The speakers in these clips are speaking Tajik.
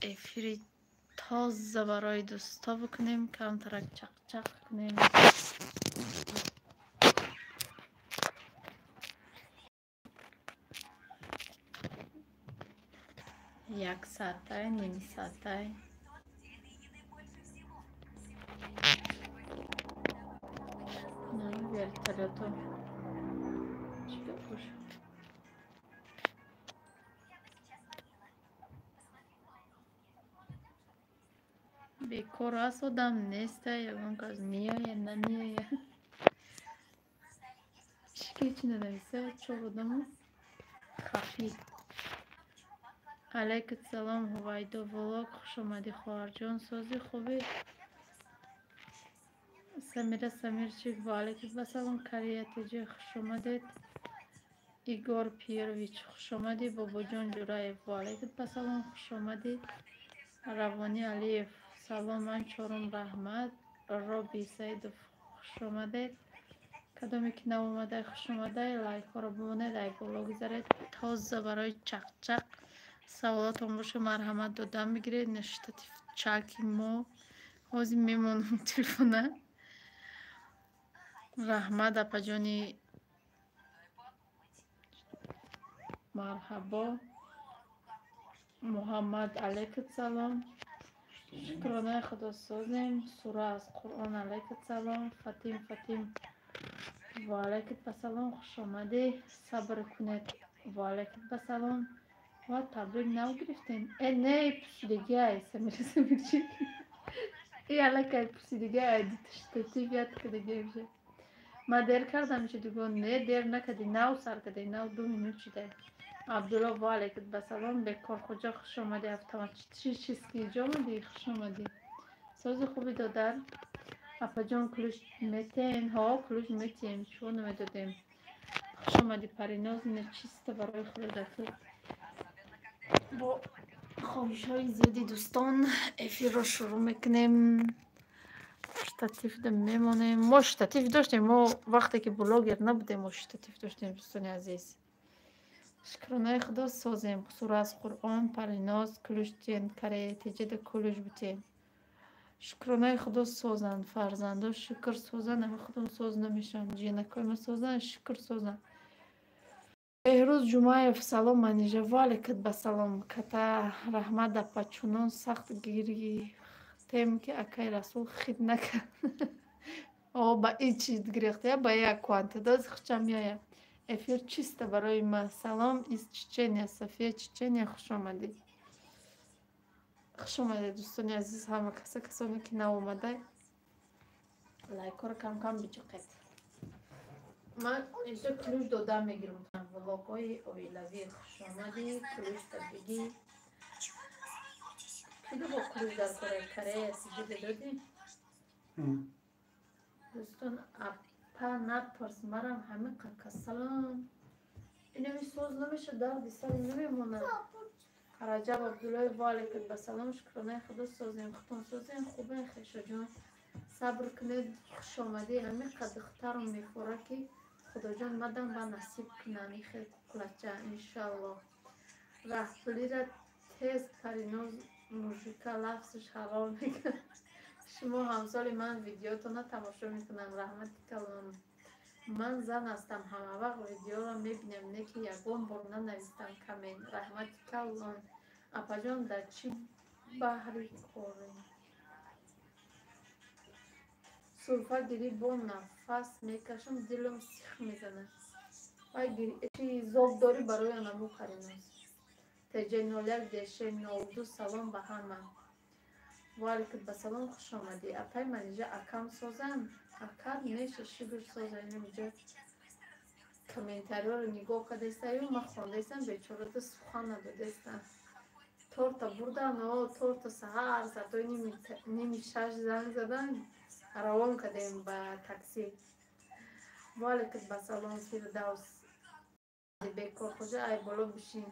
Эфири тоза барои дӯстҳо бикунем, камтарак чақчақ кунем. Як саатай, ним саатай. Вертолёто. Чӣ гап бошад? Бекор аст одам неста, ягон кас меояд, намеояд. Чӣ ки чӣ нанависа? Чор одамо хафӣ. Алайкум салом, Ҳувайдо влог. Хушомадӣ, хоҳарҷон. Сози хубӣ? Самира Самирчик, ва алайкум ассалом. Кария Теҷи, хушомадед. Игор Пьерович, хушомадӣ. Бобоҷон Ҷураев, ва алайкум ассалом, хушомадӣ. Равонӣ Алиев, салом, ман чорум, раҳмат. Роби Саидов, хушомадед. Кадоме ки навомадай, хушомадай. Лайкҳоро бимонед, ай боло гузаред. Тоза барои чақчақ. Саволотон боша, марҳамат дода мегиред. Штатив чаки мо. Ҳозир мемонам телефона. Раҳмат, апаҷони, марҳабо. Муҳаммад, алайкум салом. Шукронаи Худо созем. Сура аз Қуръон, алайкум салом. Фатим, Фатим, ва алайкум ассалом, хушомадӣ. Сабр кунед, ва алайкум ассалом. Ва табрик нав гирифтем. Э, не, пурсидагиай, Самира Самирчик. И аллакай пурсидагиай, штатив яд кардагиай уже. Ман дер кардам чи дугон, не, дер накарди, нав сар карди, нав 2 минут шидай. Абдулло, ва алайкум ассалом. Бекорхоҷа, хуш омадӣ. Автоматически ҷо омадӣ, хуш омадӣ. Сози хуби, додар. Апаҷон, ключ метен? Ҳо, ключ метиҳем, чӯ намедодем. Хуш омадӣ, Париноз. Нечисто барои худодаку. Бо хоҳишҳои зиёди дӯстон эфирро шурӯъ мекунем. Штатив мемонем. Мо штатив доштем, мо вақте ки блогер набудем, мо штатив доштем, дӯстони азиз. Шукронаи Худо созем. Сура аз Қуръон, Париноз, ключ тиен, каре теҷеда ключ бутем. Шукронаи Худо созанд, фарзандо шукр созанд, ама худом соз намешаванд. Ҷиянакҳои ма созанд, шукр созанд. Беҳрӯз Ҷумаев, салом, Манижа, ва алайкум ассалом. Ката раҳмат, апа, чунон сахт гирифтем, ки акай Расул хит накард. О, ба ин чӣ гирифта, ба як кванта хучам меояд. Эфир чисто барои ма. Салом из Чечения, София Чечения, хуш омадӣ. Хуш омадед, дӯстони азиз, ҳама каса, касоне ки нав омадай. Лайкҳоро кам-кам биҷиқед. Ман инҷо ключ дода мегирам. Влогҳои оилавӣ, хуш омадӣ, ключ бигӣ. Киду бо ключ дар кораи Корея сиҷида додӣ? Дӯстон, апа напурс, марам ҳамин касалам. Инами соз намеша, дарди сари намемонад. Раҷаб Абдуллоев, ва алайкум ассалом, шукронаи Худо созем, худтон созем, хубем, хешоҷон. Сабр кунед, хуш омадӣ. Ҳамин қад духтарам мефора, ки Худоҷон мадам ба насиб кунам ин хел куклача, иншаллоҳ. Раҳпулира тез Париноз мужика лафзш ҳалол мекунад. Шумо ҳамсоли ман, видеотона тамошо мекунам, раҳмати калон. Ман зан ҳастам, ҳамавақт видеоро мебинам, не ки ягон бор нанавистам коммент. Раҳмати калон. Апаҷон, дар чӣ баҳри корем? Сулфа гирӣ, бо нафас мекашам, дилам сих мезанад. Вай чи зоб дорӣ барои анамо, Париноз. ТЖ 01 ДШ 02, салом ба ҳама. Ва алайкум ассалом, хуш омадӣ. Апай Манижа, акам созанд? Акар неша, шукр созан. Инҷо комментариҳоро нигоҳ кардаистаю, ман хондаистам, бечорада сухан надодаистам. Торта бурдан, о, торта саҳар соатҳои 5:30 занг задан, равон кардем ба такси. Ва алайкум ассалом, Фирдавс. Бекорхоҷа, ай боло бишин.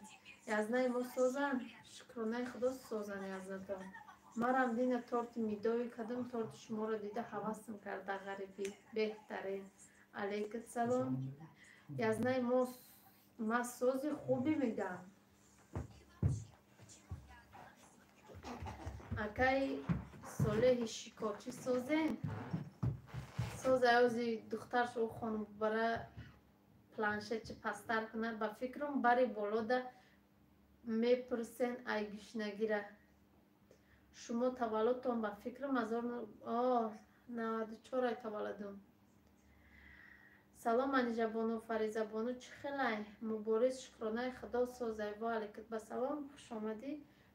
Язнаи мо созанд? Шукронаи Худо созанд язнатон. Марам дина торти мидои кардам, торти шуморо дида ҳавасам карда, ғарибӣ. Беҳтарин. Алайкум салом. Язнаи мо ма сози хубӣ мегам. Акай Солеҳи шикорчӣ созен? Созаёзи духтарш ӯ хонум бара планшетчи пасттар кунад. Ба фикрам бари болода мепурсен ай гишнагира. Шумо таваллудтон ба фикрам 94 ай таваллудум. Салом Манижабону, Фаризабону, чӣ хелай? Мубориз, шукронаи Худо созай. Ва алайкум ба салом, хушомадӣ.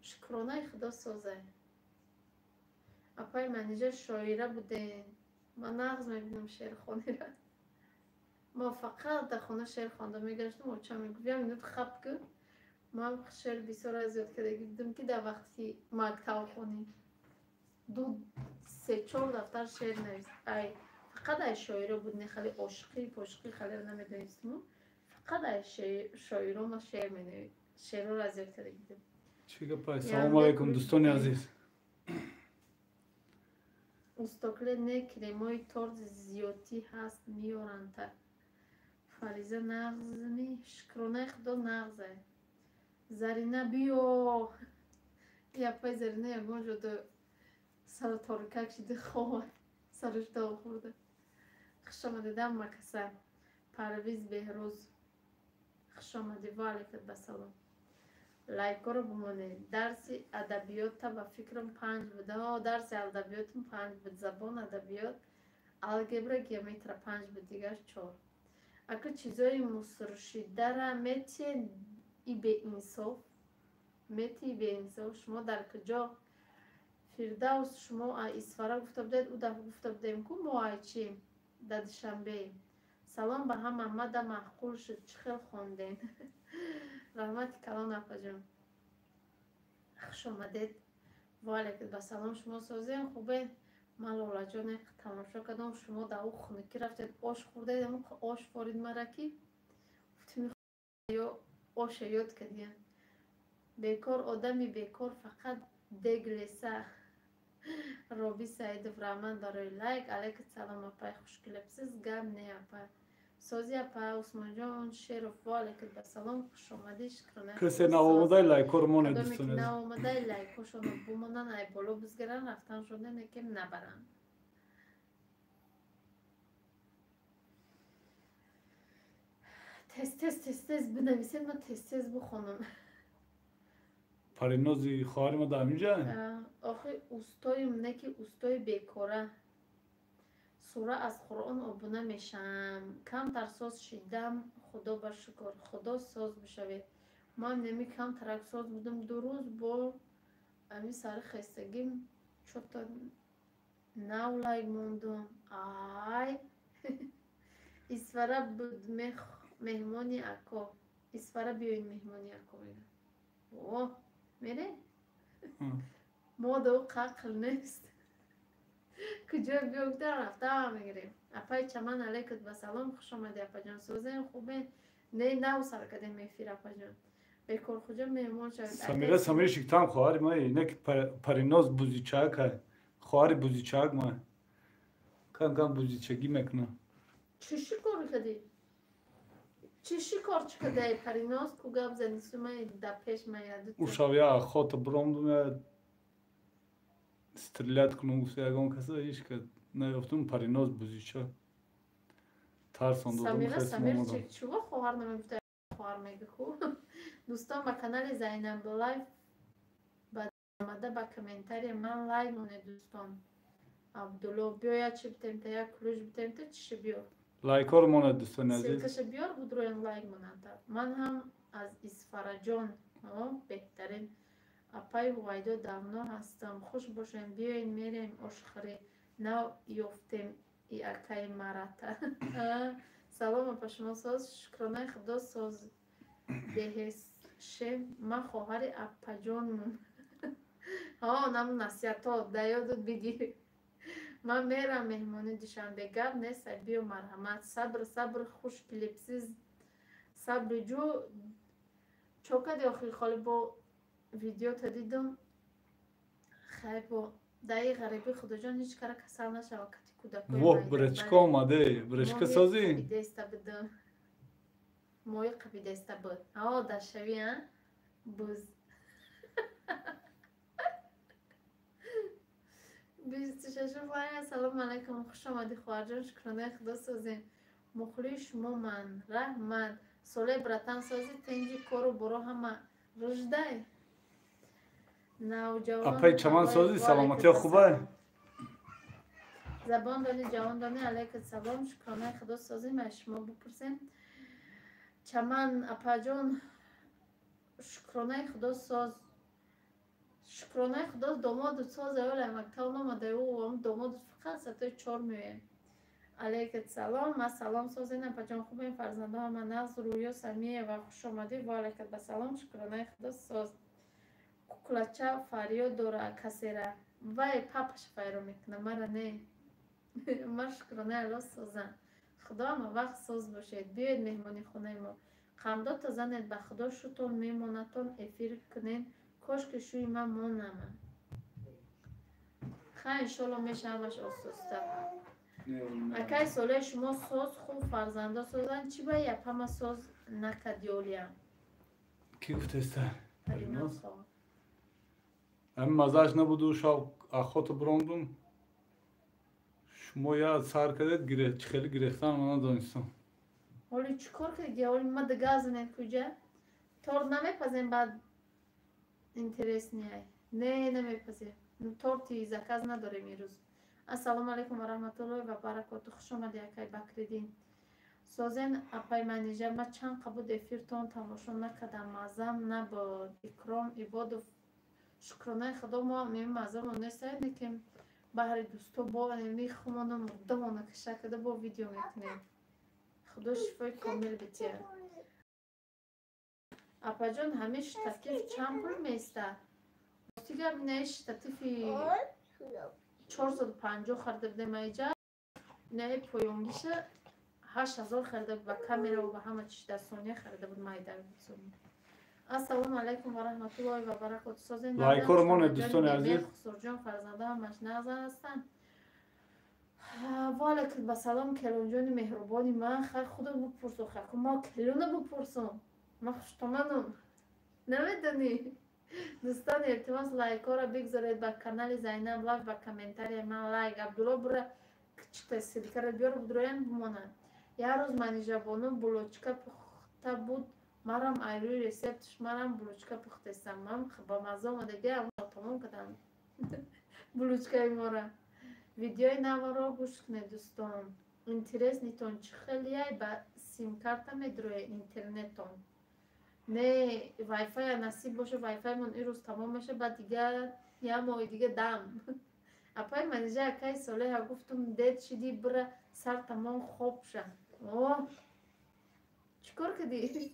Шукронаи Худо созай. Апаи Манижа шоира будем. Ман нағз мебинам шеърхонира. Ма фақат дар хона шеър хонда мегаштам, очам мегуфт: «Я минут хап кун». Ман шеър бисёр аз ёд кардагӣ будам, ки дар вақти мактабхонӣ ду се чор дафтар шеър навис. Ай фақат ай шоиро буд, не хеле ошиқӣ пошиқӣ халеро намедонистиму, фақат ай шоиро ма шеър менавис, шеърҳоро аз ёд кардагӣ будам. Чӣ гапай? Салому алайкум, дӯстони азиз. Устокле не, кремои торт зиёдтӣ ҳаст, меоранд. Фариза нағзми? Шукронаи Худо нағзай. Зарина биё. Япай Зарина ягон ҷода сару торикак шиди, хова сараш доғ хӯрда. Хушомадидам макаса. Парвиз Беҳрӯз, хушомадӣ. Ва алайкум ба салом. Лайкҳоро бимонед. Дарси адабиёта ба фикрам 5 буд. Дарси адабиётам 5 буд. Забон, адабиёт, алгебра, геометрия 5 буд, дигараш 4. Ака, чизои мусршидара метиҳед? И беинсоф метиҳи, беинсоф. Шумо дар куҷо? Фирдавс, шумо Исфара гуфта будед, ӯ дафъа гуфта будем ку мо ай чи дар Душанбе. Салом ба ҳама, мада маъқул шуд, чӣ хел хондем. Раҳмати калон, апаҷон. Хушомадед. Ва алайкум ба салом. Шумо созем, хубе? Ман Лолаҷоне тамошо кардам, шумо дар ӯ хунукӣ рафтед, ош хӯрдед, ош форид мара ки гуфтем ё оша ёд кардиям. Бекор одами бекор фақат дег леса. Роби Саидов, раҳмат барои лайк. Алайкум салом, апай хушкилабсиз? Гап не, апай. Сози, апа Усмонҷон Шеров, ва алайкум ба салом, хушомадӣ, шукрона. Касе наомадай, лайкҳоро монед, Кадоме ки дӯстони азиз. наомадай, лайкҳошонро бумонанд, ай боло бизгаранд, рафтаншон некем набаранд. Тез тез, тез тез бинависед, ман тез тез бихонам. Паринози хоҳари ма дар ҳаминҷа? Охи устоюм, не ки устои бекора. Сура аз Қуръон обуна мешавам. Камтар соз шидам, Худо ба шукр. Худо соз бишавед. Ман неми камтарак соз будам, 2 рӯз бо ами сари хестагим чота нав лайк мондум. Ай Исфара буд меҳмони ако. Исфара биёед меҳмони ако мегӯяд. О, мере? Мо да ӯ қақл нест. Куҷо биё гуфта рафта мегирем. Апаи Чаман, алайкум ба салом, хушомадӣ, апаҷон. Созем, хубе? Не, нав сар кардем эфир, апаҷон. Бекорхуҷа меҳмон шавед. Самира, Самири шиктам хоҳари ма, не ки Париноз бузичак ай. Хоҳари бузичак ма. Кам кам бузичагӣ мекунам. Чӣ шикор кардӣ? Чӣ шикор чӣ кардай, Париноз? Ку гап зани сумаи да пеш маяду. Ӯ шав я охота биромдум, я стрелять кунум гуфта ягон каса ҳеч ка наёфтум. Париноз бузича тарсон додум. Самира, хес Самир омадам. Чува хоҳар намегуфта, хоҳар мега ку. Дӯстон, ба канали Зайнаб Лайф ба омада, ба комментария ман лайк монед, дӯстон. Абдулло, биё я чи битем та, як ключ битем та, чиша биёр. Лайкҳоро монед, дӯстони азиз. Ссылкаша биёр, будроян лайк монанд. Ман ҳам аз Исфараҷон, беҳтарин. Апаи Ҳувайдо давно ҳастам. Хуш бошем, биёен мерем ошхӯрӣ. Нав ёфтем и акаи марата. Салом, апа, шумо соз? Шукронаи Худо соз беҳесшем. Ман хоҳари апаҷонмум. Ҳо, наму насиҳатҳо да ёдут бигир. Ман мерам меҳмони Душанбе. Гап нест, биё, марҳамат. Сабр, сабр, хуш клипсиз. Сабри ҷӯ чо кади охир холи бо видеота дидум. Хай бо даи ғарибӣ Худоҷон ҳеҷ кара касал нашава кати кӯдакои Воҳ, майда. бречка Бале. омаде. Бречка Моҳи созӣ? қабидеста будум. Моҳи қабидеста буд. Ҳо, дашавӣ, а? Буз. Салому алайкум, хуш омадӣ, хоҳарҷон, шукронаи Худо созем. Мухлии шумо ман, раҳмат. Соле, братан, сози, тинҷи, кору боро ҳама руждай. Навҷавон. Апай Чаман, сози, саломатиё хубай? Забон дони, ҷавон дони, алайкум салом, шукронаи Худо созем. Аз шумо бипурсем. Чаман, апаҷон, шукронаи Худо соз, шукронаи Худо, домоду соз, аввал мактаб номада, ӯ домоду фақат сатои 4 меояд. Алайкум салом, ма салом, созен, апаҷон, хубем, фарзандо ҳама нағз. Рӯё Самиева, хуш омадӣ, ва алайкум ба салом, шукронаи Худо соз. Куклача фарёд дора касера, вай папаш файро мекуна, мара не. Ман, шукронаи Алло, созам. Худо ҳама вақт соз бошед. Биёед меҳмони хонаи мо, қамдота занед, ба Худо шутон мемонатон, эфир кунед, кошки шӯи ман монама. Хай, иншолло, мешавамаш ососта. Акай Солеи, шумо соз, хуб, фарзандо созанд, чӣ ба япама соз накадёлиям? Ки гуфтеста? Ҳамин маззааш набуду, шав охота бирондум, шумо я сар кардед, чӣ хеле гирехтан ман надонистам. Ҳоли чӣ кор кардӣ? Ҳоли ма дигар занед куҷа? Торт намепазем, баъд интересный. Не, намепазем, торти заказ надорем имрӯз. Ассалому алайкум ва раҳматуллоҳи ва баракоту, хуш омадӣ, акай Бакриддин. Созен, апай Манижа, ма чанд қабуд эфиртон тамошо накардам, маззам набуд. Икром Ибодов, шукронаи Худо, мо маззамон нестаед, лекин баҳри дӯсто бо мехумону мурдамона каша карда бо видео мекунем. Худо шифои комил битиҳад. Апаҷон, ҳамин штатив чанд пул меистад? Рости гап, инаи штативи 450 харида будем аиҷа, инаи поёнгиша 8000 харида буд, ба камераву ба ҳама чиш дастсония харида буд майдар. Ассалому алайкум ва раҳматуллоҳи ва баракоту, созен. Лайкҳоро монед, дӯстони азиз. Хусурҷон, фарзанда ҳамаш нағза ҳастанд. Ваалайкум ба салом, келонҷони меҳрубони ман. Хай, худо бупурсу, хай, мо келона бупурсум, ман хуштоманам, намедонӣ. Дӯстон, илтимос, лайкҳоро бигзоред ба канали Зайнаб Лайф, ба комментария ман лайк. Абдулло, бура чита ссылка ра биёр, будроян бимонад. Як рӯз Манижабону булочка пухта буд, марам айрӯи рецептш марам булочка пухтестам, ман ба мазза омадагӣ, тамом кардам булочкаи мора. Видеои наваро гӯш кунед, дӯстон. Интересный тон чӣ хелияй? Ба симкарта медроя интернеттон? Не, вайфая насиб боша, вайфаймон ирӯз тамом меша, баъд дигар як моҳи дига дам. Апай Манижа, акай Солеҳа, гуфтум, дед шиди, бира сар тамом хоб ша. О, чӣ кор кардӣ?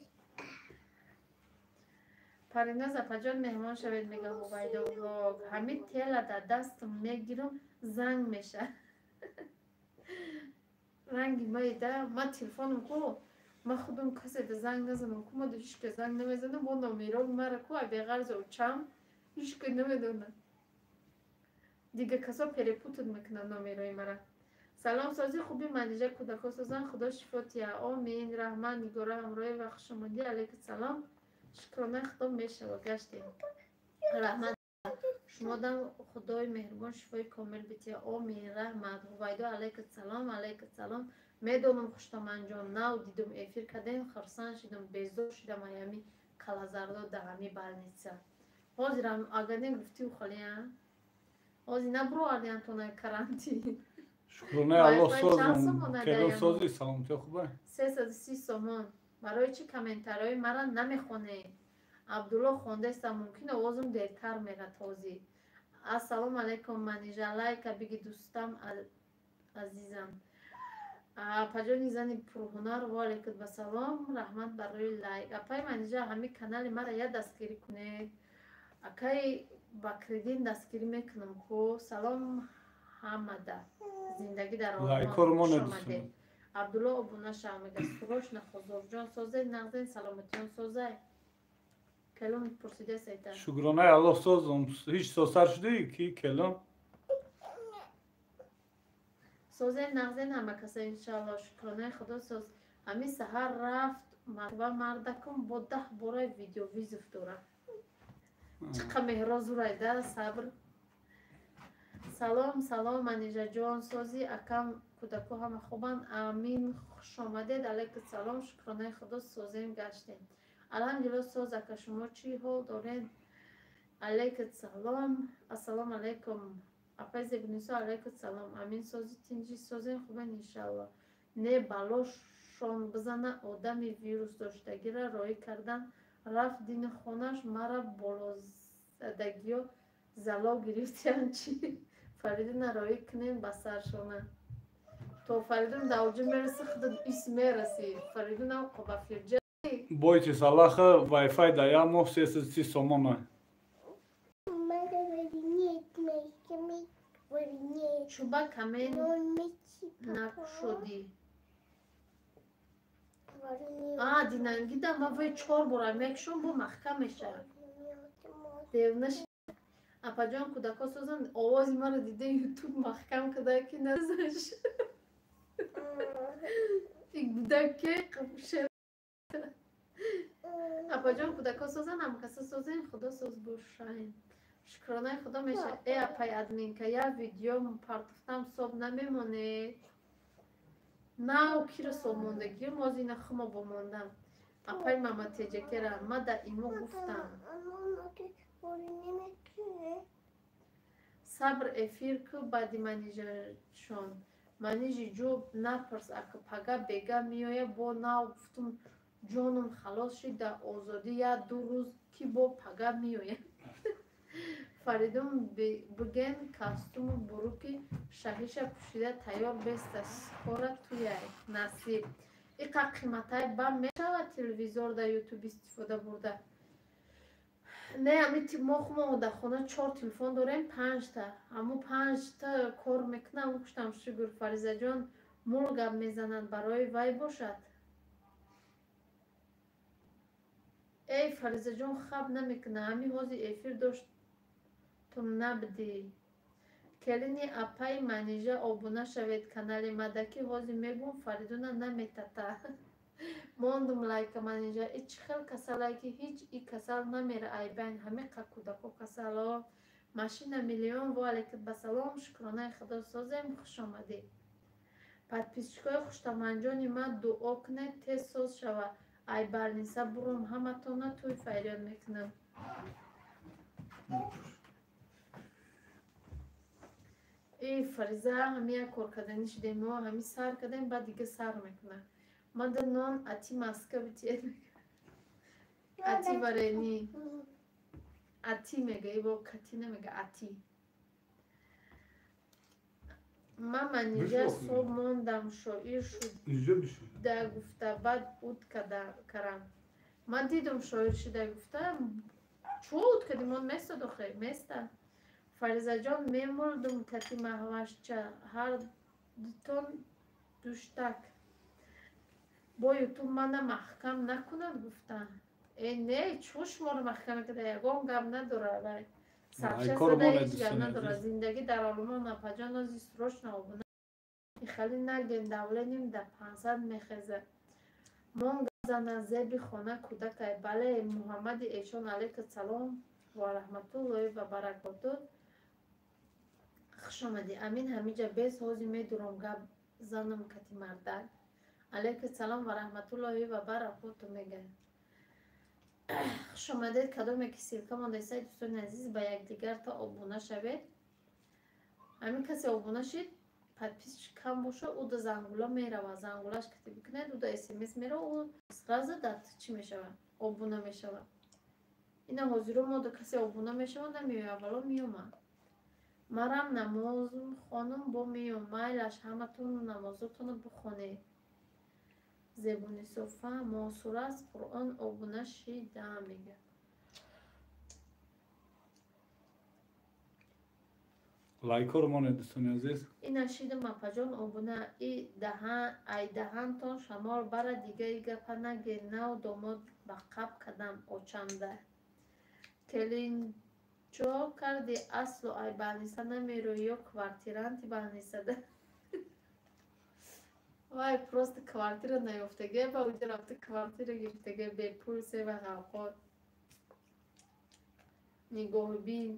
Париназ, апаҷон, меҳмон шавед, мега Ҳувайдо Влог. Ҳамин тела дар дастам мегирам, занг меша. Ранги маида, ма телефонам ку, ма худам касе да занг назанам ку, ма да ҳичка занг намезанам, бо номерои мара ку, беғарзи очам ҳичка намедонад. Дига касо перепутать мекунанд номерои мара. Салом, сози, хуби, Манижа, кӯдако созан, Худо шифо тия, омин. Раҳмат. Нигора Ҳамроева, хушомадӣ, алайкум салом, шукронаи Худо, мешава, гаштем. Раҳмат, шумодам Худои меҳрубон шифои комил бития, омин. Раҳмат. Ҳувайдо, алайкум салом, алайкум салом. Медонам, хуштоманҷон, нав дидум, эфир кардем, хурсанд шидам, безор шидам аями калазардо да ҳами больница. Ҳозирам агар не гуфтиу холия, ҳозир набуровардиантона карантин. Шукронаи Аллоҳ, созам. Келон, сози, саломатиё хуба? 330 сомон. Барои чӣ комментариҳои мара намехонед? Абдулло, хондестам, мумкин овозум дертар мерад ҳозир. Ассалому алайкум, Манижа, лайка биги, дӯстам азизам. Апаҷони зани пурҳунар, ваалайкум ба салом, раҳмат барои лайк. Апаи Манижа, ҳамин канали мара я дастгирӣ кунед. Акаи Бакриддин, дастгирӣ мекунам ку. Салом ҳамада, зиндагӣ дар Лайкҳоро монед. Омадед. Абдулло, обуна шав, мега. Срочно. Хозорҷон, созед, нағзен, саломатиён созай? Келон пурсида сайта. Шукронаи Аллоҳ, созам. Ҳеҷ созтар шудӣ ки, келон? Созем, нағзен ҳама каса, иншоалло, шукронаи Худо, соз. Ҳамин саҳар рафт Москва мардакум, бо 10 бора видеовызов дорад. Чӣ қа меҳро зурайда, сабр. Салом, салом, Манижаҷон, сози акам, кӯдако ҳама хубанд? Амин, хуш омадед. Алайкум салом, шукронаи худо созем гаштем. Алҳамдулилло соз ака, шумо чӣ ҳол доред? Алайкум салом. Ассалому алайкум. Апай Зебунисо, алайкум салом. Амин, сози тинҷи созем, хубен иншалло. Не балошон бизана, одами вирус доштагиро роӣ кардан рафт дини хонаш, мара болозадагиё зало гирифтиян чӣ? Фаридуна роӣ кунем ба саршона. То Фаридун давҷа мераси, худат ис мераси. Фаридун авқо ба фирҷа. Бойтесь Аллаха, Wi-Fi да я моҳ 330 сомона. Чуба камен накушодӣ. А, динангида ма вай чор бора мекушом, бо маҳкам мешавад. Девнаш. Апаҷон, кӯдако созанд, овози маро дида ютуб маҳкам када ки назаш. Гудаке қабуше. Апаҷон, кӯдако созанд, ҳамкаса созем, худо соз бошаем. Шукронаи худо меша. Э, апай админка, я видео партофтам соб намемонед. Нав киро соб мондагиё, мози ина хумо бомондам. Апай мама теҷакера, ма да имо гуфтам. Сабр эфир ку баъди манижашон. Манижи ҷӯ напарс, ака пага бега меоя, бо нав гуфтум ҷонум халос шид дар озодӣ я ду рӯз ки бо пага меоя. Фаридун биген костюму буруки шаҳиша пӯшида тайёр беста, скоро туяй насиб. Иқа қиматай ба мешавад телевизор да ютуб истифода бурда. Не, ами мо хумо дар хона чор телефон дорем, панҷта. Ҳамо панҷта кор мекунам, гуштам шукр. Фаризаҷон мул гап мезананд, барои вай бошад. Эй, Фаризаҷон хаб намекуна, ҳами ҳози эфир доштум набдӣ. Келини апаи Манижа обуна шавед канали мадаки, ҳози мегӯм Фаридуна наметата. Мондум лайка Манижа, и чӣ хел касалае ки ҳеҷ и касал намера айбайн, ҳамиқа кӯдако касало. Машина миллион во алейкум ба салом, шукронаи худо созем, хуш омадед. Подписчикои хуштаманҷони ман дуо кунед тез соз шава. Ай барниса бурум ҳаматона тӯй фарёд мекунам. Э, Фариза, ҳами як кор кардани шудем, мо ҳами сар кардем, баъд дига сар мекунам. Мада нон ати маска битиед. Ати варени. Ати мега, ибо кати намега, ати. Ма Манижа соб мондам, шоир шуда гуфта, баъд уд карам. Ман дидум шоир шуда гуфта, чӯ уд кади мон места дохе, места. Фаризаҷон мемурдум кати маҳвашча, ҳар дутон душтак. Бо ютуб мана маҳкам накунад гуфта. Э, не, чӯ шуморо маҳкам мекарда, ягон гап надора вай. Сарча зада ҳеҷ гап надора. Зиндагӣ дар олмон апаҷон ози срочно обуна. Ихали наген давленим да 500 мехеза. Мон зана зеби хона кӯдакай. Бале, Муҳаммади эшон алейка салом ва раҳматуллоҳи ва баракоту. Хуш омадӣ. Амин ҳамиҷа бес ҳози медурам гап занам кати мардак. Алейка салом ва раҳматуллоҳи ва баракоту мега. Хуш омадед. Кадоме ки ссылка мондаистай дӯстони азиз, ба якдигар та обуна шавед. Ҳамин касе обуна шид, подписчик кам боша, ӯ да зангула мерава. Зангулаш кати бикунед, ӯ да смс мерава, ӯ сразу да чӣ мешава? Обуна мешава. Ина ҳозиро мо да касе обуна мешава, намеояд, аввало меомад. Марам намоз хонум бо меом, майлаш ҳаматон намозотонро бихонед. Зебунисо фаҳмо сура аз Қуръон обуна шида мега. Лайкҳоро монед дӯстони азиз. Ина шидам апаҷон обуна и даҳан ай даҳантон шамол бара дига и гапа наге нав домод ба қаб кадам очамда. Келинчо карди асло ай балниса намерӯи ё квартиранти балнисада. Вай просто квартира наёфтаге ба уҷа рафта квартира гирифтаге бепул сева ғавқот. Нигоҳбин.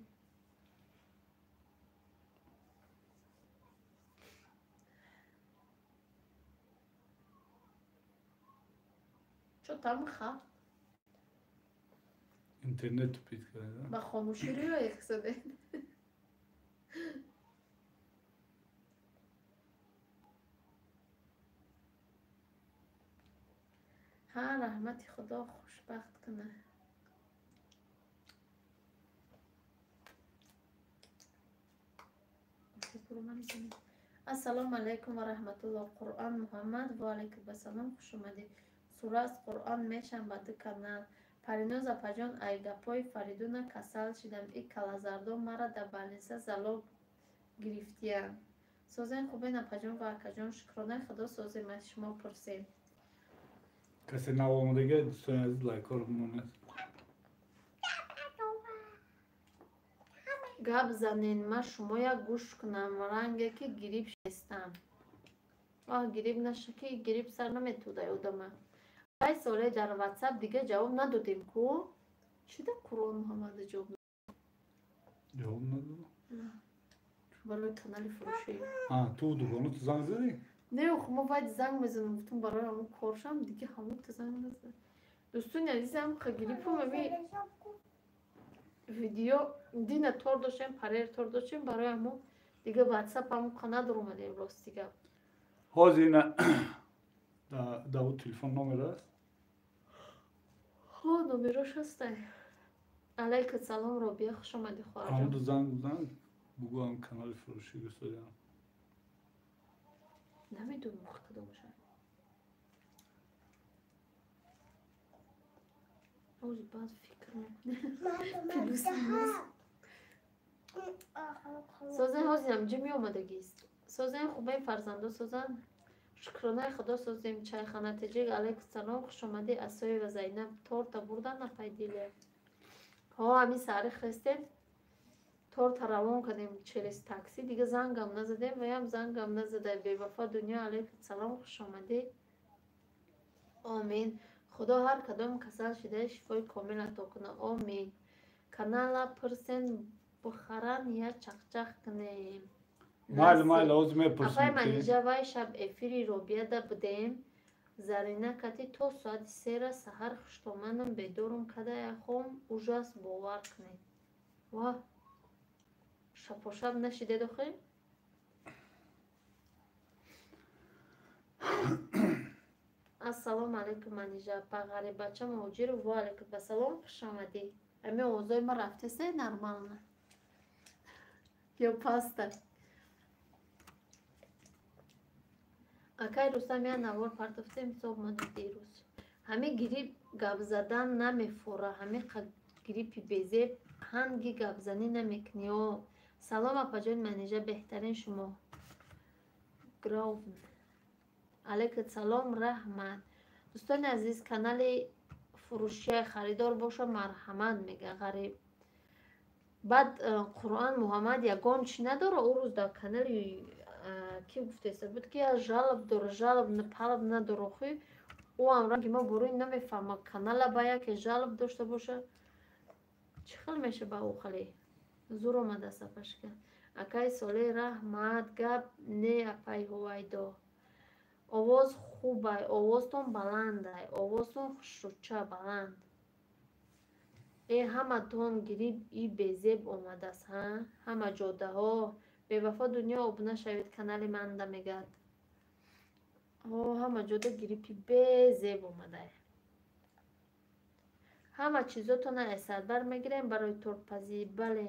Чо там ха? Интернет тупит карда. Ба хомӯшӣ рӯя ихсаде. Ҳа, раҳмати Худо хушбахт кунад. Ассалому алайкум ва раҳматуллоҳ. Қуръон Муҳаммад ва алайкум ассалом, хуш омадед. Сура аз Қуръон мешам ба ду канал. Париноз апаҷон, ай гапҳои Фаридуна касал шидам. И калазардо мара дар балниса залог гирифтиянд. Созен хубен апаҷон ва акаҷон, шукронаи Худо созем, аз шумо пурсем. Касе навомадага дӯстони азиз лайкҳоро бимонед. Гап занен, ма шумоя гӯш кунам, ранге ки гириб шестам. Оҳ, гириб наша ки гириб сар наметудай одама. Ай соле дар ватсап дига ҷавоб надодем ку? Чида Қуръон Муҳаммада ҷавоб ҷавоб надодам? Барои канали фурӯшӣ. А, ту дугону ту занг задӣ? Не, охо ма бояд занг мезанам, гуфтам барои ҳамон коршам, дига ҳамон та занг назадам. Дӯстони азизам, ха гирипум ами видео дина тор доштем, парер тор доштем, барои ҳамон дига ватсап ҳамон қа надоромадем рости гап. Ҳозир ина да у телефон номер аст? Ҳо, номерош ҳастай. Алайкум салом, Робия, хуш омадӣ хоҳарҷон. Ҳамон занг занг бугӯ ҳам канали фурӯшӣ густодиам. Намедонам кадомаша. Ҳозир баъд фикр мекунем. Созен ҳозир ҳамҷа меомадагист. Созен хубаи фарзандо созан. Шукронаи Худо созем. Чайхана Теҷик, алайкум салом, хуш омадӣ. Асоева Зайнаб торта бурдан напайдиле. Ҳо, ҳамин саҳари хестем. Торта равон кардем через такси, дига зангам назадем, ваям зангам назада. Бевафо дунё, алайкум салом, хуш омадӣ. Омин. Худо ҳар кадом касал шидаи шифои комил ато кунад. Омин. Канала пурсен бухаран я чақчақ кунем. Майли, майли, ҳозир мепурсем. Апай Манижа, вай шаб эфири Робияда будем. Зарина кати то соати сера саҳар хуштоманам бедорум када яхом ужас бовар кунед. Ва шапошаб нашидед охи? Ассалому алайкум Манижа апа, ғарибача муҳоҷиров, ва алайкум ассалом, хуш омадӣ. Ами овозои ма рафтеса нормально ё паста? Акай Рустам я навор партофтем ҳисоб монед дирӯз. Ҳами гириб гап задан намефора, ҳами гирипи безеб ҳанги гапзанӣ намекунӣ. О, салом апаҷони Манижа, беҳтарин шумо. Гровн. Алайкум салом, раҳмат. Дӯстони азиз, канали фурӯшия харидор боша, марҳамат мега ғариб. Баъд Қуръон Муҳаммад ягон чӣ надора, ӯ рӯз дар канали ки гуфтеста буд ки я жалоб дора, жалоб палаб надора, охи ӯ ҳам ранги ма буруи намефаҳма. Канала ба яке жалоб дошта боша, чӣ хел меша ба ӯ хали? Зур омадааст апашка. Акай Солеҳ раҳмат, гап не апай Ҳувайдо. Овоз хубай, овозтон баландай, овозтон хушрӯча баланд. Э, ҳаматон гириб и безеб омадааст, ҳа? Ҳама ҷодаҳо. Бевафо дунё обуна шавед канали манда мегӯяд. Ҳо, ҳама ҷода гирипи безеб омадай. Ҳама чизотона эсадбар мегирем барои тортпазӣ, бале.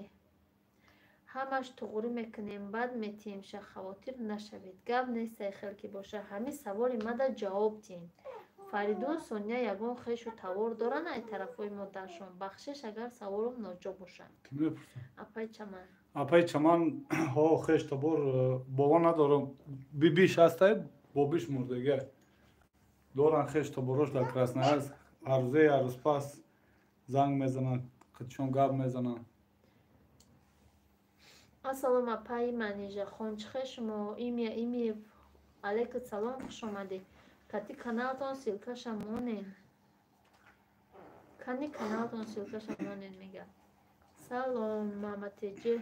Ҳамаш туғрӣ мекунем, баъд метиҳемша, хавотир нашавед. Гап нестай хел ки боша. Ҳамин саволи мада ҷавоб диҳем. Фаридун Соня ягон хешу тавор доранд ай тарафҳои модаршон? Бахшиш агар саволам ноҷо бошад. Кӣ мепурсад? Апай Чаман. Апай Чаман, ҳо, хеш табор бобо надорам. Бибиш ҳастай, бобиш мурдага. Доран хеш таборош дар Красноярск. Ҳар рӯзе, ҳар рӯз пас занг мезананд, қитшон гап мезананд. Ассалом апаи Манижа, хончихе шумо Имя Имиев, алайкум салом, хуш омадед. Кати каналтон ссилкаша монен. Кани каналтон ссилкаша монен мега. Салом Маматеҷи,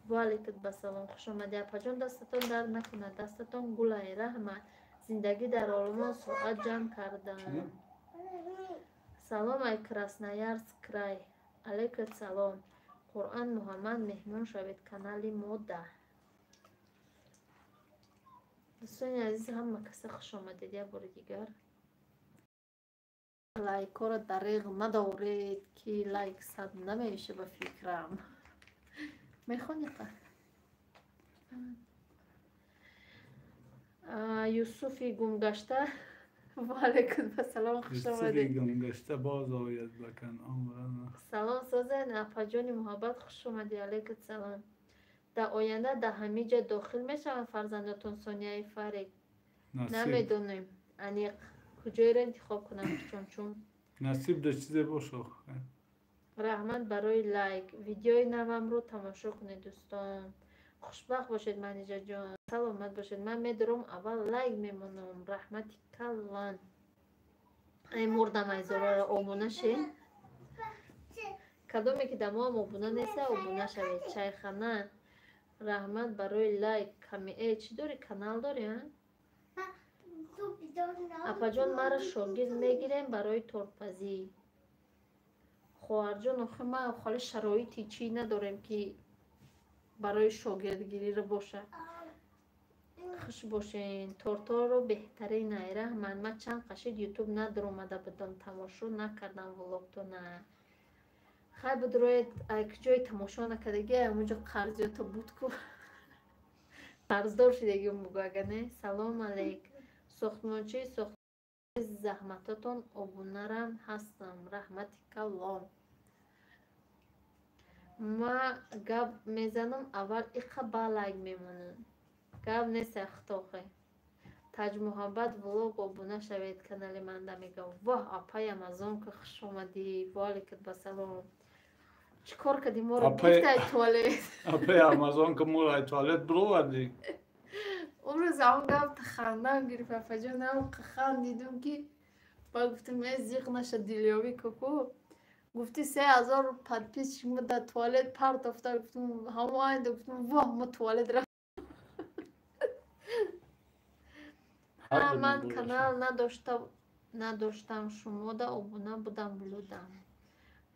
ва алайкум ассалом, хуш омадед. Апаҷон, дастатон дард накунад, дастатон гулай, раҳмат. Зиндагӣ дар олмон соат ҷамъ кардам. Салом ай Красноярск край. Алейкум салом. Қуръан Муҳаммад, меҳмон шавед канали мода. Дӯстони азиз, ҳама каса хуш омадед як бори дигар. Лайкҳоро дареғ надоред, ки лайк сад намеша ба фикрам. Мехони қа? Юсуфи гумгашта, ва алайкум ассалом, хуш омадед. Юсуфи гумгашта боз ояд ба Канъон. Салом созен, апаҷони муҳаббат, хуш омадӣ, алайкум салом. Дар оянда дар ҳамин ҷо дохил мешаванд фарзандотон Сонияи Фарик? Намедонем аниқ куҷоеро интихоб кунам, чун насиб да чизе бошо. Раҳмат барои лайк. Видеои навамро тамошо кунед, дӯстон. Хушбахт бошед, Манижаҷон, саломат бошед. Ман медорам, аввал лайк мемонам. Раҳмати калон. Ай мурдам, ай зораро обуна шед. Кадоме ки дар моам обуна неста, обуна шавед. Чайхана, раҳмат барои лайк. Ками э чӣ дорӣ? Канал дорӣ, а? Апаҷон, маро шогирд мегирем барои тортпазӣ. Хоҳарҷон, охи ма холи шароити чӣ надорем, ки барои шогирдгириро боша. Хуш бошен. Тортҳоро беҳтарин ай, раҳмат. Ман чанд қашид ютуб надаромада будам, тамошо накардам влогтона. Хай бидроед, ай ҷои тамошо накардаги, ҳамонҷо қарзиёто буд ку. Қарздор шидагим бугу ага не. Салом алейк. Сохтмончии сохтмони заҳматотон обунарам ҳастам. Раҳмати калом. Ма гап мезанам, аввал иқа ба лайк мемонам. Гап нест, ахтохе. Таҷмуҳаббат влог, обуна шавед канали манда мегам. Воҳ, апай Амазонка, хуш омадӣ. Ва алейкум ассалом. Чӣ кор кардӣ моро гирифти ай туалет? Апай Амазонка, моро ай туалет бировардӣ. Он рӯз он гап хандам гирифт, апаҷон, ам хандидум, ки ба гуфтам, э зиқ наша дилёбӣ куку. Гуфти 3000 подписчик ма дар туалет партофта, гуфтам, ҳамо айда гуфтам, воҳ, ма туалет рафт. Ман канал надоштам, шумода обуна будам, блудам.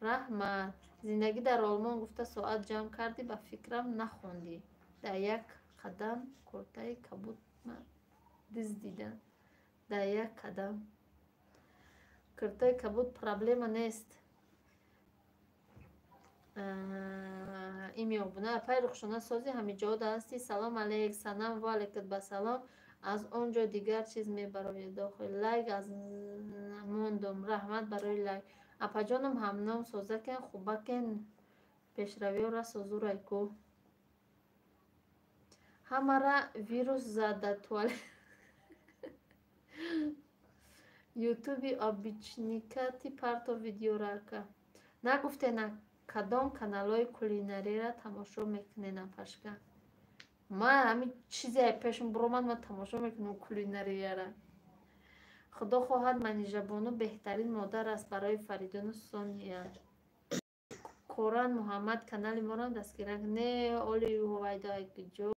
Раҳмат. Зиндагӣ дар Олмон гуфта соат ҷамъ кардӣ, ба фикрам нахондӣ. Дар як қадам куртаи кабуд ма диздидан. Дар як қадам куртаи кабуд проблема нест. Ими обуна апай Рухшона сози ҳамиҷода ҳастӣ. Салом алейк, санам, ва алейкум басалом. Аз он ҷо дигар чиз мебарояд дохил. Лайк аз мондум. Раҳмат барои лайк. Апаҷоном ҳамном созакен, хубакен, пешравиёра созурай ку. Ҳамара вирус зада туалет. Ютуби обичникати парто видеорака. Нагуфтена кадом каналҳои кулинарияро тамошо мекунед, апашка? Ман ҳамин чизе пешум биромад, ман тамошо мекунам кулинарияра. Худо хоҳад, Манижабону беҳтарин модар аст барои Фаридуну Сония. Коран Муҳаммад, канали моро дастгирак. Не, оли ҳувайдо ҷо.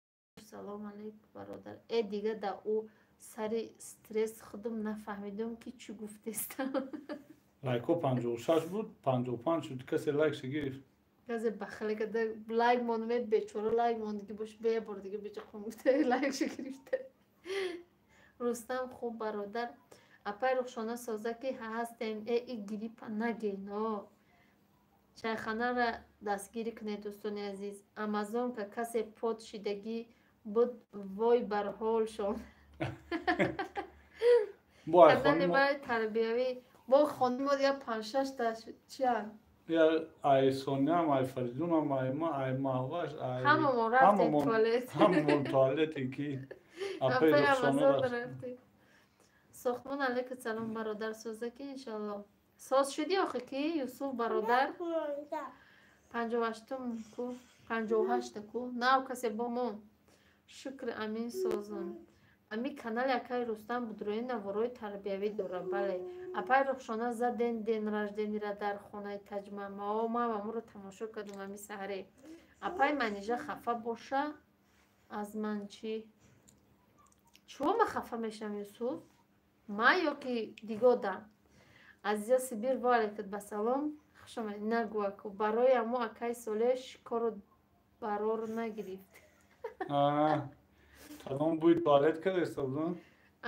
Салом алейкум, бародар. Э дига да ӯ сари стресс худум нафаҳмидум, ки чӣ гуфтестам. Лайкҳо 56 буд, 55 шуд, касе лайкша гирифт. Касе бахиле карда лайк мондем, бечора лайк мондиги бош, бе бор дига бечақон гуфта лайкша гирифта. Рустам, хуб бародар. Апай Рухшона соза ки ҳастем, э и гриппа нагено. Чайханара дастгирӣ кунед, дӯстони азиз. Амазонка, касе под шидагӣ буд, вой бар ҳолшон. Канали май тарбиявӣ бо хонимо я панҷ-шаш та чиянд? Я ай Сониям, ай Фаридунам, ай ма, ай Маҳваш, ай ҳамамон рафтем туалет. Ҳамамон туалете ки апай Рухшона рафтем. Сохтмон, алейкум салом, бародар, соза ки иншалло. Соз шудӣ охи ки Юсуф бародар? 58-ум ку, 58-та ку. Нав касе бо мо. Шукр, амин созам. Ами канали акаи Рустам Будроӣ наворои тарбиявӣ дорад. Бале. Апай Рухшона заден день рожденияра дар хонаи Таҷмамао. Ман аморо тамошо кардам ами саҳаре. Апай Манижа хафа боша аз ман чӣ? Чӯ ма хафа мешавам, Юсуф? Ман ё ки дигода? Азиза Сибир, ва алайкум басалом. Хуш омадед. Нагӯ аку, барои амо акай Солеҳ шикору барор нагирифт. Кадом бӯи туалет кардеста будам?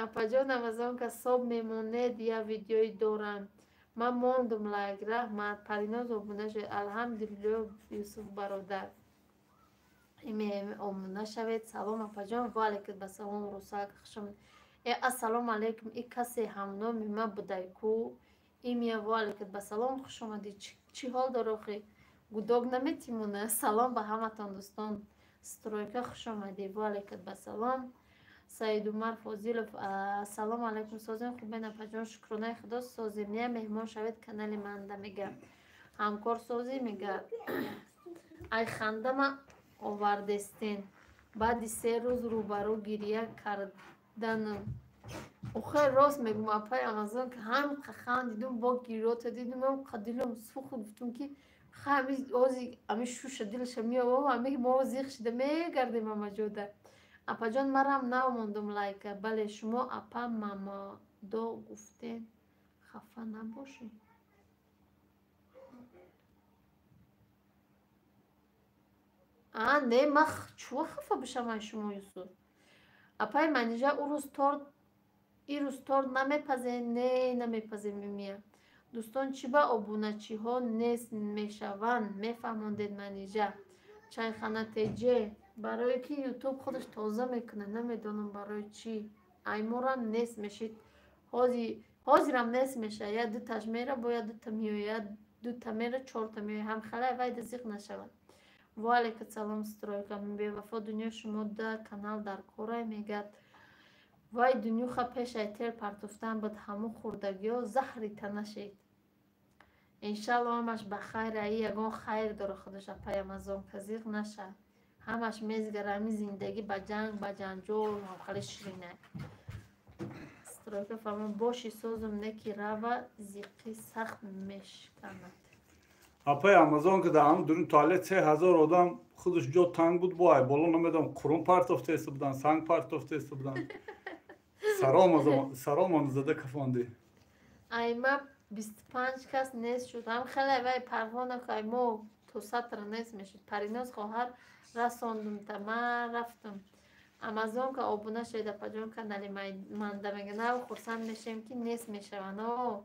Апаҷон Амазонка, соб мемонед, я видеои дорам. Ман мондум лайк. Раҳмат. Париноз обуна шавед. Алҳамдулилло, Юсуф бародар. Имеме обуна шавед. Салом апаҷон, ва алайкум басалом. Русак, хуш омадед. Э, ассалому алайкум. И касе ҳамноми ман будай ку? Имия, ва алайкум басалом, хуш омадӣ. Чӣ ҳол дор охи? Гудок наметимона. Салом ба ҳаматон дӯстон. Стройка, хуш омадӣ. Ва алайкум басалом. Саидумар Фозилов, ассалому алайкум. Созем, хубен апаҷон? Шукронаи худо, созем. Я меҳмон шавед канали манда, мега. Ҳамкор созӣ, мега. Ай хандама овардестен. Баъди 3 рӯз рӯбарӯ гирия карданам. Охир рост мегум, апаи Амазон, ки ҳам хандидум, бо гирёта дидум, ҳам дилам сӯхт, гуфтум ки ҳами ози ами шуша дилша меовам, ами мо зиқ шида мегардем ҳамаҷода. Апаҷон, марам нав мондум лайка. Бале, шумо апа Мамадо гуфтен, хафа набошед. А, не, ма чӯ хафа бишам ай шумо, Юсуф? Апаи Манижа, ӯ рӯз торт, ин рӯз торт намепазем? Не, намепазем, мемия. Дӯстон, чӣ ба обуначиҳо нест мешаванд, мефаҳмондед? Манижа чайхана теҷе, барое ки Ютуб худаш тоза мекунад, намедонам барои чӣ. Айморам нест мешид, ҳозирам нест мешавад. Я дуташ мера, бо я дута меояд, дута мера, чорта меояд. Ҳамхалай вайда зиқ нашавад. Ва алайкум салом, Стройка. Бевафо дунё, шумо да канал дар корай, мегӯяд. Вай дунёха пешай тел партофтан буд, ҳамун хурдагиҳо заҳри танашед. Иншалло, ҳамаш ба хайр, аи ягон хайр дора худаш, апай Амазонка, зиқ наша. Ҳамаш мезгара, ҳамин зиндагӣ ба ҷанг, ба ҷанҷол ҳамхали ширинай. Стройка фармон, боши созум, не ки рава зиқӣ сахт мешканад. Апаи Амазон, ки дар ҳамн дурин туалет 3000 одам, худаш ҷо танг буд, бо ай боло намедонам қурун партофтеста будан, санг партофтеста будан. Саромон зада кафондӣ. Айма 25 кас нест шуд. Ҳам хеле вай парвона ку, ай мо то сатр нест мешуд. Париноз хоҳар, расондум та ман рафтам. Амазонка, обуна шавед апаҷон канали манда, мега. Нав хурсанд мешавем ки нест мешаванд. О,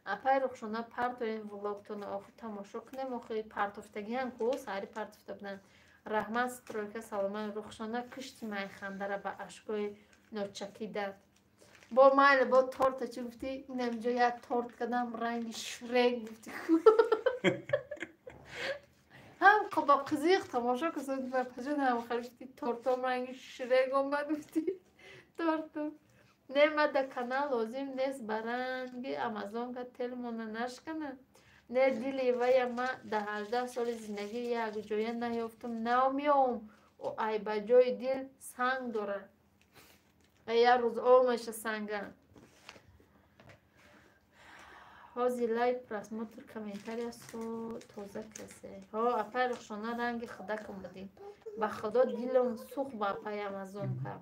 апай Рухшона, партоем влогтона, охир тамошо кунем. Охир партофтагиам ку, саҳари партофта буданд. Раҳмат, Стройка, саломат. Рухшона, кишти майхандара ба ашкои ночакӣ дад. Бо майли, бо торта чӣ гуфтӣ? Инамҷо як торт кардам ранги Шрек, гуфтӣ. Ҳам ба қизиқ тамошо кунпаҷон, ҳам гуфти тортом ранги Шрек омад, гуфти тортом. Не, ма да канал лозим нест, ба ранги Амазонка телмона нашкана. Не, дили вая ма да 18 соли зиндагӣ як ҷоя наёфтум, намеом. Ай ба ҷои дил санг дорад. Як рӯз омаша санга. Ҳозир лайк, просмотр, комментария тоза касе. Ҳо, апай Рухшона, ранги худакам будӣ. Ба худо, дилам сӯхт ба апай Амазонка.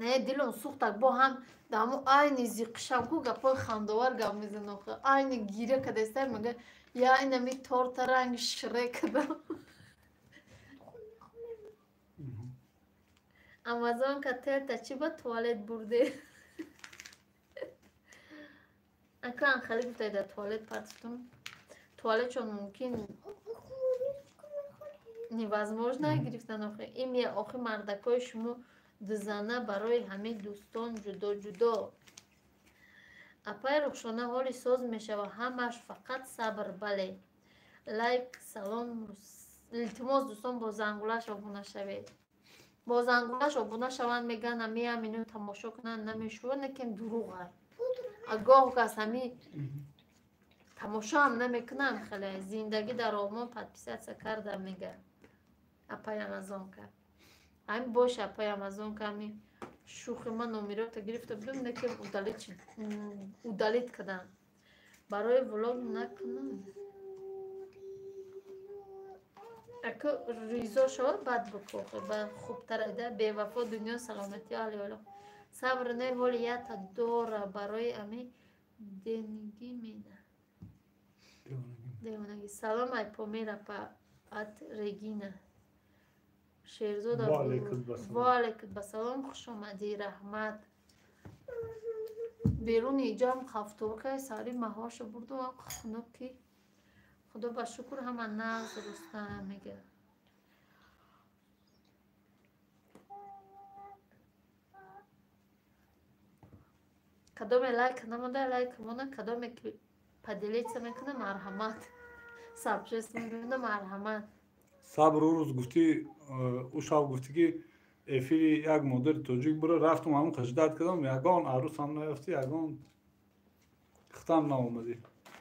Не, дилам сӯхтак, бо ҳам даму айни зиқшам ку, гапҳои хандовар гап мезанам. Айни гиря кадестай, мега я инами торта ранги Шрек кадам. Амазонка, телта чӣ ба туалет бурде? Ака анхали гуфтай, дар туалет партофтум. Туалетшон мумкин невозможно гирифтан охи. Имя охи, мардакои шумо дузана, барои ҳамин дӯстон ҷудо ҷудо. Апай Рухшона, ҳоли соз мешава ҳамаш, фақат сабр. Бале, лайк, салом. Илтимос, дӯстон, бо зангулаш обуна шавед. Бо зангулаш обуна шаванд, мегӯянд, ами мину тамошо кунанд, намешува, лекин дурӯғ ай. Гоҳ кас ҳами тамошоам намекунам. Хеле зиндагӣ дар Олмон подписаться карда, мега апай Амазонка. Ҳами боша, апай Амазонка, ҳами шӯхи ман номерота гирифта будам, лекин удалить кардам. Барои влог накунам. Аку ризо шавад, баъд бикохе, ба хубтар да. Бевафо дунё, саломатӣ, алиоло. Сабр не, ҳоли ята дора, барои ами Денги мена. Девонагӣ. Салом ай Помир апа от Регина. Шерзода. Ва алайкум басалом, хуш омадӣ, раҳмат. Беруни иҷам хафторкай сари маҳоша бурду хунуки. Худо ба шукр, ҳама нағз. Рустам мега. Кадоме лайк намонда, лайк монда, кадоме ки поделиться мекуна, марҳамат, сабжест мекуна, марҳамат. Сабр, ӯ рӯз гуфтӣ, ӯ шаб гуфтӣ, ки эфири як модари тоҷик бура, рафтум, ҳамон қаждат кардам, ягон арӯсам наёфтӣ, ягон хитам наомадӣ.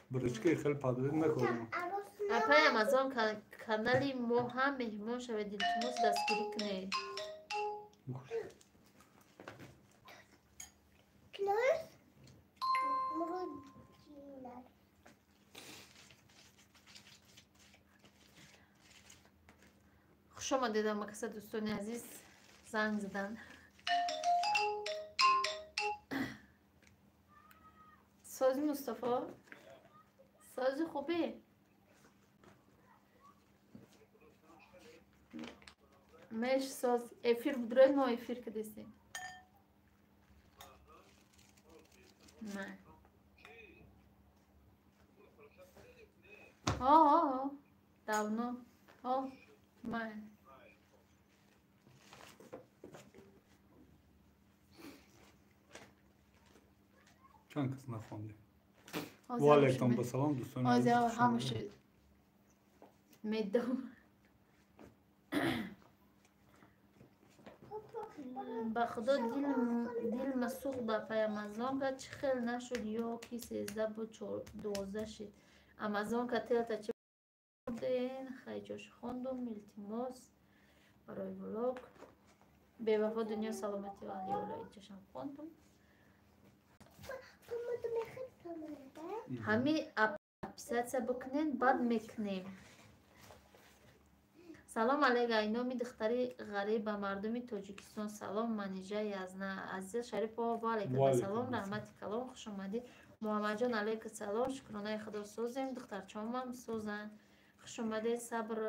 Бричкаи хеле поделить накардам. Апай Амазон, канали мо ҳам меҳмон шавед, илтимос, дастгирӣ кунед. Плюс. Хуш омадед, ҳамакаса, дӯстони азиз. Занг задан. Сози, Мустафо, сози, хубӣ? Меш, соз. Эфир будроед, мо эфир кадестем. Не, о, давно. О, май. Чанд кас нахондем. Ва алайкум басалом, дӯстони. Ҳамаш медам. Ба худо, дилма сӯхт ба пай Амазонка. Чӣ хел нашуд ё ки 13 буд, 12 шид? Амазонка телта чӣ бурден? Хайҷош хондум. Илтимос барои влог. Бевафо дунё, саломатӣ алиоло, иҷошам хондум. Ҳами подписаться бикунед, баъд мекунем. Салом алейк, айноми духтари ғариб ба мардуми Тоҷикистон. Салом, Манижа, Язна, Азиза Шарипова. Ва алайкум ассалом, раҳмати калом, хуш омадӣ. Муҳаммадҷон, алайка салом, шукронаи Худо, созем, духтарчомам созанд. Хуш омадед, Сабр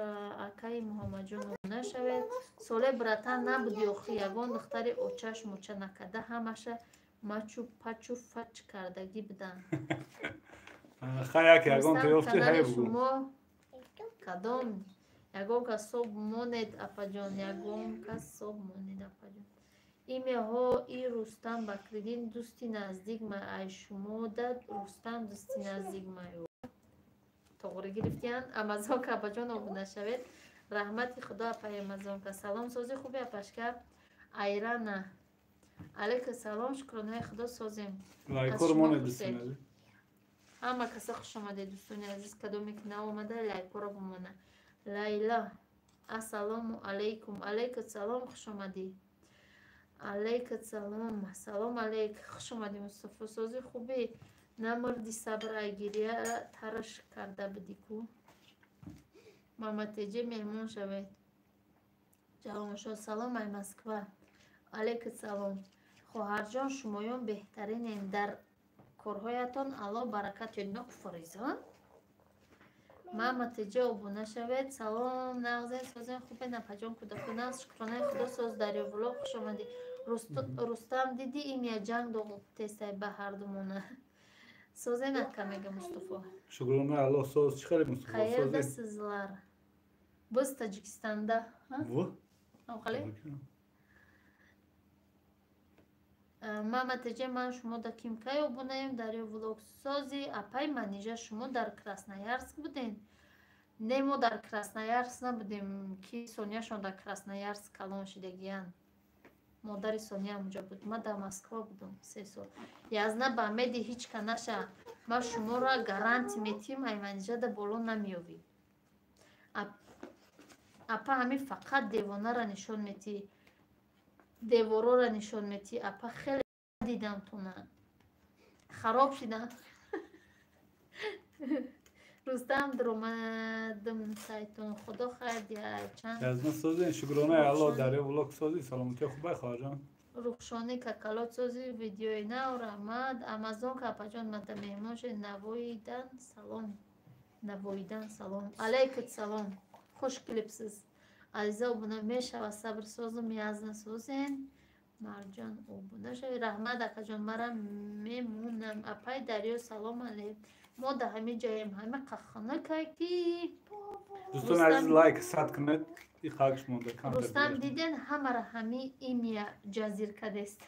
акаи Муҳаммадҷон, нашавед. Соле, братан, набуди охи, ягон духтари очаш муча накарда, ҳамаша мачу пачу фач кардагӣ буданд. Хай, як ягон ёфти, ҳай бугу. Шумо кадом? Ягон кас соб монед, апаҷон, ягон кас соб монед, апаҷон. Имяҳо и Рустам Бакриддин дӯсти наздик ма, ай шумода Рустам дӯсти наздик ма. Тоғрӣ гирифтиянд. Амазонка, апаҷон, обуна шавед. Раҳмати Худо, апаи Амазонка. Салом, сози, хуби, апашка? Айрана, алейка салом, шукронаи Худо, созем. Лайкор монед, дӯстони. Ҳама каса хуш омадед, дӯстони азиз. Кадоме ки наомада, лайкоро бимона. Лайла, ассалому алайкум. Алайка салом, хуш омадӣ. Алайка салом, салом алейк, хуш омадӣ, Мустафо, сози, хубӣ? Намурди, Сабр, айгирия тараш карда будӣ ку. Маматеҷе, меҳмон шавед. Ҷавоншо, салом ай Москва. Алайка салом, хоҳарҷон, шумоён беҳтаринем дар корҳоятон, Аллоҳ баракат ёд. Нокфоризон мама теҷа, обуна шавед. Салом, нағзен, созен, хубе, напаҷон, кӯдаку нағз? Шукронаи Худо, соз. Дарё влог, хуш омадӣ. Рустам, диди, имя ҷанг доғтесай ба ҳардумона. Созен, ака, мега Мустафо. Шукронаи Аллоҳ, соз. Чӣ хеле, Мустафо? Qayerda sizlar? Biz Tojikistonda. Хали мама теҷа, ман шумо да ким кай обунаем. Дарё влог, сози, апай Манижа? Шумо дар Красноярск будем? Не, мо дар Красноярск набудем, ки Сонияшон дар Красноярск калон шидагиянд. Модари Сония ҳамуҷа буд, ман дар Москва будам 3 сол. Язна, ба меди ҳеҷ ка наша, ман шуморо гарантӣ метиҳам, ай Манижада боло намеёвӣ. Апа, ҳамин фақат девонара нишон метиҳӣ, деворора нишон метиҳӣ. Апа, хеле дидам туна, хароб шидам. Рустам, дуромадам сайтон, Худо хайр диҳад. Чанд Язна, созен, шукронаи Аллоҳ. Дарё влог, сози, саломатии хубай, хоҳарҷон? Рухшони какалот сози видеои нав, раҳмат. Амазонка апаҷон, мада меҳмон шед. Навоидан салом, навоидан салом, алайкум салом, хуш келибсиз. Азиза, обуна мешава, сабр созум, язна созен. Марҷон, обуна шави, раҳмат, акаҷон, мара мемунам. Апай Дарё, салом алейк, мо да ҳами ҷаем, ҳами қахнакай ки. Дӯстони азиз, лайк сад кунед, иқакш монда. Рустам, диден, ҳамара ҳами имя ҷазир кадест.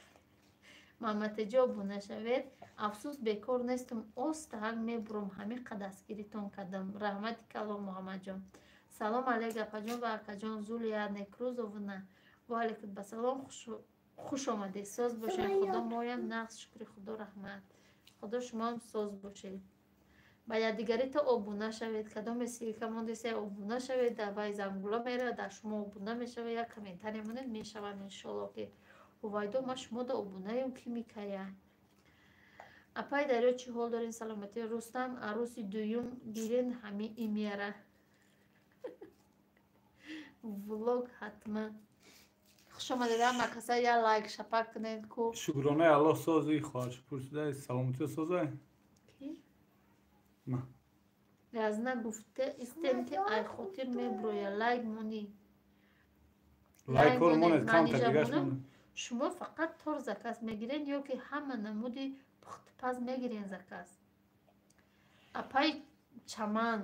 Маматеҷо, обуна шавед. Афсӯс, бекор нестум, остаҳак мебурам, ҳами қадастгиритон кардам, раҳмати калом. Муҳаммадҷон, салом алейк, апаҷон ва акаҷон. Зулия Некрузовна, ва алейкум басалом, хуш омадед, соз бошед. Худо моям нағз, шукри Худо, раҳмат, Худо шумоам соз бошед. Ба якдигарита обуна шавед, кадоме ссылка мондеса, обуна шавед, дар вай зангула меравад, дар шумо обуна мешавад, як комментария монед, мешавад, иншолло, ки ҳувайдо ма шумода обунаем, ки микая. Апай Дарё, чӣ ҳол дорен, саломатӣ? Рустам, арӯси дуюм гирен, ҳами имяра влог ҳатман. Хуш омадед ҳама каса, я лайк шапак кунед ку. Шукронаи Аллоҳ, сози. Хоҳарш пурсида, саломатӣ, созай. Язна гуфта истем, ки ай хотир меброя, лайк монӣ. Лайкҳоро монед, камтар дигаш монед. Шумо фақат тор заказ мегирен ё ки ҳама намуди пухтупаз мегирен заказ? Апай Чаман,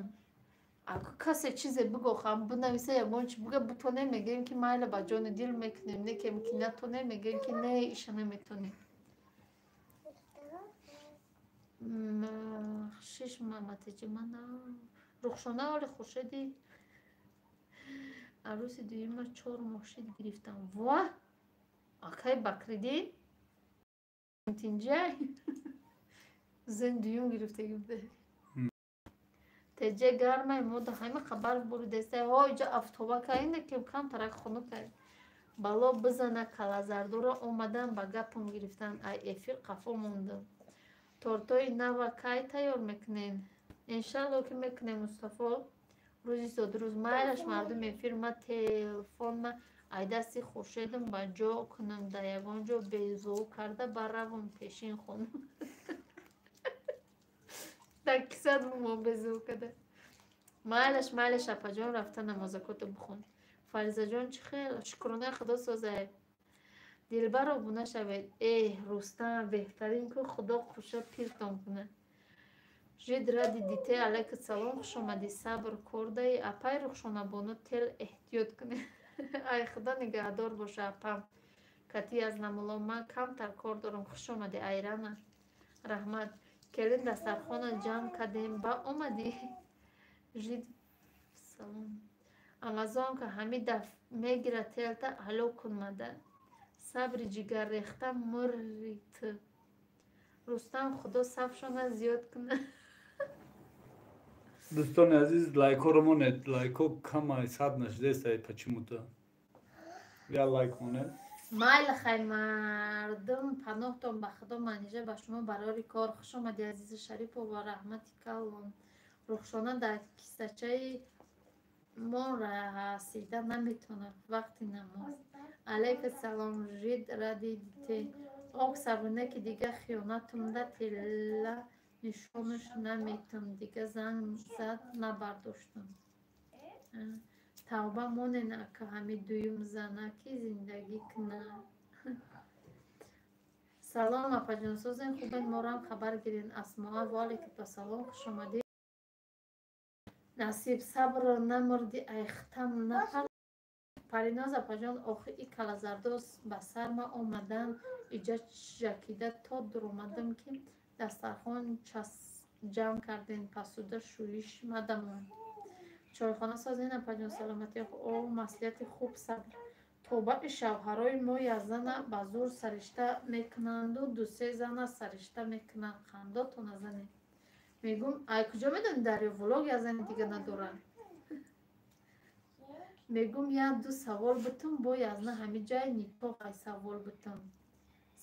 касе чизе бигохам, бинависа, ягон чи буга, бутонем, мегӯем, ки майла, ба ҷони дил мекунем, не кем ки натонем, мегӯем, ки не, иша наметонем. Шиш маматеҷи мана Рухшона оли Хуршеди арӯси дуюма 4 моҳ шид гирифтам. Ва акай Бакридин тинҷай зен дуюм гирифтаги буда. Теҷа гармай, мода ҳама хабар буридеста, ҳо иҷа афтоба каина, ки камтарак хунукай. Бало бизана калазардора омадан, ба гапам гирифтан, ай эфир қафо мондам. Тортои нава кай тайёр мекунем? Иншалло, ки мекунем, Мустафо, рӯзи зодрӯз. Майлаш, мардум, эфир ма телефонма ай дасти Хуршедам ба ҷо кунам, дар ягон ҷо безӯ карда баравам пешин хонум, дар кисат бумон безӯ карда. Майлаш, майлаш, апаҷон, рафта намозакото бихон. Фаризаҷон, чӣ хел? Шукронаи Худо, созае. Дилбар, обуна шавед. Эҳ, Рустам, беҳтарин ку, Худо хуша пиртон кунад. Жид ради дите, алайка салом, хуш омадӣ. Сабр кордаи, апай Рухшонабону, тел эҳтиёт кунед. Ай Худо нигаҳдор боша, апам. Кати аз намуло ман камтар кор дорам. Хуш омадӣ, Айрана, раҳмат. Келин, дастархона ҷамъ кардем, ба омадӣ. Жид, салом. Амазонка ҳами даф мегира телта, ало кунмада. Сабри ҷигаррехта мурри ту. Рустам, Худо сафшона зиёд кунад. Дӯстони азиз, лайкҳоро монед, лайкҳо камай, сад нашидеста почему-то. Я лайк монед. Майла, хай, мардум, паноҳтон ба Худо. Манижа, ба шумо барори кор. Хуш омадӣ, Азиза Шарипова, раҳмати калон. Рухшона дар кисачаи мо расида наметавонад вақти намоз. Алайка салом, жид ради дите. Ок, сабрина, ки дига хиёнатумда тела нишонаш наметам, дига занг зад, набардоштам. Тавба монен, ака, ҳами дуюм занаки зиндагӣ кунад. Салом, апаҷон, созен, хубен? Морам хабар гирен. Асмоа, ваалайкум ассалом, хуш омадӣ. Насиб, сабрро намурди, айхтам напар. Париноз апаҷон, охи и калазардоз ба сарма омадан, иҷа жакида то дуромадам, ки дастархон ҷамъ кардем, пасуда шӯиш мадамон. Чойхона созен, апаҷон, саломатӣ. О, маслиҳати хуб, сабр. Тобаи шавҳарои мо язана ба зур саришта мекунанду дусе зана саришта мекунанд, қандотона занед. Мегум, ай куҷо медони, дарё влог язани дига надорад. Мегум, як ду савол бутум, бо язна ҳами ҷай никоҳ ай савол бутум.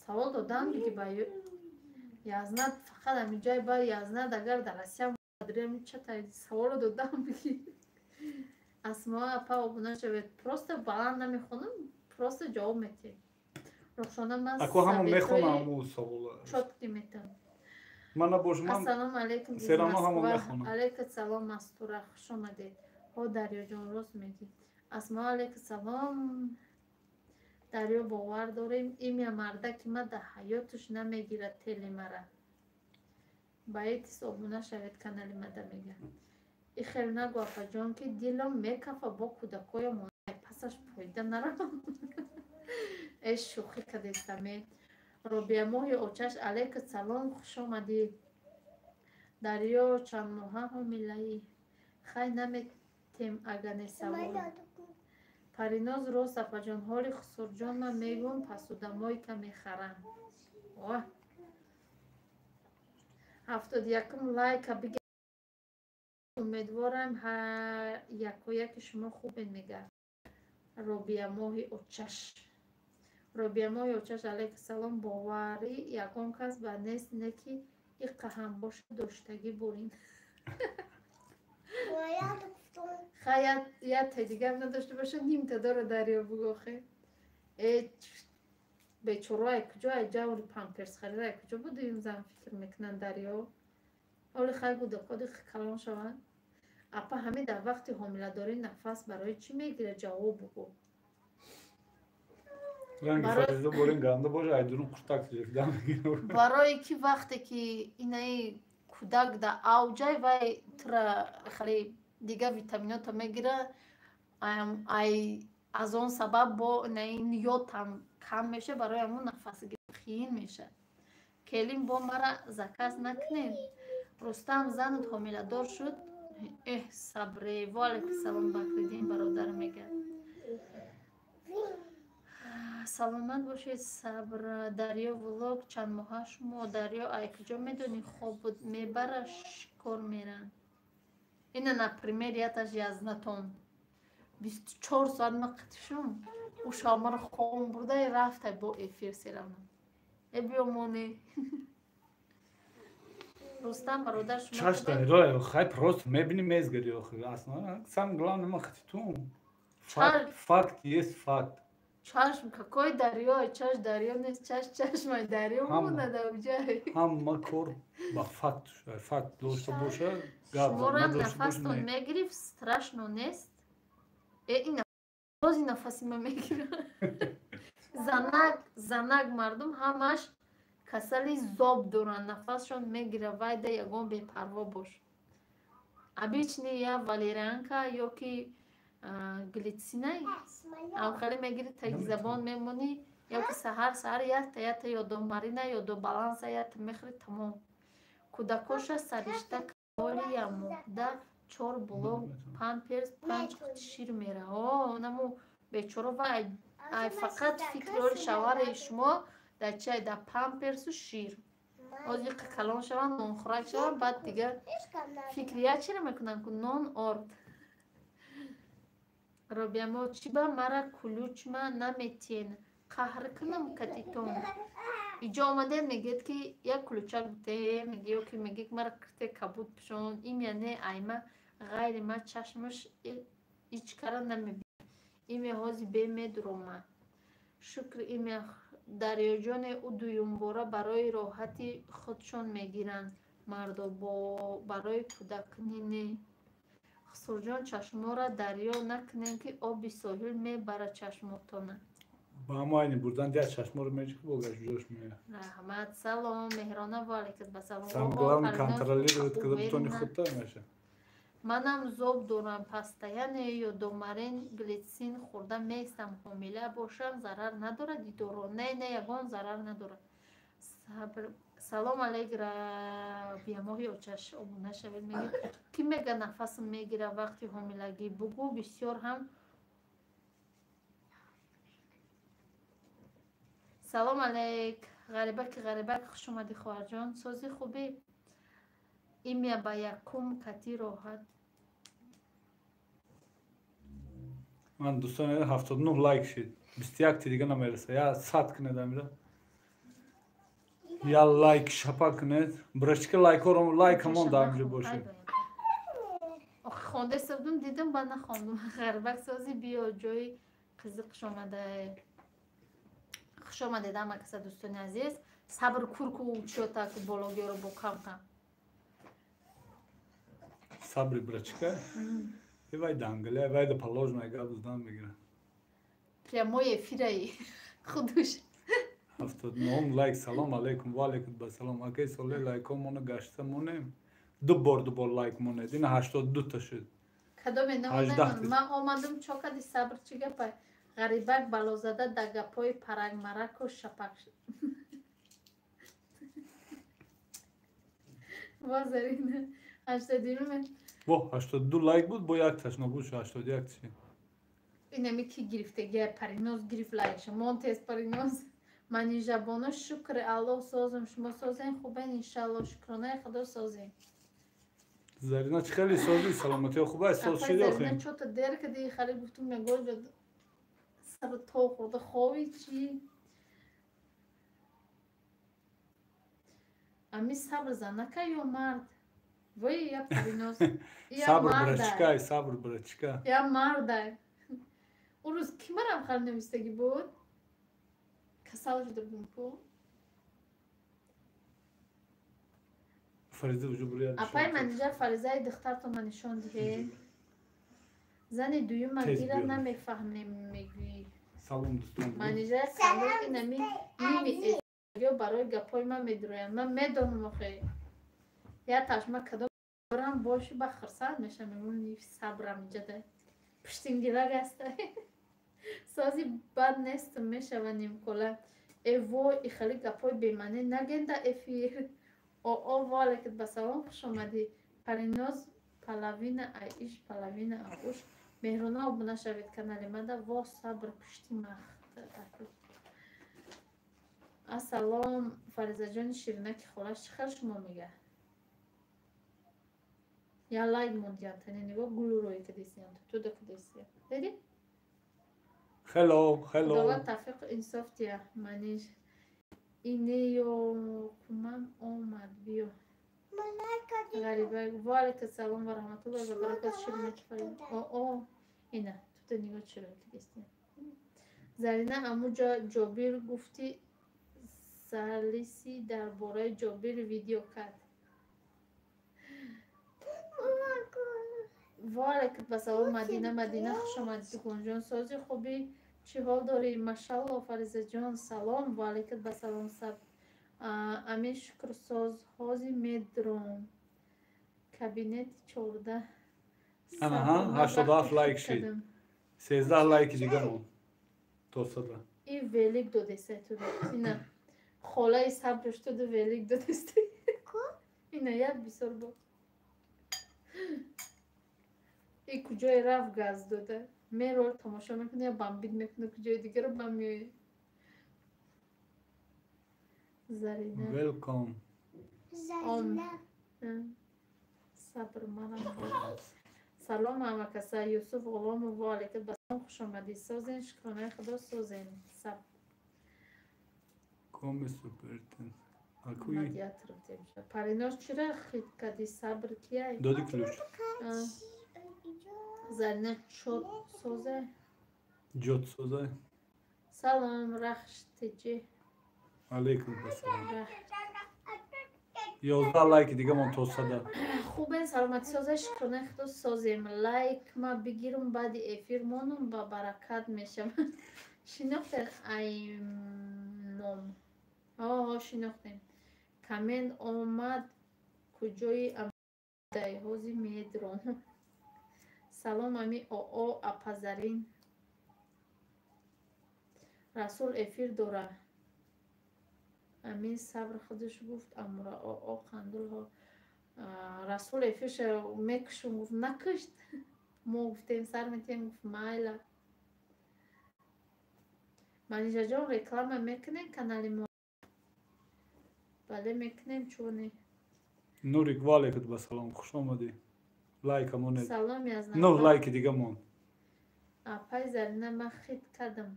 Савол додам диги ба язна, фақат ҳами ҷай ба язна, агар дар Россия чата саволо додам биги. Асмо апа, обуна шавед. Просто баланд намехонам, просто ҷавоб метиҳем. Рухшона ман Ако ҳама мехонам ҳаму савола. Чётки метам. Ман набошам. Ассалому алайкум. Серано ҳама мехонам. Алайкум салом Мастура, хуш омадед. Ҳо Дарёҷон, рост мегӣ. Асмо алайкум салом. Дарё бовар дорем, имя мардаки ма дар ҳаёташ намегирад тели мара. Ба этис обуна шавед канали мада мега. И хел нагу апаҷон, ки дилам мекафа бо кӯдакоям пасаш пойда наравам. Э шӯхӣ кадестаме. Робиямоҳи очаш алайкум салом, хуш омадӣ. Дарё чанд моҳа ҳомилаӣ? Хай наметем ага не савол. Париноз рост апаҷон, ҳоли хусурҷон ман мегӯм пасудамойка мехарам. Оҳ. 71-м лайка бига. Умедворам ҳар якояки шумо хубен мега. Робиямоҳи очаш. Робиямоҳи очаш алайкум салом. Боварӣ ягон кас ба нест не ки иққа ҳам боша доштагӣ бурин. Хай якта дигар надошта боша, нимта дора Дарё бугохе. Э бечораи куҷо ай ҷаври памперс харида ай куҷо буду зан фикр мекунанд Дарё. Ҳоли хай кӯдакоди калон шаванд. Апа ҳамин дар вақти ҳомиладорӣ нафас барои чӣ мегирад? Ҷавоб бугӯ. Барое ки вақте ки инаи кӯдак дар авҷай вай тура хеле дигар витаминота мегира, ай аз он сабаб бо инаи ниётам кам меша, барои ҳамон нафасгирӣ қиин меша. Келин бо мара заказ накунед. Рустам занат ҳомиладор шуд. Эҳ сабре. Ва алайкум салом Бакриддин бародар мега. Саломат бошед сабр. Дарё влог чанд моҳа шумо Дарё ай куҷо медонӣ хоб мебара шикор меранд. Ина например яташ язнатон 24 соат ма қатишум ӯ шалмаро хом бурда рафта бо эфир серавна. Э биё моне. Рустам бародар шумо чаш Дарё хай просто мебини мезгари охи. Аслан сам главное ма қатитум. Факт есть факт. Чашм какой дарё, чаш дарё нест, чаш чашмай дарё монада уҷай. Ҳама кор ба факт шуда, факт дошта боша, гап шуморам нафастон мегирифт, страшно нест? Э ин бози нафаси ма мегира. Занак, занак мардум ҳамаш касали зоб доранд, нафасшон мегира, вайда ягон бепарво бош. Обычный я валерьянка ё ки глицинай авхали мегири таги забон мемонӣ, ё ки саҳар саҳар якта якта ё домарина ё до баланса якта мехӯри, тамом. Кӯдакоша саришта ҳоли ямоҳда 4 блок памперс 5 қути шир мера. О наму бечора ва ай фақат фикри ҳоли шавараи шумо дар чай дар памперсу шир. Ҳозир калон шаванд, нонхӯрак шаванд, баъд дигар фикри як чиро мекунанд ку нон орд. Робиамо чӣ ба мара кулючма наметиен? Қаҳр кунам катитон. Иҷо омадем мегӯяд ки як кулючак бите, меги ё ки меги мара кирте кабуд пӯшон. Имя не айма ғайри ма чашмаш ичкара намебинад. Имя ҳози бе медурома. Шукр имя Дарёҷоне ӯ дуюмбора барои роҳати худшон мегиранд. Мардо бо барои кӯдакни не. Хусурҷон чашмора дарё накунем ки оби соҳил мебарад чашмотона. Ба ҳамо айни бурдан дия чашморо меҷи бо гаштҷош мея. Раҳмат, салом Меҳрона ва алайкум ассалом. Сам главное контролировать, когда бутони худта меша. Манам зоб дорам, постоянно ё домарин глицин хӯрда меистам, ҳомила бошам зарар надорад дидоро. Не, не, ягон зарар надорад. Сабр. Салом алейк Рабиямоҳи очаш обуна шавед меги. Ки мега нафасм мегира вақти ҳомилагӣ? Бугӯ бисёр ҳам. Салом алейк Ғарибаки Ғарибак, хуш омадӣ хоҳарҷон. Сози хубӣ? Имя ба якум кати роҳат. Ман дӯстон 79 лайк шид. 21 ти дига намереса. Я 100 кунед амира. Я лайк шапа кунед. Брашки лайкоро лайк ҳамон дар инҷо бошед. Охи хонда истодум, дидам ба нахондум. Ғарибак сози биё ҷои қизиқш омадае. Хуш омадед ҳама каса, дӯстони азиз. Сабр курку чиёта ку бологиёро бо кам-кам. Сабри брачка? Вай дангля, вай да положено гап задан мегира. Прямой эфираи худуш. 79 лайк. Салом алейкум, ва алейкум басалом. Акай соле, лайко моно гашта монем. Ду бор, ду бор лайк монед. Ина 82 та шуд. Кадоме намонем? Ман омадам, чо кади, Сабр, чӣ гапай? Ғарибак балозада да гапҳои парангмараку шапак. Во, Зарина, 82. Во, 82 лайк буд, бо як таш нобуд шуд, 81 чи. Инами ки гирифтагия? Париноз гирифт лайкша. Монтес, Париноз. Манижабоно, шукри Аллоҳ, созем. Шумо созем, хубен? Иншалло, шукронаи Худо, созем. Зарина, чӣ хеле сози, саломатиё хуб аст, соз шиди охи? Зарина, чота дер кади, хали гуфтум, мегоҷа сар то хӯрда хови чӣ? Ами Сабр занака ё мард? Вой, я Париноз. Сабр брачка, Сабр брачка. Я мардай. Он рӯз ки марам хал навистагӣ буд? Касал шуда будем ку. Фариза уже буря. Апай Манижа, Фаризаи духтартона нишон диҳед. Зани дуюма гира, намефаҳмем, мегӯӣ. Салом, дӯстон. Манижа, салом. Инами ними ё барои гапҳои ман медуроянд. Ман медонам охе. Я ташма кадом барам боши, ба хурсанд мешам, мегӯям, сабрам иҷада. Пуштингирак аста. Сози бад нестам, мешава нимкола. Э вой, и хеле гапҳои бемаънӣ нагенда эфир. Оо, ваалайкум басалом, хуш омадӣ. Париноз, половина ай иш, половина ауш. Меҳрона, обуна шавед канали мада. Во, Сабр пушти махт. Ассалом, Фаризаҷони ширинаки холаш, чӣ хел шумо мега? Я лайк мондиям, тани нигоҳ, гулурӯи кадесиям, туда кадесиям. Дидӣ? Hello, hello. Худованд тавфиқу инсоф диҳад. Маниж инеёкумам омад, биё. Ғариба, ваалайкум салом ва раҳматуллоҳи ва баракату, ширинаки Фариза. О, ина, туда нигоҳ, чиро кадесиям. Зарина, амуҷа Ҷобир гуфти, Салиси дар бораи Ҷобир видео кард. Ваалайкум басалом, Мадина, Мадина, хуш омадӣ, дуконҷон, сози, хубӣ, чӣ ҳол дорӣ? Машалло, Фаризаҷон, салом, ваалайкум басалом. Саб ами, шукрсоз, ҳози медром кабинети 14. Анаҳа, 87 лайк шид. 13 лайки дига мон. То сада. И велик додеса туда. Ина холаи сабрш туда велик додеста. Ина як бисёр бо. И куҷое рафт, газ дода. Меро тамошо мекунад, я бамбид мекунад, куҷои дигаро бам меояд. Зарина. Welcome. Ом. Сабр марам. Салом ҳамакаса, Юсуф Ғуломов, ва алайкум басалом, хуш омадӣ. Созен, шукронаи Худо, созен. Саб. Come супертен. Акуи. Медиатор демша. Париноз, чира хит кади, Сабр кияй? Доди ключ. Зарина, чот созе? Ҷот созе. Салом, Рахш теҷи. Алейкум ассалом. 11 лайки дига мон то сада. Хубен, саломатӣ, созе, шукронаи Худо, созем. Лайк ма бигирум, баъди эфир монум, ба баракат мешавам. Шинохтен аймом? Ҳо, шинохтем. Коммент омад, куҷои амдай, ҳози медром. Салом, ами оо апазарин. Расул эфир дора. Амин, Сабр худаш гуфт, амура оо қандулҳо. Расул эфирша мекушум гуфт, накушт. Мо гуфтем, сар метиҳем, гуфт, майла. Манижаҷон, реклама мекунем канали мо? Бале, мекунем, чуне. Нурик, ваалайкум басалом, хуш омадӣ. Лайка монед. Салом аз 9 лайки дига мон. Апай Зарина, ман хит кардам.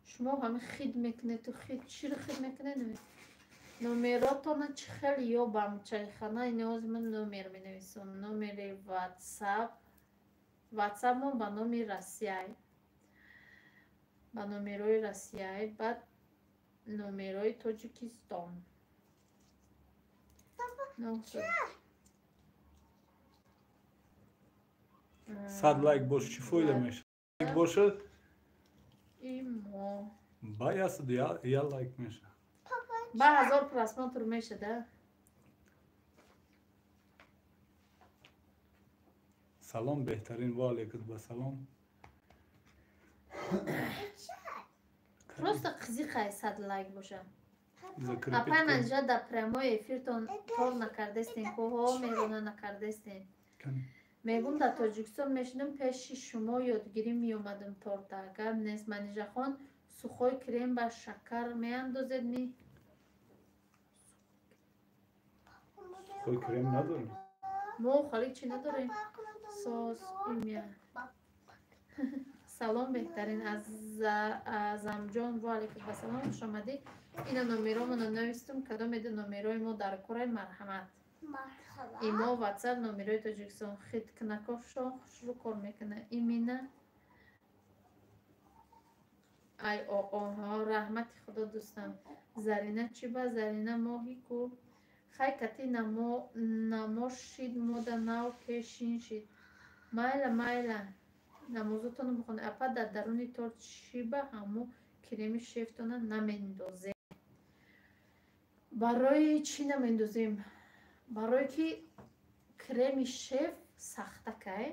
Шумо ҳами хит мекунед, ту хит чиро хит мекунед? Номеротона чӣ хел ёбам? Чайхана, инози ман номер менависам. Номери WhatsApp. WhatsApp мо ба номи Россияй. Ба номерои Россияй. Баъд Номерои Тоҷикистон. 100 лайк бош, чӣ фоида мешавад? Лайк бошад имо ба 101 лайк мешавад. Ба 1000 просмотр мешада. Салом беҳтарин, ва алайкум ба салом. Просто қизиқай 100 лайк боша. Апай Манижа, дар прямой эфиртон тор накардестен, кӯҳо меҳрона накардестен. Мегум дар Тоҷикистон мешинам, пеши шумо ёдгирӣ меомадам торта. Гап нест. Манижахон, сухой крем ба шакар меандозед ми? Сухой крем надорем. Мо хали чӣ надорем? Сос имя. Салом беҳтарин Азамҷон, ва алайкум ассалом, хуш омадӣ. Ина номеромона навистум, кадомеда номерои мо дар корай, марҳамат. Имо, WhatsApp, номерои Тоҷикистон. Хиткунакошон хушрӯ кор мекунад. Имина ай оҳо, раҳмати худо дӯстам. Зарина чӣ ба? Зарина моҳи ку хай кати намо шид, мода нав пешин шид. Майла, майла, намозотонро бихонед. Апа, дар даруни торт чӣ ба ҳамо креми шефтона намендозем? Барои чӣ намендозем? Барое ки креми шеф сахтакай,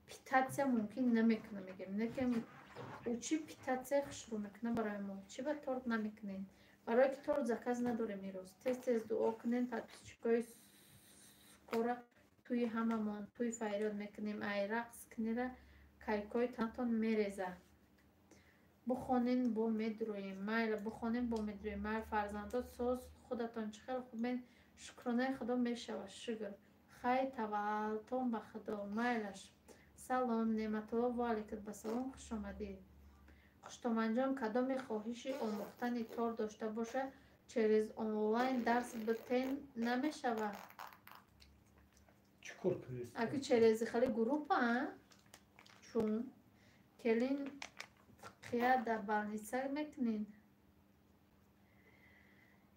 питатсия мумкин намекуна, мегем. Лекин ӯ чӣ питатсия хушрӯ мекуна барои мо. Чӣ ба торт намекунем? Барое ки торт заказ надорем имрӯз. Тез тез дуо кунем, подписчикои скоро тӯи ҳамамон тӯи фарёд мекунем. Ай рақс кунера кайкои танатон мереза. Бухонен бо медрӯем. Майла, бухонем бо медрӯем. Майла, фарзандот соз, худатон чӣ хел хубен? Шукронаи худо мешавад, шукр. Хай таваллтон ба худо. Майлаш. Салом Неъматулло, ва алайкум ассалом, хуш омадед. Хуштоманҷон, кадоме хоҳиши омӯхтани тор дошта боша, через онлайн дарс битен намешавад? Чӣ кор кардед? Аки через хали группа, чун келин қия дар больница мекунед.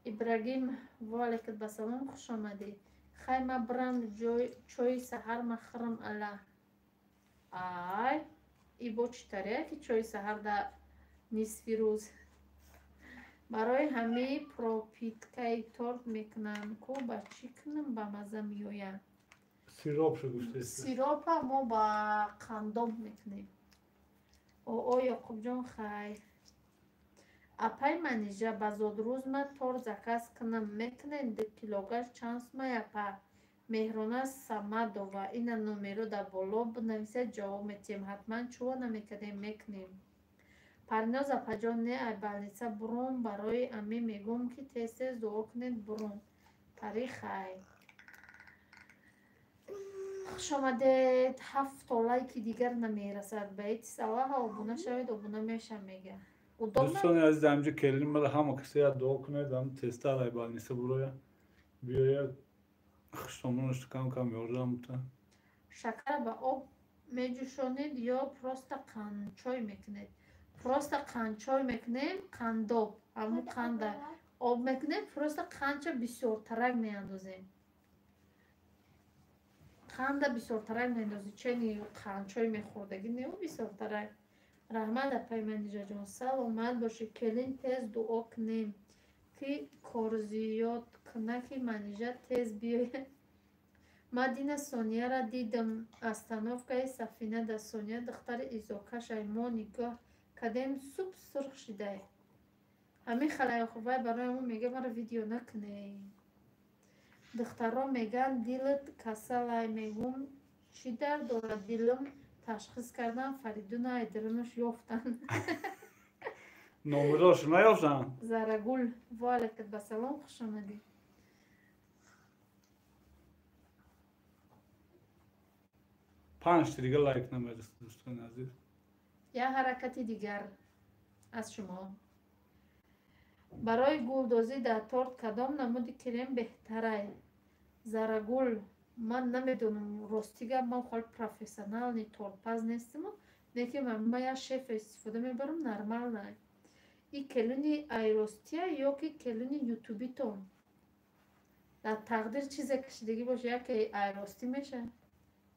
Ибрагим, ва алайкум ассалом, хуш омадед. Хай ма бирам чойи саҳар махӯрам ала. Ай, ибо чӣ таре ки чойи саҳар дар нисфи рӯз? Барои ҳамаи пропиткаи торт мекунам ку ба чӣ кунам ба мазза меояд? Сиропшо гуфтед. Сиропа мо ба қандоб мекунем. Оо, Ёқубҷон, хайр. Апай Манижа, ба зодрӯзма торт заказ кунам мекунед? 2 килогаш чанд сумай апа? Меҳрона Самадова, ина номеро дар боло бинависед, ҷавоб метиҳем. Ҳатман чӯва намекардем, мекунем. Париноз апаҷон, не ай больница буром, барои ами мегӯм ки тез тез дуо кунед буром. Пари хай. Хуш омадед. 7 лайки дигар намерасад. Ба итис Аллаҳа обуна шавед, обуна мешам мега. Дӯстони азиз, ҳамҷо келин мара ҳама касе як дуо кунед, ҳам тезтар ай больница буроя биёяд, хуштомонаш кам кам ёрдам бута. Шакара ба об меҷӯшонед ё просто қандчой мекунед? Просто қандчой мекунем, қандоб, ҳамун қанда об мекунем, просто қандча бисёртарак меандозем. Қанда бисёртарак меандозем, чени қандчой мехӯрдагӣ неу бисёртарак. Раҳмат апай Манижаҷон, саломат бошед. Келин тез дуо кунем ки корзиёд куна ки Манижа тез биёяд. Ман дина Сонияра дидам остановкаи сафина да. Сония духтари изокашай, мо нигоҳ кардем, суб сурх шидай. Ҳамин халаяхувай барои мо мега мара видео накунед. Духтаро меган дилат касалай, мегум чӣ дард дорад дилам? Ташхис кардан, Фаридуна айдиринаш ёфтан. Номерош наёфтан? Зарагул, ва алайкум ассалом, хуш омадед. 5 дига лайк намерасад, дӯстони азиз. Як ҳаракати дигар аз шумо. Барои гулдозӣ дар торт кадом намуди крем беҳтарай? Зарагул, ман намедонам, рости гап, ман хол профессионални тортпаз нестиму, лекин ман як шефа истифода мебарам, нормально. И келуни айростия ё ки келуни ютубитон? Дар тақдир чизе кашидагӣ боша, яке айростӣ меша.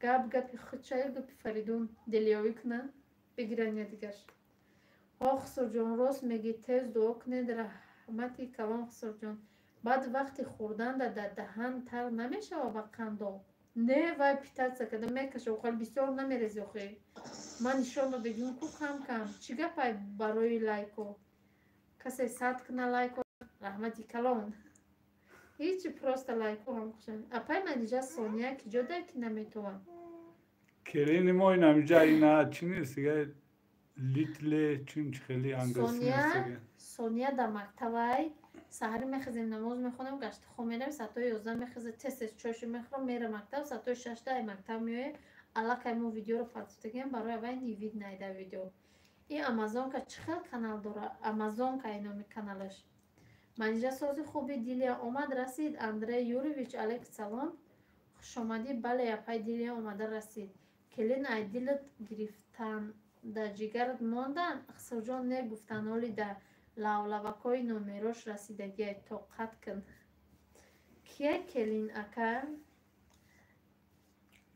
Гап гапи худша ё гапи Фаридун делиёвӣ кунанд, бигиранд я дигаш. Ҳо, Хусурҷон, рост мегӣ, тез дуо кунед, раҳмати калон, Хусурҷон. Баъд вақти хӯрданда дар даҳан тар намешава ба қандоб? Не, вай питаться карда мекаша, охали бисёр намерези охи. Ман нишон додагим ку кам кам. Чӣ гапай барои лайко? Касе сад куна лайко, раҳмати калон. Ҳичи, просто лайко ҳам хушам. Апай Манижа, Сония ки ҷо дай ки наметавам? Келини мо инамиҷа ина чӣ нест дига, литле чин хеле англисӣ нест. Сония дар мактабай. Саҳарӣ мехезем, намоз мехонем, гашти хоб меравем, соатҳои 11 мехеза, тез тез чойшо мехӯрам, мера мактаб, соатҳои 6 ай мактаб меояд. Аллакай мо видеоро партофтагиам, барои аввай не видно дар видео. Ин Амазонка чӣ хел канал дора? Амазонка и номи каналаш. Манижа, сози хуби, Дилия омад расид. Андрей Юрьевич, алейкум салом, хушомадӣ. Бале, апай Дилия омада расид. Келин ай дилат гирифтан, да ҷигарат мондан? Хисурҷон, не гуфтан, оли да лавлавакҳои номерош расидагиай, тоқат кун. Кия келин, ака?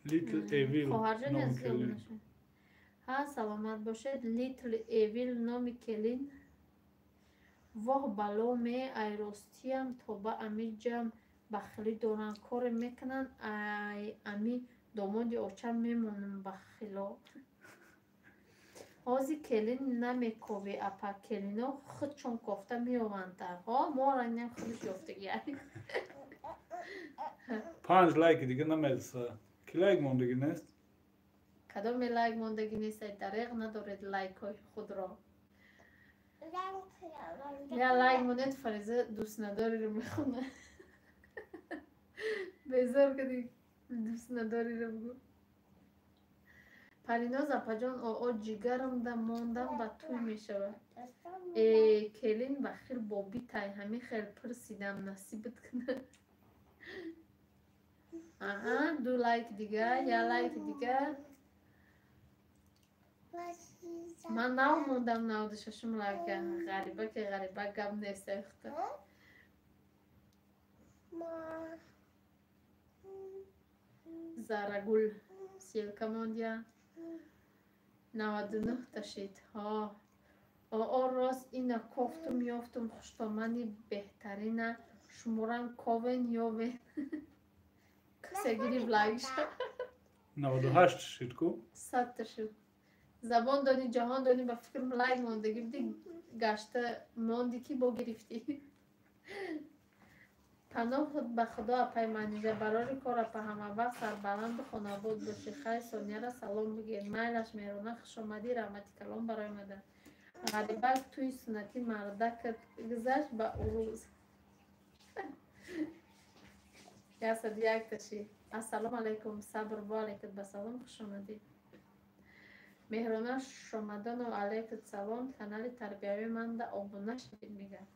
Little Evil. Хоҳарҷони азиз, ҳа, саломат бошед. Little Evil номи келин. Воҳ бало ме, айростиям тоба, амиҷам бахилӣ доранд, коре мекунанд, ай ами домоди очам мемонам бахило. Ҳози келин намековӣ, апа, келино худшон кофта меованд. Ҳо, моро инам худаш ёфтагиай. Панҷ лайки дига намереса. Ки лайк мондагӣ нест? Кадоме лайк мондагӣ нест? Ай дареғ надоред лайкҳои худро. Я лайк монед, Фариза дӯст надориро мехонад. Безор кади, дӯст надориро бигӯ. Париноз апаҷон, оо, ҷигарамда мондам, ба тӯй мешавад. Э, келин бахил бобитай, ҳамин хел пурсидам, насибат кунад. Аҳа, ду лайк дига, я лайк дига. Ман нав мондам, 96-ум лайка. Ғариба ки ғариба, гап нест эхта. Зарагул ссылка мондия. 99-та шид. Ҳо. Оо, рост, ина кофтум, ёфтум, хуштомани беҳтарина, шуморам ковен ёвен. Касе гирифт лайкша. 98 шид ку? 100-та шуд. Забон дони, ҷаҳон дони, ба фикрам лайк мондагӣ будӣ, гашта монди ки бо гирифтӣ. Паноҳ ба Худо, апай Манижа, барори кор, апа, ҳамавақт сарбаланду хонобод бошӣ. Хайр, Сонияра салом бигӯед. Майлаш, Меҳрона, хушомадӣ, раҳмати калон барои омадан. Ғарибак тӯи суннатӣ мардакат гузашт ба урӯз. 101-та шид. Ассалому алайкум, Сабр, ва алайкум басалом, хушомадӣ. Меҳрона Шомадонов, алайкум салом, канали тарбиявии манда обуна шавед, мегӯяд.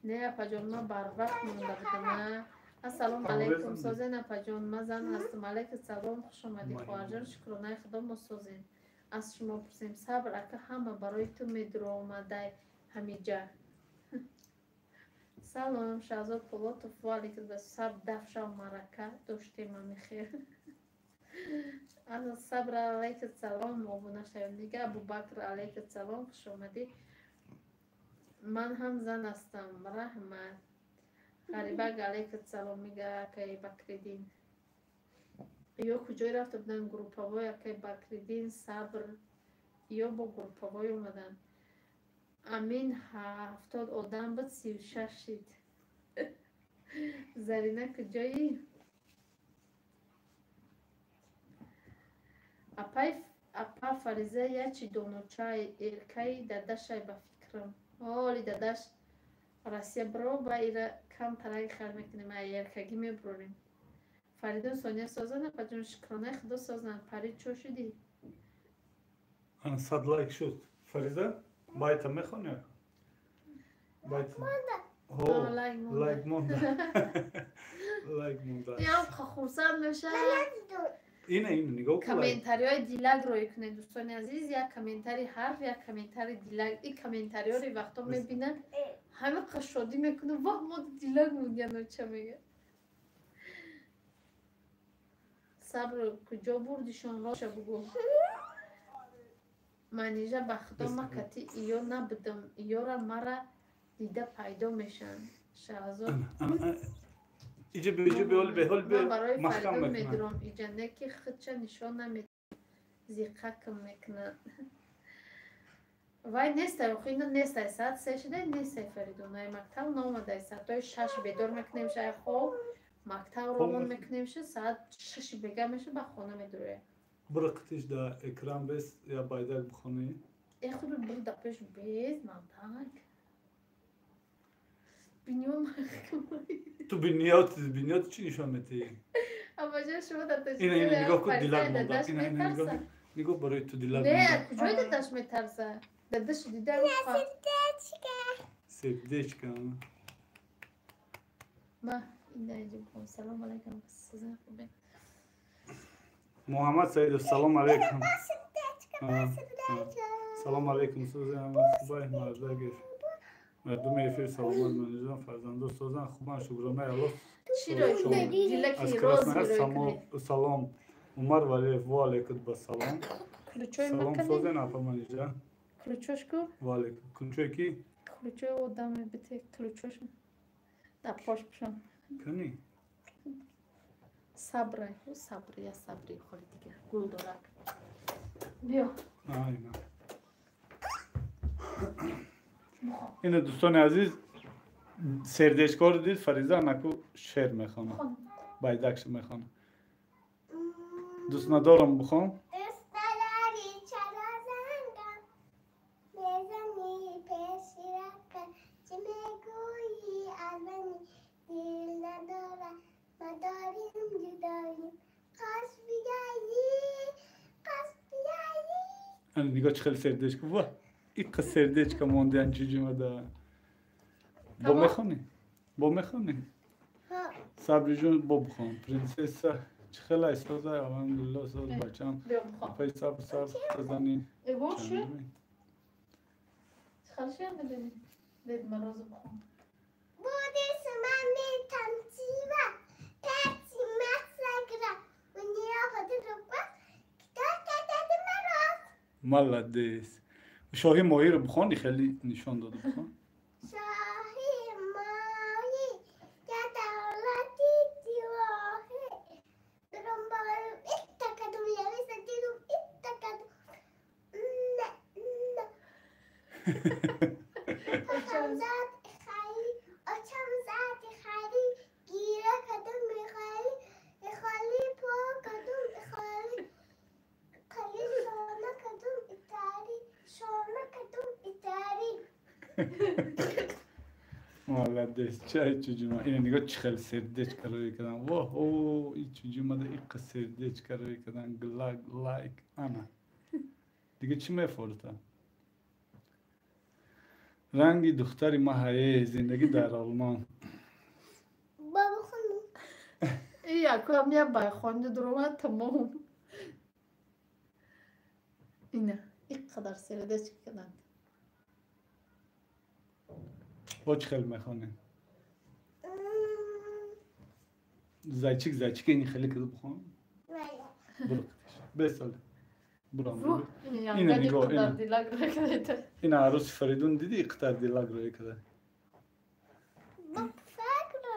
Не, апаҷон, ман барвақт монда будам. Ассалому алайкум, созен, апаҷон, ман зан ҳастам. Алайкум салом, хушомадӣ, хоҳарҷон, шукронаи Худо, мо созем. Аз шумо пурсем. Сабр ака, ҳама барои ту медуромадай ҳамиҷа. Салом, Шаҳзод Полотов, ва алайкум сабр, дафшав марака доштем амихел. Сабр, алайкум салом, обуна шавед. Дига Абубакр, алайкум салом, хушомадӣ. Ман ҳам зан ҳастам, раҳмат. Ғарибак, алайкум салом, мега акаи Бакриддин. Ё куҷое рафта буданд группавой, акаи Бакриддин, Сабр, ё бо группавой омаданд. Амин 70 одам буд, 36 шид. Зарина, куҷоӣ? Апа Фариза ячи доночай эркаи дадашай ба фикрам. Оли дадаш Россия бро, ба ира кам тараги хар мекунем, ай эркагӣ мебурорем. Фаридун, Сония созан, апаҷон, шукронаи Худо, созан. Парид, чо шудӣ? Ана 100 лайк шуд. Фариза, байта мехонӣ? Байта. Ҳо, лайк монда. Лайк монда. Ям хурсанд мешавад. Ина ин нигоҳ кун. Комментариҳои дилак рӯй кунед, дӯстони азиз. Як комментари ҳарф, як комментари дилак. И комментариҳоро вақто мебинам, ҳама шодӣ мекунам. Воҳ, мо дилак мудияноча мега. Сабр, куҷо бурдишон, роша бугӯ. Манижа, ба худо ма кати иё набудам. Иёра мара дида пайдо мешаванд. Шаҳзод ман барои Фаридун медурам. Иҷа не ки худша нишон намедиҳад, зиқакм мекунад. Вай нестай, охи ино нестай. Соат 3 шуда нестай Фаридун. Ай мактаб наомадай. Соатҳои 6 бедор мекунем шай хоб, мактаб ровон мекунем ша, соат 6 бега меша, ба хона медурояд. Бира қитиш да экран бес я байдак бихонӣ. Э худ бир да пеш без мантак. Биниёт ту биниёт биниёт чӣ нишон медиҳӣ? Абаҷа шумо дар Ина ина нигоҳ кун, дилак монда. Ина ина нигоҳ нигоҳ барои ту дилак Не, куҷои дадаш метарса? Дадаш дида сердечко. Ма ина иҷиб. Салом алайкум. Сизан хубе. Муҳаммад Саидов, салом алайкум. Салом алайкум, созам хубай мардагир. Мардуми эфир саломат, манижон, фарзандо созан хубан, шукронаи Аллоҳ. Аз Красноярск салом. Умар Валиев, ва алайкум ба салом. Салом созен апа Манижа. Ключош ку? Ва алайкум. Ключои ки? Ключои одаме бите, ключош. Да пош пшон. Кани? Сабрай, сабри, я сабри холи дигар. Гул дорак. Биё. Айна. Ина дӯстони азиз, сердечкоро дид, Фариза наку шеър мехонад. Байдакш мехонад. Дӯст надорам бихон. Нигоҳ чӣ хеле сердечко. Ва иқа сердечко мондиан чуҷумада. Бо мехонӣ? Бо мехонӣ? Сабриҷон бо бихон. Принсесса чӣ хеле созай, алҳамдулиллоҳ соз бачам. Пай сабр сабр тазани. Молодец. Шоҳи моҳиро бихони, хеле нишон дода бихон. Шоҳи моҳӣ ки давлати дивоҳӣ дурумборум иттакадум лависатидум иттакадум на на очамзад хари гира кадум мехали мехали по кадум мехали қали шона кадум итари шона кадум итари. Молодец. Чай чуҷума. Ина нигоҳ чӣ хеле сердечко рӯй кардам. Воҳ, и чуҷумада иқа сердечко рӯй кардам. Глаг лайк. Ана. Дига чӣ мефорта? Ранги духтари ма ҳае, зиндагӣ дар Олмон. Баба хонум. И якам я байхонда дуромад тамом. Ина, иқадар сердечко карданд. Бо чӣ хеле мехонем? Зайчик, зайчик, ини хеле кида бихон. Буро қитиш. Бесале. Буро. Ина нигоҳ, ина. Ина арӯси Фаридун диди иқадар дилак рӯй када.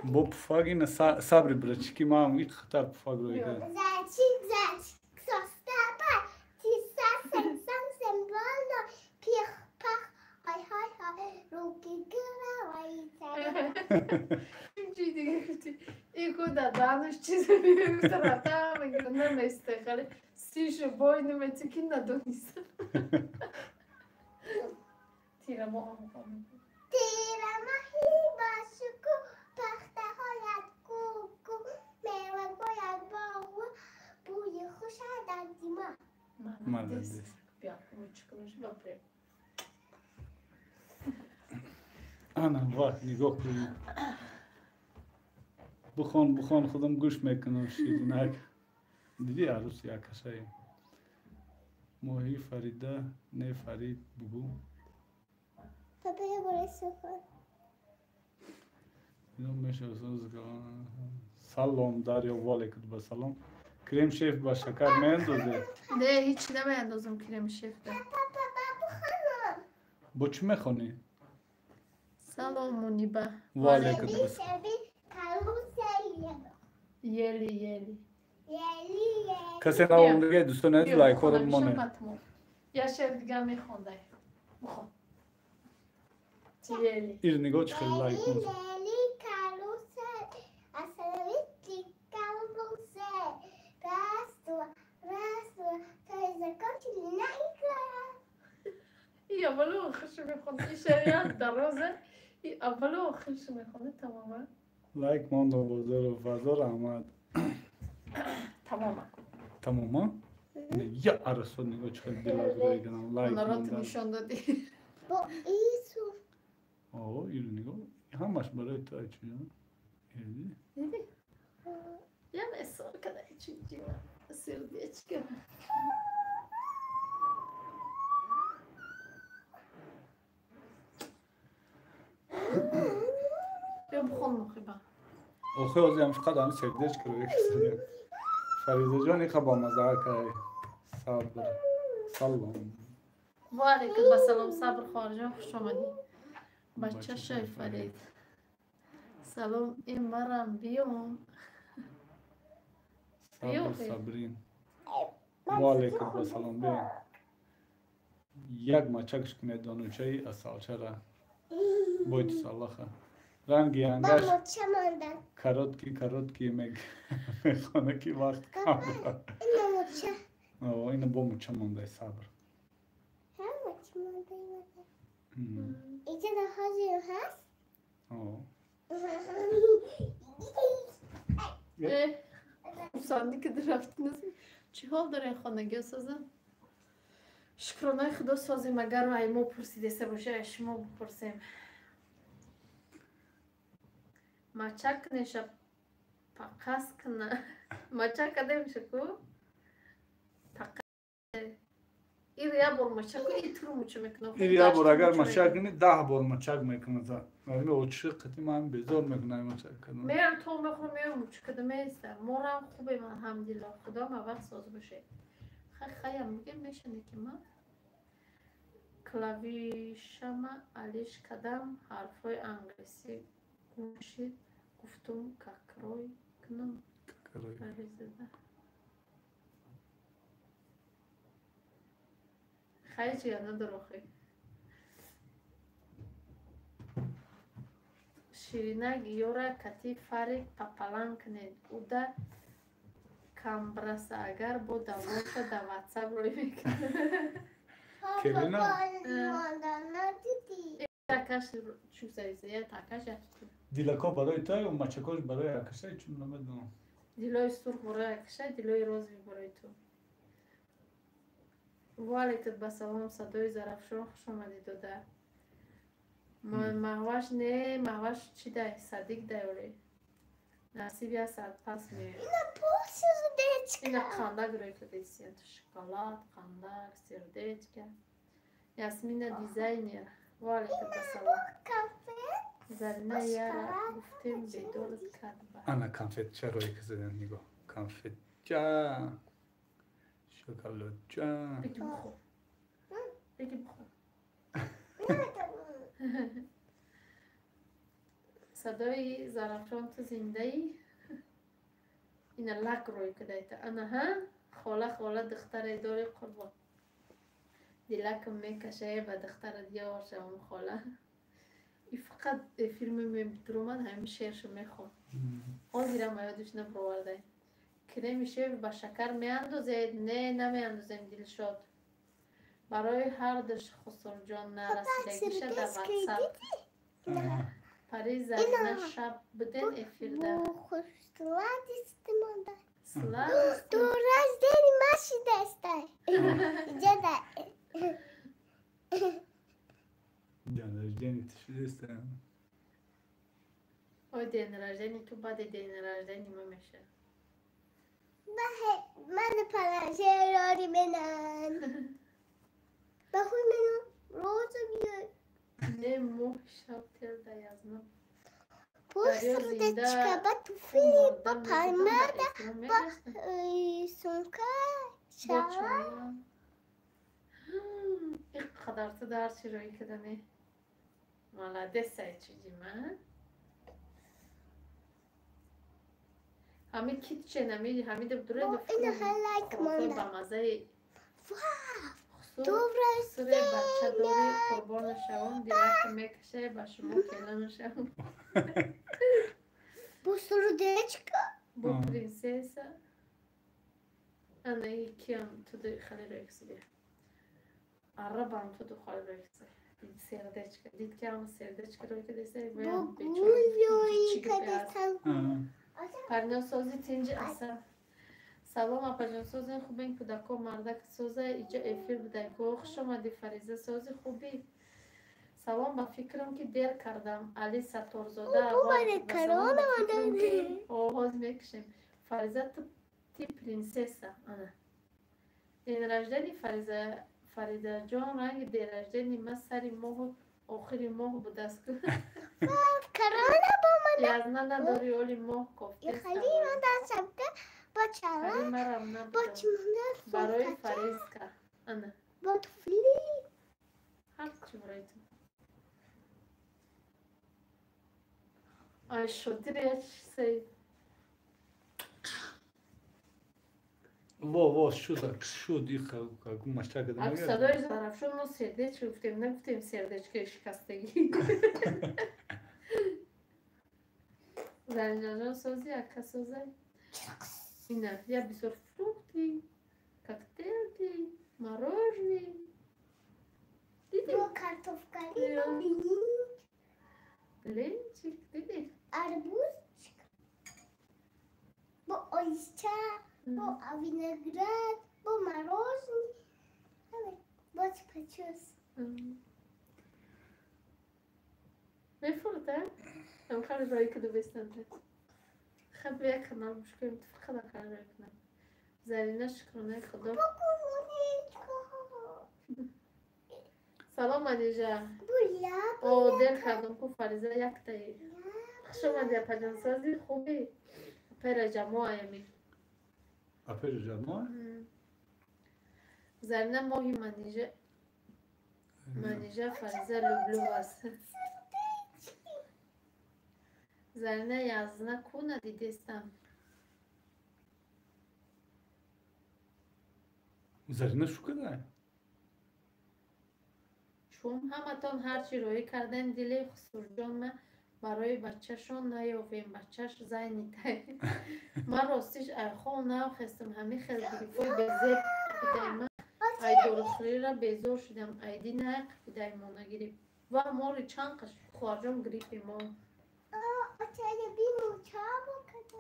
Бо пуфак ина сабри бира чӣ ки маам иқадар пуфак рӯй када. Зайчик, зайчик, состапа, тиса сексам семболо, пих пах, ҳай ҳай ҳай, руки гира вай. Чӣ дига гуфтӣ? Ику даданаш чизе мегуфта рафта мегӯ наместе хеле сишу бой намети ки надониста. Тирамоҳ Тирамоҳи бо шукӯҳ пахтаҳоят кӯ-кӯ мевагӯяд боғу бӯи хушад аз димоғ. Молодец. Биё, ручкамаш бапрем. Ана, ва, нигоҳ кун. Бихон, бихон, худам гӯш мекунам, ширинак. Диди арӯси акашае. Моҳи Фарида, не Фарид, бугӯ. Салом, Дарё, валейкум ба салом. Крем шеф ба шакар меандозед? Не, ҳеҷ намеандозам крем шеф да. Бо чӣ мехонӣ? Салом, Муниба. Валейкум ба салом. Ели, ели. Касе наомдаги дӯстони азиз, лайкҳоро бимонед. Я шеър дига мехондай. Бихон. Ели. Ир нигоҳ чӣ хеле лайк мозад. И аввалу охиршо мехонда. И шеър дароза. И аввалу охиршо мехонда тамома. Лайк мондам бозору фазо раҳмат. Тамома. Тамома? Я арасо нигоҳ чӣ хеле дилазорӣ кардам. Лайк Народ мондам. нишон додӣ. Бо ису. О, ир нигоҳ. Ҳамаш барои ту ай чӣ? Иди. Диди? Я эсор када чунчина. Сердечко. Бیا بخون мохиба. Охи ҳозирам фақат ҳамин сердечко ро яксадиям. Фаризаҷон иқа бомаззаа кай. Сабр. Салом. Ва алейкум ассалом, Сабр хоҳарҷон, хуш омадӣ. Бача шай Фарид. Салом, ин марам биём. Сабр Сабрин. Ва алейкум ассалом, биё. Як мачакш кунед донучаи асалчара. Бойтесь Аллаха. Ранги ангаш короткий короткий мехона ки вақт кам дорад. Ина бо муча мондай Сабр. Хурсандӣ ки рафтӣ чӣ ҳол дорем хонагиё соза? Шукронаи худо созем, агар ай мо пурсидеса боша, ай шумо бипурсем. Мачак кунеша пақас куна. Мачак кадемша ку? Пақас. Ир як бор мачак ку, и туру муча мекунам. Ир як бор агар мачак кунӣ, 10 бор мачак мекунад. Ами очи қати ман безор мекунам мачак кардан. Мерам то мехӯрам, меоям муча када меистам. Морам хубе ман ҳамдилла. Худо ма вақт соз боше. Хай хаям мегем мешане ки ман клавишама алиш кадам ҳарфҳои англисӣ гум шид, гуфтум какрой кунам. Фаризада. Хай чия надорохи. Ширинак ёра кати фарик папалан кунед. Уда камбраса агар бо давоша да ватсап рӯй мекунад. Келина? Такаш чӯзайза, я такаш я. Дилако барои ту ё мачакош барои акашай, чун намедонам. Дилои сурх барои акашай, дилои розовый барои ту. Ва алейкум ассалом, садои Зарафшон, хуш омадӣ дода. Маҳваш не, маҳваш чӣ дай? Садик дай оре. Насиб я саат пас меояд. Ина қандак рӯй кадесия, шоколад, қандак, сердечко. Ясмина дизайнер. Ва алейкум ассалом. Зарина яра гуфтем бедорат кард ба. Ана конфетча рӯй кизадан нигоҳ. Конфетча. Шоколадча. Беги бихӯр. Беги бихӯр. Садои Зарафшон ту зиндаӣ? Ина лак рӯй кадайта. Ана ҳа? Хола хола духтаре дори қурбон. Дилакам мекашае ба духтарат ёр шавам хола. И фақат филми мебидуромад ҳамин шеършо мехонд. Ҳозирам ёдиш набуровардай. Креми шеф ба шакар меандозед? Не, намеандозем, Дилшод. Барои ҳардуш Хусурҷон нарасидагиша дар ватсап. Пари Зарина шаб биден эфирда. День рождения ты шидеста. Ой, день рождения ту баъди день рождения ма мешавад. Ман палашерори менан. Ба хуй мену роза биёй. Не моҳ шаб телда язна. Бо сердечка, ба туфли, ба помада, ба сумка, шала. Иққадар ту дар чӣ рӯй кардани? Молодец сайчиди ман. Ҳами китчен ҳами ҳамида дуре ба мазаи суре бачадори қурбон нашавам, дилак мекаше ба шумо кела нашавам. Бо сердечко? Бо принсесса. Ана киам туду хали рӯй. Арабам туду хали рӯй. Сердечко. Дид ки ҳама сердечко рӯй кадеса. Бо гул рӯй кадесам. Парносози тинҷи аса. Салом апаҷон, созен хубен кӯдако мардак соза иҷо эфир будай. Хуш омадӣ Фариза, сози хубӣ. Салом, ба фикрам ки дер кардам. Али Сатторзода. Оғоз мекушем. Фариза ти принсесса. Ана. День рождения Фариза Фаридаҷон ранги день рождения ма сари моҳу охири моҳ будааст. Корона бо ман. Язна надори оли моҳ кофта. Хали ман дар шабка бо чала. Бо чимона. Барои Фаризка. Ана. Бо туфли. Ҳар чӣ барои ту. Ай шодир як сей. Во, во, шуд, шуд, иха, как маштака да Ак садои Зарафшон мо сердечко гуфтем, нагуфтем сердечкои шикастагӣ. Заринҷонҷон сози, ака созай. Ина, я бисёр фрукты, коктейльки, мороженое. Диди? Бо картофкари, бо блинчик. Блинчик, диди? Арбузчик. Бо ойча. Бо виноград, бо мороженое, бо чупа-чупс. Мефурда? Ам хали рой каду бестанте. Хаб як канал мушкил фақат канал рой кунам. Зарина шукронаи Худо. Салом Манижа. О, дер кардам ку Фариза яктаи. Хуш омадӣ апаҷон, сози хубӣ? Апера ҷамоаями. Апера ҷамоа? Зарина моҳи Манижа. Манижа Фариза люблю вас. Зарина язна ку надидестам. Зарина шу када? Чун ҳаматон ҳарчи роҳӣ кардем, дили хусурҷон ма барои бачашон наёвем, бачаш зайнитай. Ман ростиш айхол навхестам, ҳамин хел гирифои безеб қапидай. Ман ай дорухӯриро безор шудам, айди най қапидай мона гириф. Ва мори чанд қаш хоҳарҷон гирифи мо.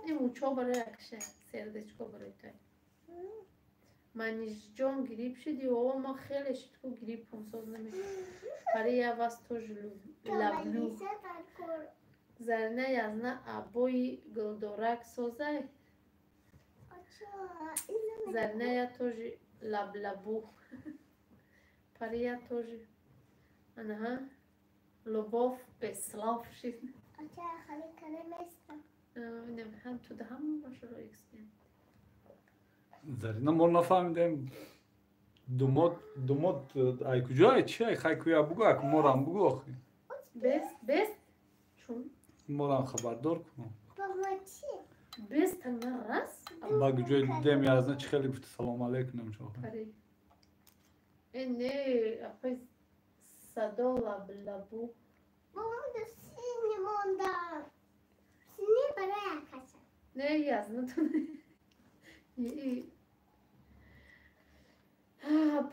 Ин мучо барои акша, сердечко барои той. Манижҷон грипп шуди? О, ма хеле шуд ку гриппам соз намешуд. Пари я вас тоже люблю. Зарина язна абои гулдорак созай. Зарина я тоже лаблабу. Пари я тоже. Анаҳа. Любовь без слов шид. Ҳам туда ҳамашро иксем. Зарина мо нафаҳмидем думод ай куҷое чи ай хай куя бугӯ ак морам бугӯ охи. Бест бест чун морам хабардор кун. Бест на раз. Ба куҷои дидем язна чи хеле гуфти салом алейкум намшо. Э не апай садо лаблабу. Не язна ту.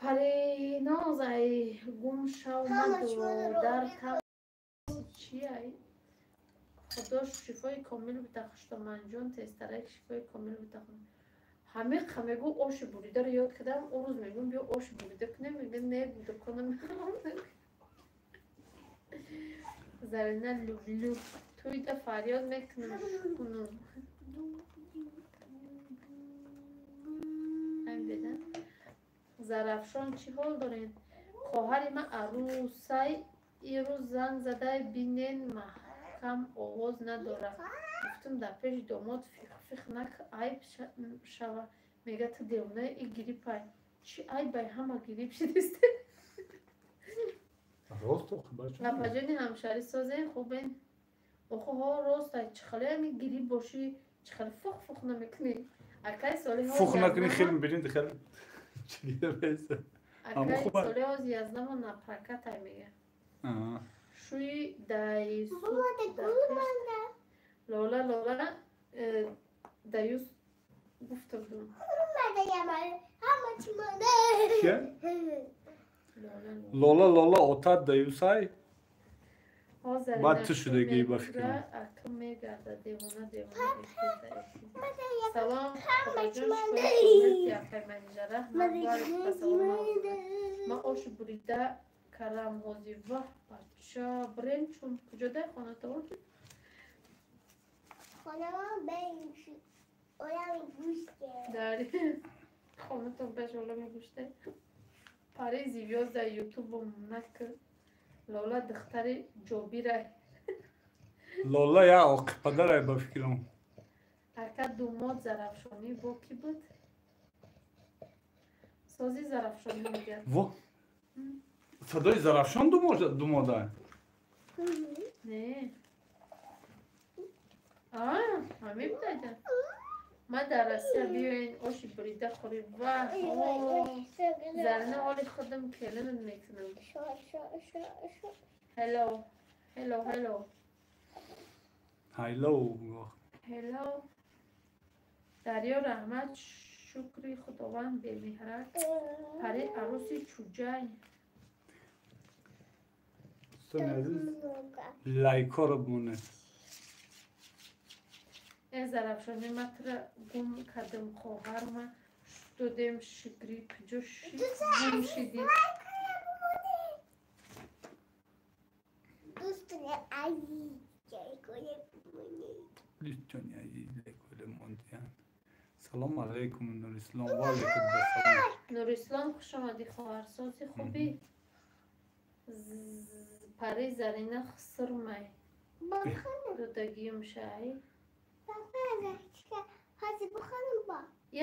Париноз ай гум шав дар чи ай худо шифои комил бита хуштоманҷон тезтарак шифои комил бита. Ҳамиқа мегӯ оши буридаро ёд кардам, он рӯз мегӯм биё оши бурида кунем, мегӯ не дукона мехӯрам. Зарина люблю. Туйда фарёд мекунам шукунум. Зарафшон чӣ ҳол дорен? Хоҳари ман арӯсай ирӯз занг задай бинен маҳкам овоз надорад. Гуфтум дар пеши домод фих-фих нак айб шава. Мега ту девонаи и гирипай. Чӣ айбай ҳама гирип шидисте? Рост охи бача. Апаҷони ҳамшаҳрӣ созен хубен? Охо ҳо ростай чӣ хеле ҳами гирип бошӣ чӣ хеле фух-фух намекунӣ. Акай солиҳо Фух накунӣ хеле мебинед хеле чигида беса. Акай солиҳо язнамо на прокатай мега. Шӯи дайсу Лола Лола даюс гуфта будум. Лола Лола отат даюсай баъд ту шудагӣ ба фикрам. Акм мегарда девона девона. Салом ма ош бурида карам ҳози ваҳ бача брен чун куҷо дай хонатон? Хонамон беш олами гӯште. Дари хонатон беш олами гӯште. Пари зивёз дар ютубум нак Лола духтари Ҷобирай. Лола я оқипадарай ба фикрам. Ака думод Зарафшонӣ бо кӣ буд? Сози Зарафшонӣ мегӯяд. Во садои Зарафшон думода? Не. Ҳамин будайда. Ман дар Россия биёен оши бурида хӯрем. Ваҳ Зарина ҳоли худам келинам мекунам. Ҳелло ҳелло ҳелло. Ҳайло. Ҳелло. Дарё раҳмат шукри Худованд бемеҳрак. Пари арӯси чуҷай. Дӯстони азиз лайкҳоро бимонед. Э Зарафшонӣ ман тура гум кардам хоҳар ма додем шикри куҷо гум шидӣ? Дӯстони азиз лайкҳоро бимонед. Дӯстони азиз лайкҳоро мондиянд. Салому алайкум Нурислом. Ва алайкум ассалом. Нурислом хуш омадӣ хоҳарсози хубӣ. Пари Зарина хусурмай. Додагиюм шай.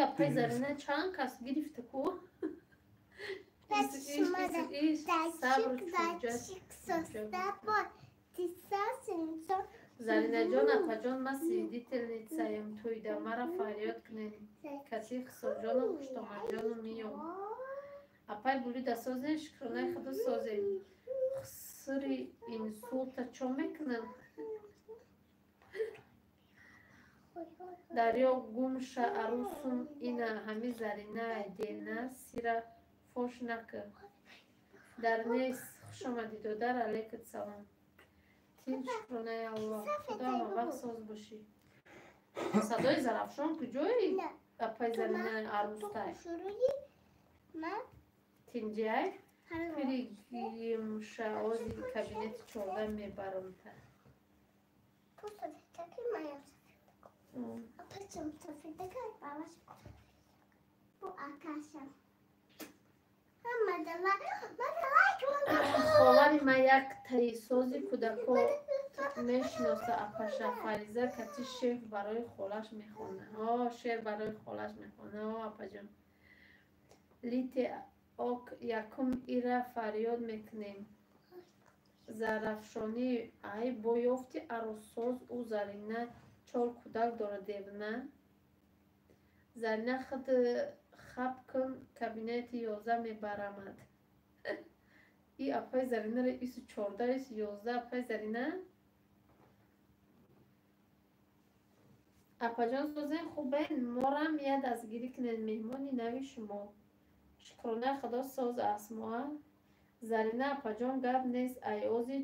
Я пай Зарина чанд кас гирифта ку? Заринаҷон апаҷон ман свидетельницаем тӯйда мара фарёд кунед. Каси Хисобҷону Хуштомадҷону миём. Апай булида созен шукронаи худо созем. Хусури инсулта чо мекунанд? Дарё гумша арӯсум ина ҳами Заринай дена сира фош накар. Дар нест хушомадӣ додар алайкат салом. Тин шукронаи Аллоҳ. Худо ҳамавақт соз бошӣ. Садои Зарафшон куҷои? Апай Заринай арӯстай. Тинҷиай? Пири гимша ози кабинети 14 мебарам та. Ховари ман як таисози кӯдако мешиноса апаша Фариза кати шеф барои холаш мехона. Шер барои холаш мехона. Апаҷон. Лите ок якум ира фарёд мекунем. Зарафшонӣ ай бо ёфти арӯссоз ӯ Зарина чор кӯдак дорад девна. Зарина худ хаб кун кабинети 11 мебарамад. И апай Заринаро ису 14 ису 11 апай Зарина. Апаҷон созен хубен морам я дастгирӣ кунед меҳмони нави шумо. Шукронаи Худо соз асмоа. Зарина апаҷон гап нест ай ози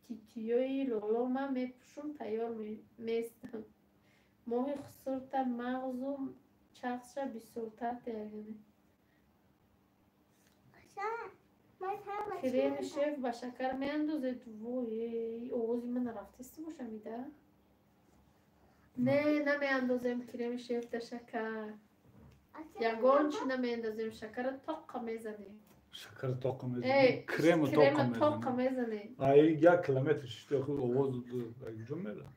титиёи лоло ман мепӯшум тайёр местам. Моҳи хусурта мағзу чахша бисёртар теягане. Креми шеф ба шакар меандозед? Вой, овози ман рафтест бошамида? Не, намеандозем креми шеф да шакар. Ягон чӣ намеандозем, шакара тоққа мезанем. Шакара тоққа мезанем, крема тоққа мезанем. Ай як километр шишти охир овоз куҷо мера?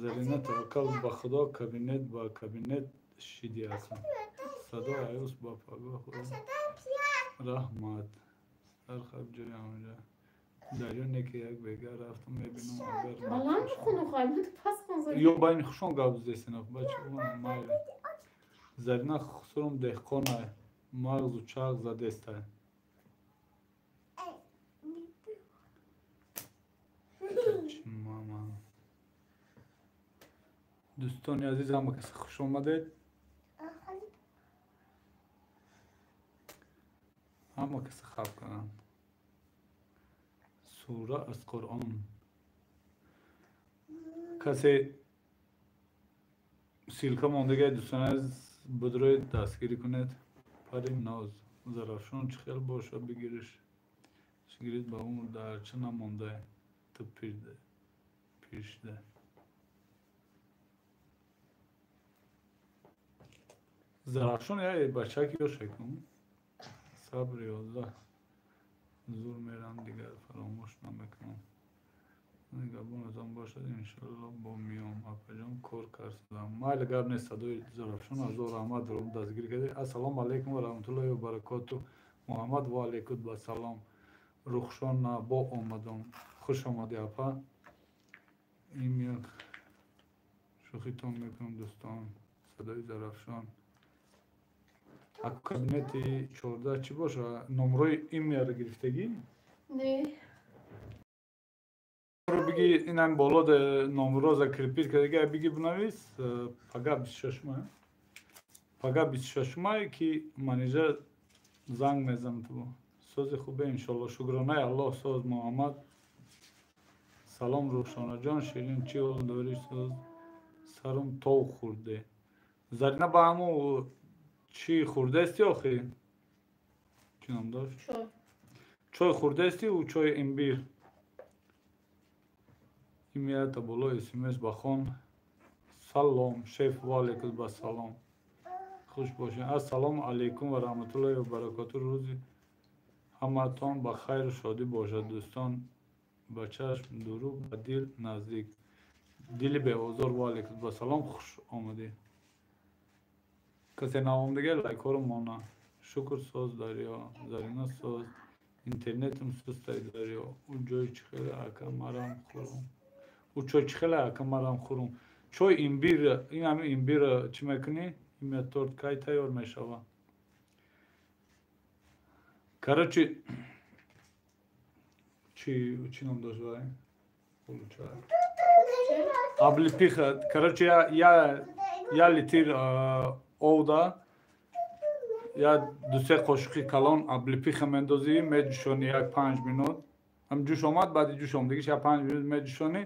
Зарина таваккал ба Худо, кабинет ба кабинет шиди ҳастам. Садо аюс ба пагоҳ раҳмат. Сархаб ҷои ҳамҷа. Дарё неки як бега рафтам мебинам агар баланд хуну хай пас хонза. Ё байни хушон гап зесина бача майли. Зарина хусурум деҳқона мағзу чағ задестай. Мама. Дӯстони азиз, ҳама касе хуш омадед. Ҳама касе хаб карданд. Сура аз Қуръон. Касе ссылка мондагиа дӯстони азиз, будроед дастгирӣ кунед. Пари ноз Зарафшон чӣ хел боша бигириш. Шигирид ба умр дарча намонда ту пиршида. Зарафшон я бачаки ёшекум. Сабр ёзда. Зур мерам дигар фаромӯш намекунам. Гапонатон бошад иншалло бо миём. Апаҷон кор карсадам. Майли гап нест, садои Зарафшон азор раҳмат дорум дастгирӣ кардед. Ассалому алайкум ва раҳматуллоҳи ва баракоту. Муҳаммад ва алайкум басалом. Рухшона бо омадам. Хуш омадӣ апа. Ин шӯхитон мекунам дӯстон. Садои Зарафшон. Аку кабинети 14 чӣ боша? Номрои имяро гирифтагӣ? Не. Биги инам боло номро закрепит кардагӣ, биги бинавис пага 26 май. Пага 26 май ки менеҷер занг мезанад ту. Сози хубе иншалло. Шукронаи Аллоҳ соз Муҳаммад. Салом Рухшонаҷон, ширин чӣ ҳол дорӣ соз? Сарум тов хӯрде. Зарина ба ҳамун чӣ хӯрдаисти охи? Чӣ ном дошт? Чой. Чой хӯрдаисти ӯ чои имбир. Имията боло смс бахон. Салом шеф ва алайкум басалом. Хуш бошед. Ассалому алайкум ва раҳматуллоҳи ва баракоту. Рӯзи ҳамаатон ба хайру шодӣ бошад дӯстон. Ба чашм дуру ба дил наздик. Дили беозор ва алайкум басалом. Хуш омадед. Касе наомдага лайкҳоро мона. Шукр соз дарё, Зарина соз. Интернетам сустай дарё. Ӯ ҷои чӣ хеле ака марам хӯрум. Ӯ чой чӣ хеле ака марам хӯрум. Чой имбир, ин ҳами имбир чӣ мекунӣ? Имя торт кай тайёр мешава? Короче, чӣ ном дошт вай? Облепиха. Короче, я литр овда я ду-се қошуқи калон облепиха мендозӣ, меҷӯшонӣ як 5 минут. Ҳам ҷӯш омад, баъди ҷӯш омадагиш як 5 минут меҷӯшонӣ.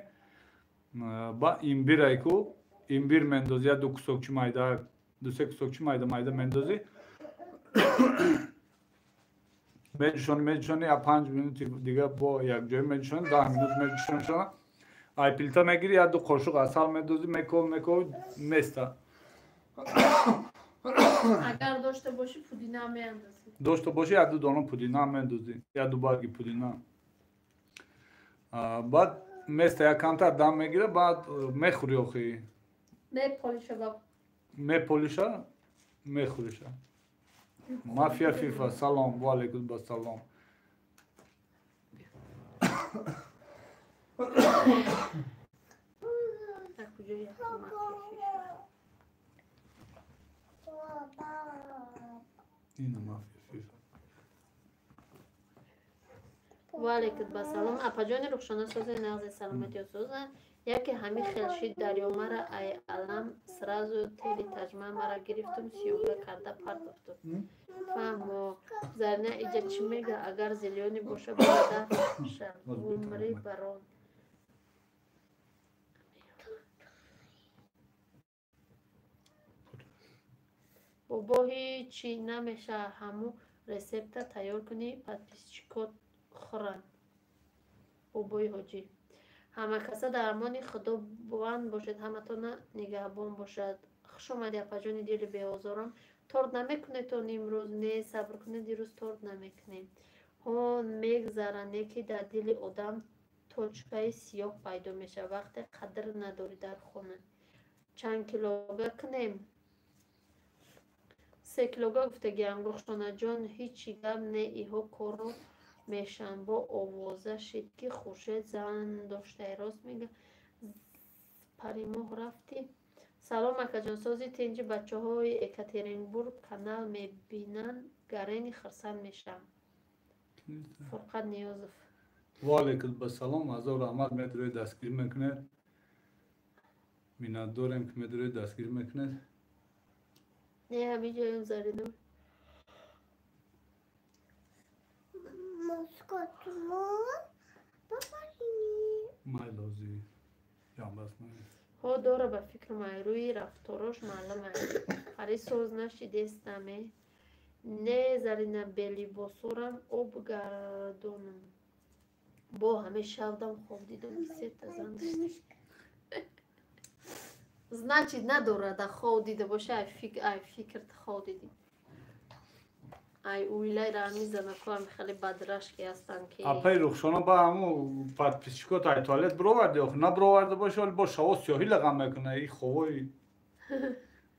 Ба имбирай ку, имбир мендозӣ, як ду кусокчи майда, ду-се кусокчи майда майда мендозӣ. Меҷӯшонӣ, меҷӯшонӣ, як 5 минути дига бо якҷоя меҷӯшонӣ, 10 минут меҷӯшонишона. Ай плита мегирӣ, як ду қошуқ асал мендозӣ, меков, меков, места. Агар дошта бошӣ пудина меандозӣ. Дошта бошӣ як ду дона пудина меандозӣ, як ду барги пудина. Баъд места як камтар дам мегира, баъд мехӯрӣ охи. Меполиша ба. Меполиша, мехӯриша. Мафия фифа, салом, ва алайкум басалом. Ина мафия фифа. Ва алайкум басалом. Апаҷони Рухшона сози нағзи саломатиё созанд. Яке ҳамин хел шид дарё мара ай алам сразу тели таҷма мара гирифтум сиёга карда партофтум. Фаҳмо. Зарина иҷа чӣ мега? Агар зелёни боша бояда ша. Умри барон. Бобо ҳичи намеша ҳаму рецепта тайёр кунӣ подписчикот хӯранд. Бобои ҳоҷӣ. Ҳама каса дар амони Худованд бошед, ҳаматона нигаҳбон бошад. Хуш омадӣ, апаҷони дили беозорам. Торт намекунедтон имрӯз? Не, сабр кунед, дирӯз торт намекунем. Ҳон мегзара, не ки дар дили одам точкаи сиёҳ пайдо мешавад, вақте қадр надорӣ дар хона. Чанд килога кунем? 3 килога гуфтагиам. Рухшонаҷон, ҳичи гап не, иҳо корро мешаванд. Бо овоза шид, ки Хуршед зан доштае. Рост мега. Паримоҳ рафтӣ? Салом, акаҷон, сози тинҷи. Бачаҳои Екатеринбург канал мебинанд, гарени хирсанд мешавам. Фурқат Ниёзов. Ва алейкум ассалом, ҳазор раҳмат, медрои дастгирӣ мекунед. Миннатдорем, ки медрои дастгирӣ мекунед. Не, ҳамин ҷоям Зарина. Майлози ҷамбаст. Ҳо, дора, ба фикрам ай рӯи рафторош маълум ай. Пари соз нашидестаме? Не, Зарина, белибосорам об гардонам. Бо ҳаме шавдам хоб дидам, ки сета зан дошта. Значит, надорада хоб дида боша, ай фикр хоб дидӣ. Ай уилай рами занакоам хеле бадрашки ҳастанд, ки Апаи Рухшона, ба ҳаму подписчикот ай туалет бироварди, охи набироварда боши, оли бо шаво сиёҳӣ лағам мекуна и ховои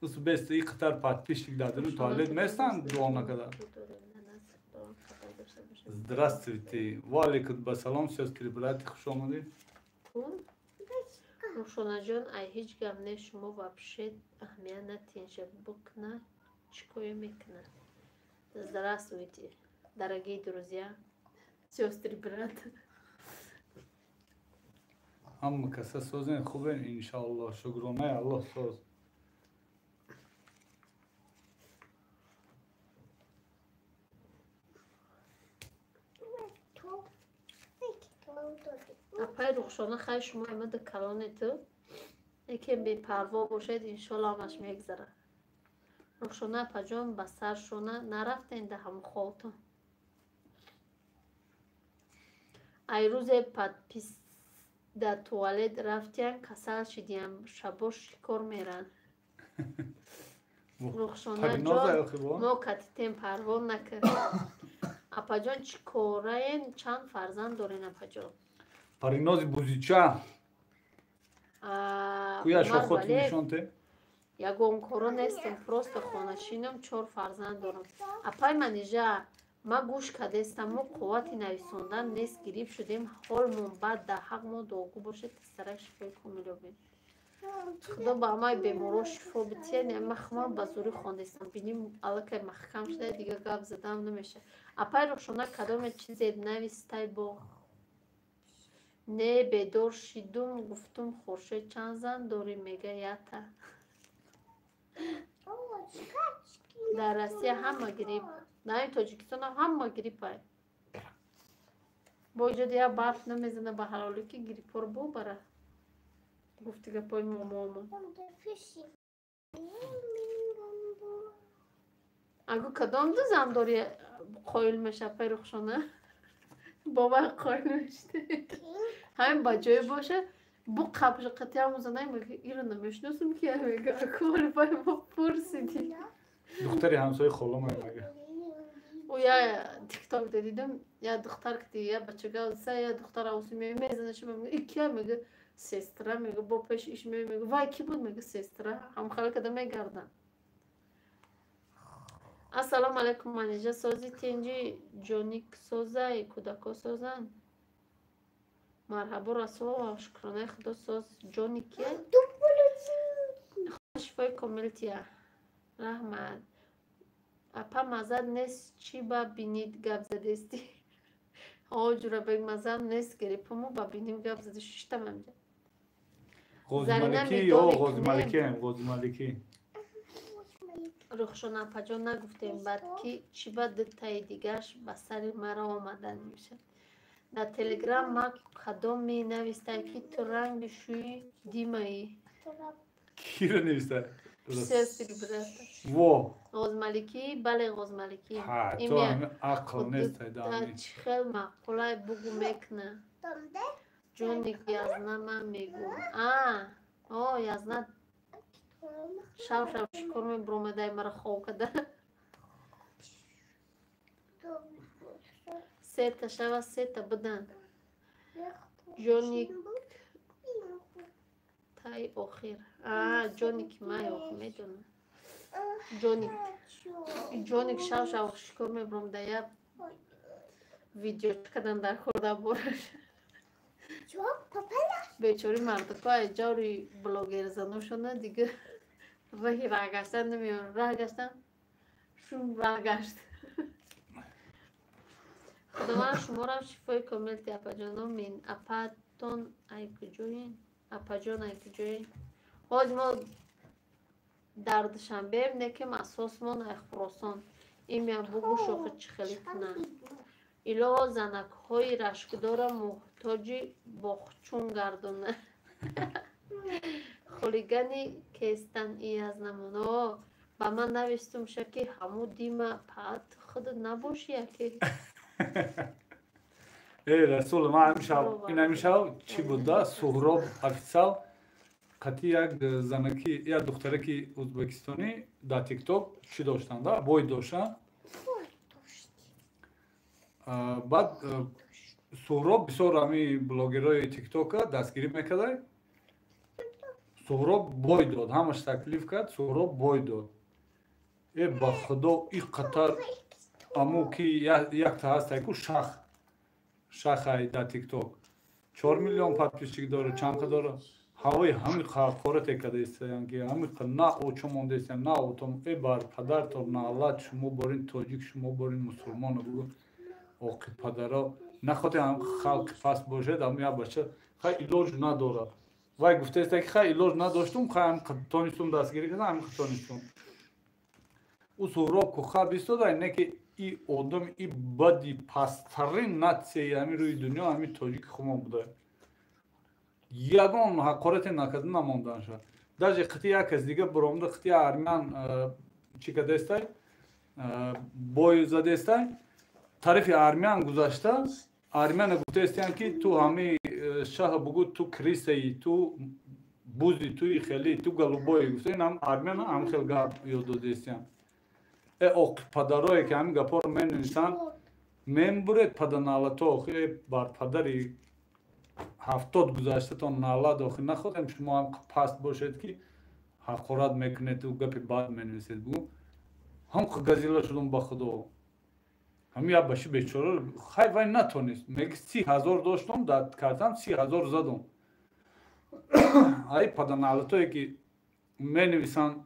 ус бест и қатар подписчик дар даруни туалет местанд, дуо накарда. Здравствуйте, ва алейкум ассалом, сестры, браты, хуш омадед. Рухшонаҷон, ай ҳеҷ гап не, шумо вообще аҳамият натиҳед, букна чӣ кое мекунад. Здравствуйте, дорогие друзья, сестры, брат. Ҳама каса созен, хубен, иншоаллоҳ, шукронаи Аллоҳ, соз. Апаи Рухшона, хай, шумо аймада калонету, лекин бепарво бошед, иншоалло ҳамаш мегзарад. Рухшона апаҷон, ба саршона нарафтен да ҳамун холтон. Ай рӯзе подпис да туалет рафтиян, касал шидиян, шабо шикор меранд. Рухшонаҷон, мо катитем, парво накард. Апаҷон, чӣ кораен, чанд фарзанд дорен, апаҷон? Паринози бузича куя шохоти нишонте. Ягон коро нестем, просто хонашинам, чор фарзанд дорам. Апай Манижа, ма гӯш кардестам, мо қуввати нависондан нест, гириф шудем, ҳолмон бад, дар ҳақ мо дуогӯ бошед, тезтарак шифои комил ёбем. Худо ба ҳамаи беморо шифо битиҳад. Ман ба зӯрӣ хондестам, биним аллакай маҳкам шуда, дига гап задам намешавад. Апай Рухшона, кадоме чизе навистай бо? Не, бедор шидум, гуфтум, Хуршед чанд зан дорӣ, мега ята. Дар Россия ҳама грипп, дар Тоҷикистонам ҳама гриппай. Бо иҷоди як барф намезана ба ҳалолӣ, ки гриппҳоро бубара. Гуфти гапҳои момомо. Агу кадом ду зан дорӣ, қоил меша, апаи Рухшона? Бовар қоил мешудӣ? Ҳамин ба ҷое боша, бу қабши қатъиам занай, мега иро намешиносам, ки мега акори бай мо пурсидӣ. Духтари ҳамсояи холомай мега. Ӯ я тикток дидам, я духтар ки я бачага са я духтар авси мезана шума, мега и кия, мега сестра, мега бо пеш иш мега вай ки буд, мега сестра ҳамхала када мегардам. Ассалому алайкум, Манижа, сози, тинҷи, ҷоник созай, кӯдако созанд? Марҳабо, Расулова, шукронаи Худо, соз. Ҷони кия? Шифои комил тия, раҳмат. Апа, маззат нест, чӣ ба бинид гап задестӣ? Ҳо, Ҷурабек, маззам нест, гирипуму ба биним гап зада шиштам амҷа. Ғозималикӣ ё Ғозималикием, Ғозималикӣ. Рухшона апаҷон, нагуфтем баъд ки чӣ ба дутаи дигарш ба сари маро омадан мешавад. Дар телеграм ма кадом менавистай, ки ту ранги шӯи димаӣ? Киро навистай? Сестри брата. Во. Ғозмаликӣ, бале, Ғозмаликӣ. Ҳа, то ақл нестай. Чӣ хел маъқулай, бугу мекуна. Ҷоник язна ман мегӯм. О, язна шав шав шикор мебуромадай, мара хов када. Сета шава, сета будан. Ҷоник тай охир. Ҷоник май охир медонам. Ҷоник. Ҷоник шав шав шикор мебуромада, я видео кадан дар хӯрда бораш. Бечори мардакҳо ай ҷаври блогерзаношона дига раҳи раҳ гаштан намеёранд. Раҳ гаштан шум раҳ гашт. Худованд шуморам шифои комил диҳад, апаҷон. Омин. Апатон ай куҷоен? Апаҷон ай куҷоен? Ҳоз мо дар Душанбеем, некем асосмон ай Хуросон. Имя бугӯ, шохи чӣ хеле кунанд. Илоҳо, занакҳои рашкдора муҳтоҷи боғчун гардона. Хулигани кестан и аз намуно. Ба ман навистум ша, ки ҳаму дима паат худ набоши яке. Эй, Расул, ман ҳамишав, ин ҳамишав чӣ буда? Суҳроб официал қатъи як занаки, як духтараки ӯзбекистонӣ дар Тикток чӣ доштанд, бой доштанд. Баъд Суҳроб бисёр ҳами блогерҳои Тиктока дастгирӣ мекардай. Суҳроб бой дод, ҳамаш таклиф кард, Суҳроб бой дод. Э, ба худо, и қатар аму ки якта ҳастай ку, шах шахай дар Тикток 4 миллион подписчик дора, чанд дора, ҳавои ҳами ҳақорате карда истаян, ки ҳами на очо монда истаян, на отом. Э, бар падартон наалат, шумо борин тоҷик, шумо борин мусулмон, бугу оқи падаро нахоте ҳам халқи паст бошед. Ам як бача хай илоҷ надорад. Вай гуфтааста, ки хай илоҷ надоштум, хай ҳам тонистум дастгирӣ кардам, ҳами тонистум. Ӯ Суҳроб куха бистода, не ки и одам и бади пасттарин нацияи ҳами рӯи дунё ҳами тоҷики хумо буда. Ягон ҳақорате накарда намонданша. Даже қити як кас дига буромда, қити армян чӣ кардестай, бой задестай, тарафи армян гузашта, армяна гуфтаестиян, ки ту ҳами шаҳ бугу, ту крысаи, ту бузи, туи хели, ту голубой, гуфта ин армяна ҳам хел гап ёд додестиян. Э, оқи падарое ки ҳамин гапҳоро менависанд, мембуред паданалато, охи бар падари 70 гузаштатон налад, охи нахоҳем шумо ҳам паст бошед, ки ҳақорат мекунеду гапи бад менависед, бугу. Ҳам газила шудум, ба худо. Ҳамин як баши бечора хай вай натонист, меги 30 000 доштум дар картам, 30 000 задум. Ай паданалатое ки менависанд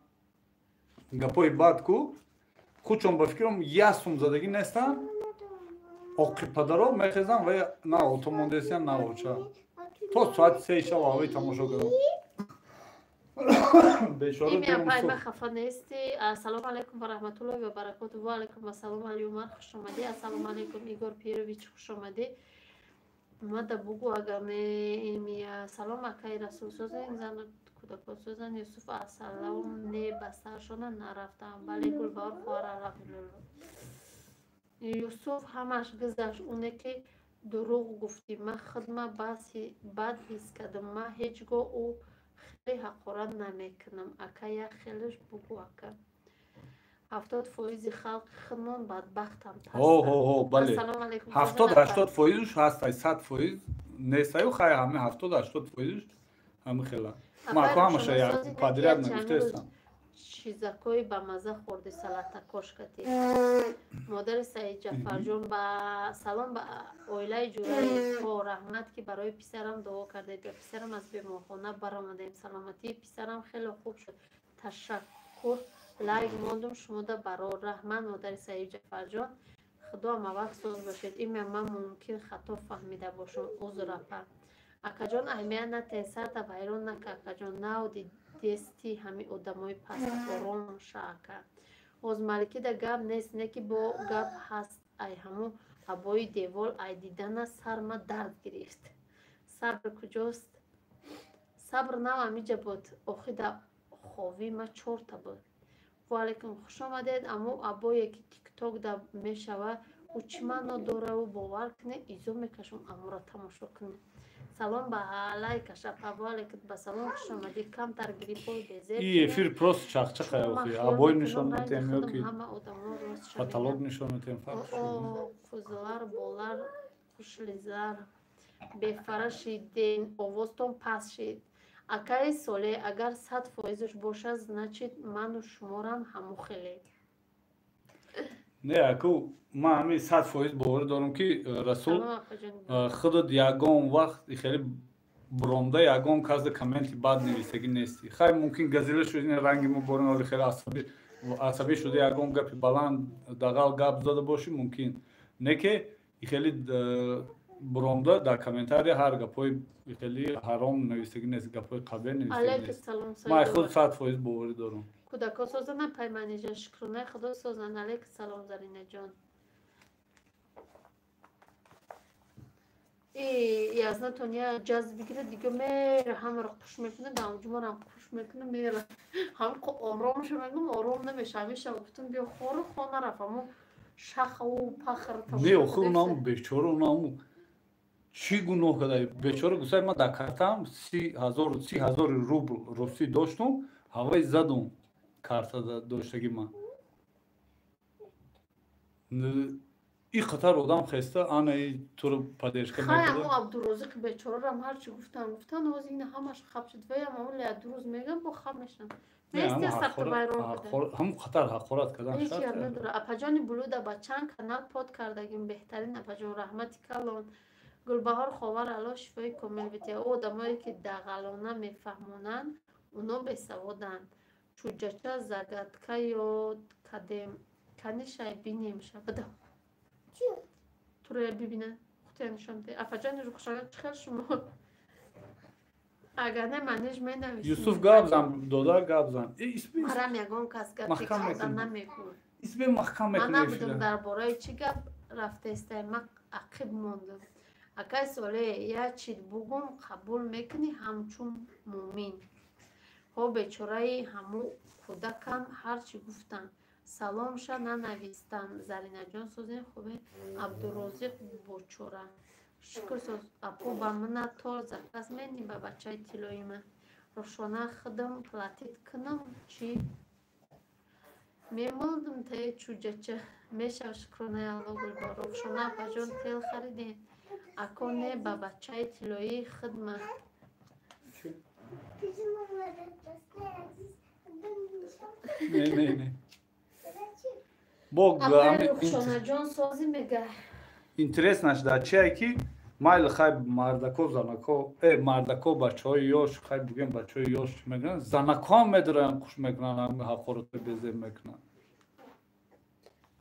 гапҳои бад ку, худшон ба фикрам як сум задагӣ нестанд. Оқи падаро мехезанд ва на ото мондесиян, на оча. То соати 3 шаб ҳавои тамошо кардам. Имя пайма хафа нести. Ассалому алайкум ва раҳматуллоҳи ва баракоту. Ва алайкум ассалом, Али Умар, хуш омадӣ. Ассалому алайкум, Игор Пирович, хуш омадӣ. Мада бугу, агар не имя. Салом, акаи Расул, созен, зану кӯдакон созан. Юсуф, ассалом, не ба саршона нарафтам. Бале, Гулбаҳор хоҳар, алҳамдулилло. Юсуф, ҳамаш гузашт, оне ки дурӯғ гуфтӣ, ман худма бад ҳис кардам. Ман ҳеҷ гоҳ ӯ хеле ҳақорат намекунам. Ака, як хелеш бугӯ, ака. 70 фоизи халқи худмон бадбахтам. Бале, 70-80 фоизш ҳастай, 100 фоиз нестаю, хай ҳами 70-80 фоизш ҳами хела. Мако ҳамаша як подряд нагуфтаестам. Чизакҳои бамаза хӯрди, салата кошкати. Модари Саид Ҷафарҷон, ба салом ба оилаи ҷураи ҳо. Раҳмат, ки барои писарам дуо кардед ва писарам аз беморхона баромадем. Саломатии писарам хеле хуб шуд, ташаккур. Лайк мондум шумода, барор. Раҳмат, модари Саид Ҷафарҷон, худо ҳамавақт соз бошед. Имя ман мумкин хато фаҳмида бошам, узр, апа. Акаҷон, аҳамият натен, сарта вайрон нака, акаҷон. Нав дидести ҳами одамои паст, ором ша, ака. Ҳоз Маликида гап нест, не ки бо гап ҳаст. Ай ҳаму ҳабои девол ай дидана сарма дард гирифт. Сабр куҷост? Сабр нав амиҷа буд. Охи да ховӣ ма чорта буд. Ваалайкум, хуш омадед. Аммо абое ки Тикток да мешава, ӯ чӣ маъно дораву? Бовар кунед, изо мекашам амура тамошо кунед. Салом ба алайка шапа, алейкум ба салом, хуш омадӣ. Камтар гриппои безеб. И эфир просто чақчақа охи. Обои нишон метем ё ки потолок нишон метем, фарқ. О, қузлар, болар, хушлизар. Бефара шиден, овозтон паст шид. Акаи Соле, агар 100%-ш бошад, значит ману шуморам ҳаму хеле. Не, аку ман ҳамин 100% боварӣ дорам, ки Расул худат ягон вақт хеле буромда ягон касда комменти бад нависагӣ нестӣ. Хай, мумкин газила шуди, ранги мо борин, оли хеле асабӣ шуда, ягон гапи баланд дағал гап зада бошӣ, мумкин. Не ки хеле буромда дар комментария ҳар гапҳои хеле ҳаром нависагӣ нест, гапҳои қабеҳ нависагӣ нест. Ман худ 100% боварӣ дорам. Кӯдакҳо созанд, пайманижа, шукронаи Худо созанд. Алейкум салом, Заринаҷон. Язнатон я ҷазб бигирад, дига мера ҳамаро қуш мекунад, даонҷумарам қуш мекунад, мера. Ҳам оромша мегум, ором намеша. Ҳамеша гуфтам, биё хору хона рафт, ҳамун шахаву пахр. Не, охи унаму бечора, унаму чӣ гуноҳ када? Бечора гусай, ман дар картаам 30 000 рубл русӣ доштум, ҳаваи задум карта доштаги ман. И қатар одам хеста, ана туро поддержка. Хай, ҳамун Абдурозиқи бечорарам ҳарчи гуфтан, гуфтан, ҳозир ина ҳамаш хаб шуд. Ваям ҳамун ду рӯз мегам, бо хаб мешам. Ҳамун қатар ҳақорат кардан. Надора. Апаҷони Блуда, ба чанд канал под кардагим, беҳтарин апаҷон, раҳмати калон. Гулбаҳор Ховар, Алло шифои комил бития. Ӯ одамое ки дағалона мефаҳмонанд, оно бесаводанд. Чӯҷача загадка ёд кадем, канишай бинем шабада. Туро бибина, хутия нишон де. Апаҷони Рухшона, чӣ хел шумо? Агар не, манеж менависем. Юсуф, гап зан, додар, гап зан. Марам ягон кас гапи карда намегӯ. Исме маҳкам. Ман набудам, дар бораи чӣ гап рафтаистай, ман ақиб мондам. Акай Соле, як чиз бугум, қабул мекунӣ ҳамчун мӯмин? Ҳо, бечораи ҳаму кӯдакам ҳарчи гуфтанд. Саломша нанавистам. Заринаҷон, созем, хубе? Абдурозиқ бочора. Шукр, соз. Апо, ба мана тор заказ менӣ ба бачаи тиллои ман? Рӯшона, худам платить кунам чӣ? Мемондум таи чӯҷача. Мешав, шукронаи Алло, Гулбор. Рухшона апаҷон, тел харидем? Ако, не, ба бачаи тиллоии хидма. Не, не, не. Бо Рухшонаҷон, созӣ мега. Интереснаш дар чие, ки майли, хай, мардако, занако, мардако, бачаҳои ёш, хай, бугем, бачаҳои ёш чӣ мекунанд, занакоам медароянд, қуш мекунанд, ҳами ҳақоратҳои безеб мекунанд.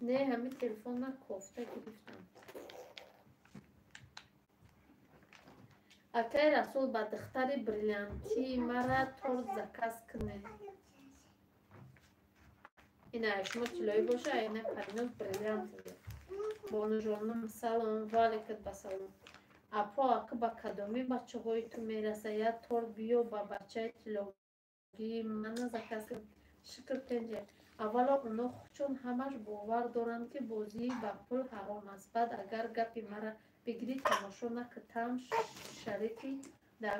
Не, ҳами телефон кофта гирифтам. Акай Расул, ба духтари бриллиантии мара торт заказ кунед. Ина шумо тиллоӣ боша, ина Париноз бриллиант. Бонужонум, салом, ваалейкум ба салом. Апо, ака, ба кадоми бачаҳои ту мераса? Я торт биё ба бачаи тиллогии мана заказ кун. Шукр, тенҷе. Аввало, оно чун ҳамаш бовар доранд, ки бозӣ ба пул ҳаром аст. Баъд, агар гапи мара бигирӣ, тамошо накунам, шарики дар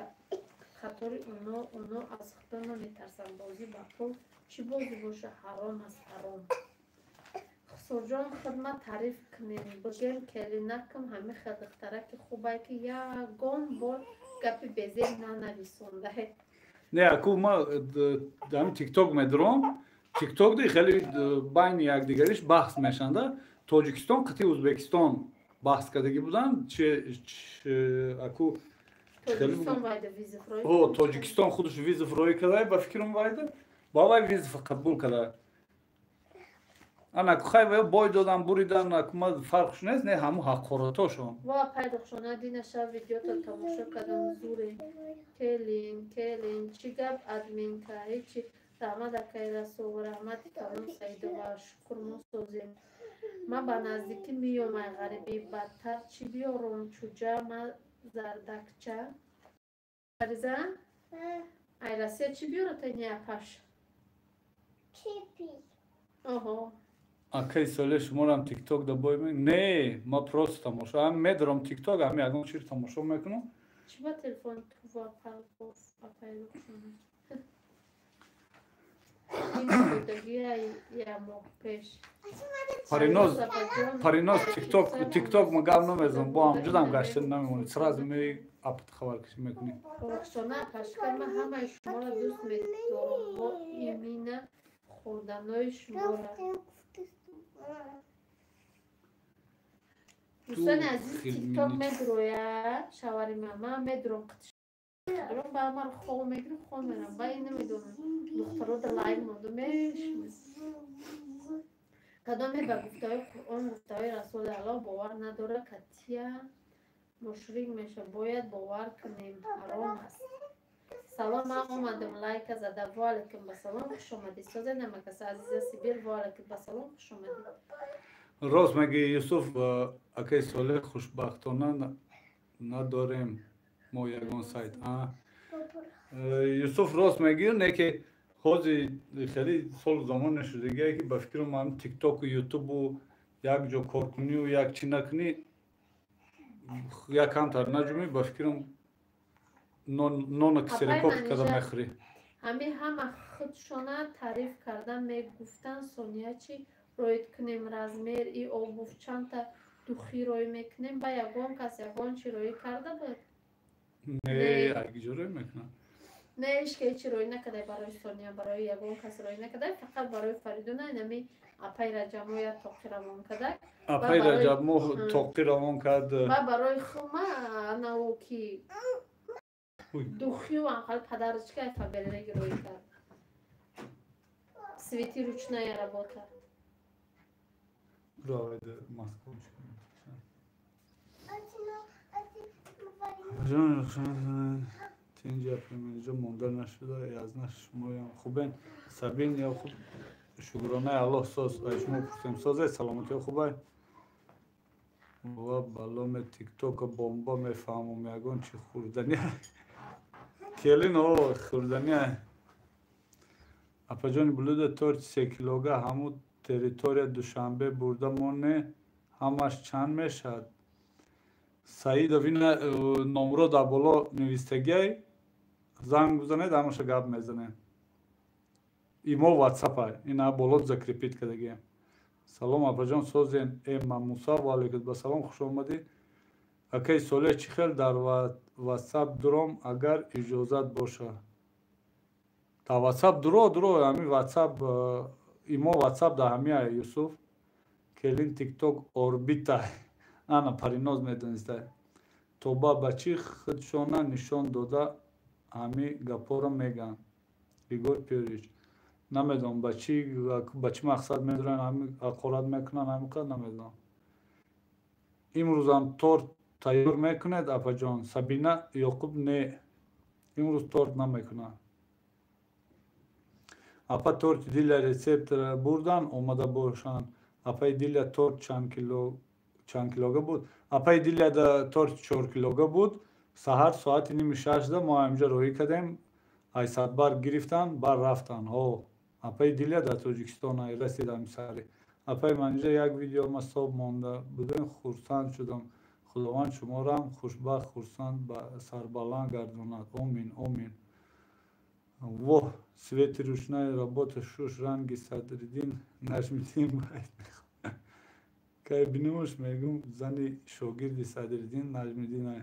қатори оно, оно аз Худо наметарсанд. Бозӣ ба пул чӣ бозӣ боша, ҳаром аст, ҳаром. Хусурҷон, хидмат таъриф кунем, бигем келинакам ҳамин хел духтараки хубае, ки ягон бор гапи безеб нанависондае. Не, аку ма ҳамин Тикток медурам, Тикток ди хеле байни якдигариш баҳс мешанда. Тоҷикистон қити Ӯзбекистон баҳс кардагӣ буданд, аку Тоҷикистон худаш вызов роӣ карда, ба фикрам, вайда ба вай вызов қабул карда. Ана хай, вай бой додан, буридан, ма фарқш нест, не, ҳамун ҳақоратошон. Ва пайдохшона, дина шаб видеото тамошо кардам, зуре. Келин, келин, чӣ гап, админка? Ҳечи. Раҳмат, акай Расул, раҳмати калон, Саидова. Шукр, мо созем. Ман ба наздикӣ меём, ай ғарибӣ бадтар чӣ биёрум? Чӯҷа ма зардакча. Фариза, ай Россия чӣ биёрад не апаш? Оҳо. Акаи Соле, шуморам Тикток да бой? Не, ма просто тамошо ҳам медорам Тикток, ҳами ягон чиз тамошо мекунам. Чӣ ба телефон тува партоф апай Рухшона? Ин хӯрдагия я моҳ пеш. Париноз, Париноз, тикток, тикток ма гап намезанам, бо ҳамҷудам гашта намемонӣ. Сразу меи апт хабаркашӣ мекунӣ. Рухшона апашка, ман ҳамаи шуморо дӯст медорам, бо имина хӯрданои шуморо. Дӯстони азиз, тикток медурояд, шавари ман, ман медурам, қитшдурам, ба ман хоб мегирам, хоб мерам, ба ин намедонам. Духтаро да лайк монду мешмес. Кадоме ба гуфтаҳои Қуръон, гуфтаҳои Расули Аллоҳ бовар надорад, катия мушрик мешавад. Бояд бовар кунем, ҳаром аст. Салом, ман омадам, лайка зада. Ва алайкум басалом, хуш омадӣ. Созе намакаса азиза Сибир, ва алайкум басалом, хуш омадӣ. Рост мегӯӣ, Юсуф, акаи Солеҳ, хушбахтона надорем мо ягон сайт. Юсуф, рост мегӯӣ, не ки ҳозир хеле солу замон нашудагие ки ба фикрам ҳам тиктоку ютубу як ҷо кор кунию як чӣ накунӣ, як камтар наҷумӣ, ба фикрам нона ксерокопи карда мехӯрӣ. Ҳамин ҳама худшона таъриф карда мегуфтанд, Сония чӣ роид кунем, размер и обув, чандта духи рой мекунем, ба ягон кас ягон чӣ роӣ карда буд? Не, ягиҷо рой мекунам. Не, ҳеч ки ҳечи роӣ накардай барои Сония, барои ягон кас роӣ накардай, фақат барои Фаридуна инами апай Раҷабмо як тоқи равон карда. Апай Раҷабмо тоқи равон кард. Ва барои хума анаво ки духию анқал падарочка Фаберлеги роӣ кард. Свети ручная работа. Москва. Тинҷа преминҷо монда нашуда, язна шумоям хубен. Сабин ё хуб, шукронаи Аллоҳ соз, ай шумо пурсем созе, саломатиё хубай. Ва баломе тиктока бомба мефаҳмам, ягон чи хӯрдани. Келин о хӯрдани. Апаҷони блюда торти 3 килога ҳамун территория Душанбе бурда моне, ҳамаш чанд мешавад? Саидов, ина номро дар боло навистагиай, занг бизанед, ҳамаша гап мезанем. Имо ватсапай, ина боло закрепит кардагием. Салом апаҷон, созен э Муса, ва алайкум басалом, хуш омадӣ. Акаи Солеҳ, чӣ хел дар ватсап дуром, агар иҷозат боша? Дар ватсап дуро, дуро, ҳамин ватсап, имо ватсап дар ҳамия Юсуф. Келин тикток орбита. Ана Париноз медониста. Тоба ба чӣ худшона нишон дода ҳами гапҳоро мегӯянд? Григор Пёрич. Намедонам ба чӣ мақсад медоранд, ҳами ҳақорат мекунанд, ҳамин қадр намедонам. Имрӯзам торт тайёр мекунед, апаҷон? Сабина Ёқуб, не. Имрӯз торт намекунам. Апа торти Диля рецепт бурдан омада бошанд. Апаи Диля торт чанд килога буд? Апаи Диля торт 4 килога буд. Саҳар соати 5:30 мо ҳамҷа роҳӣ кардем. Айсадбар гирифтан, бар рафтан. Ҳо, апаи Диля дар Тоҷикистон расид ҳами саҳари. Апаи Манижа, як видео ма соб монда будем, хурсанд шудам. Худованд шуморо хушбахт, хурсанд, сарбаланд гардонад. Омин, омин. Воҳ, свети ручная работа, шуш ранги Садриддин Наҷмиддин байт мехонад. Кай бинемуш мегум зани шогирди Садриддин Наҷмиддин ай.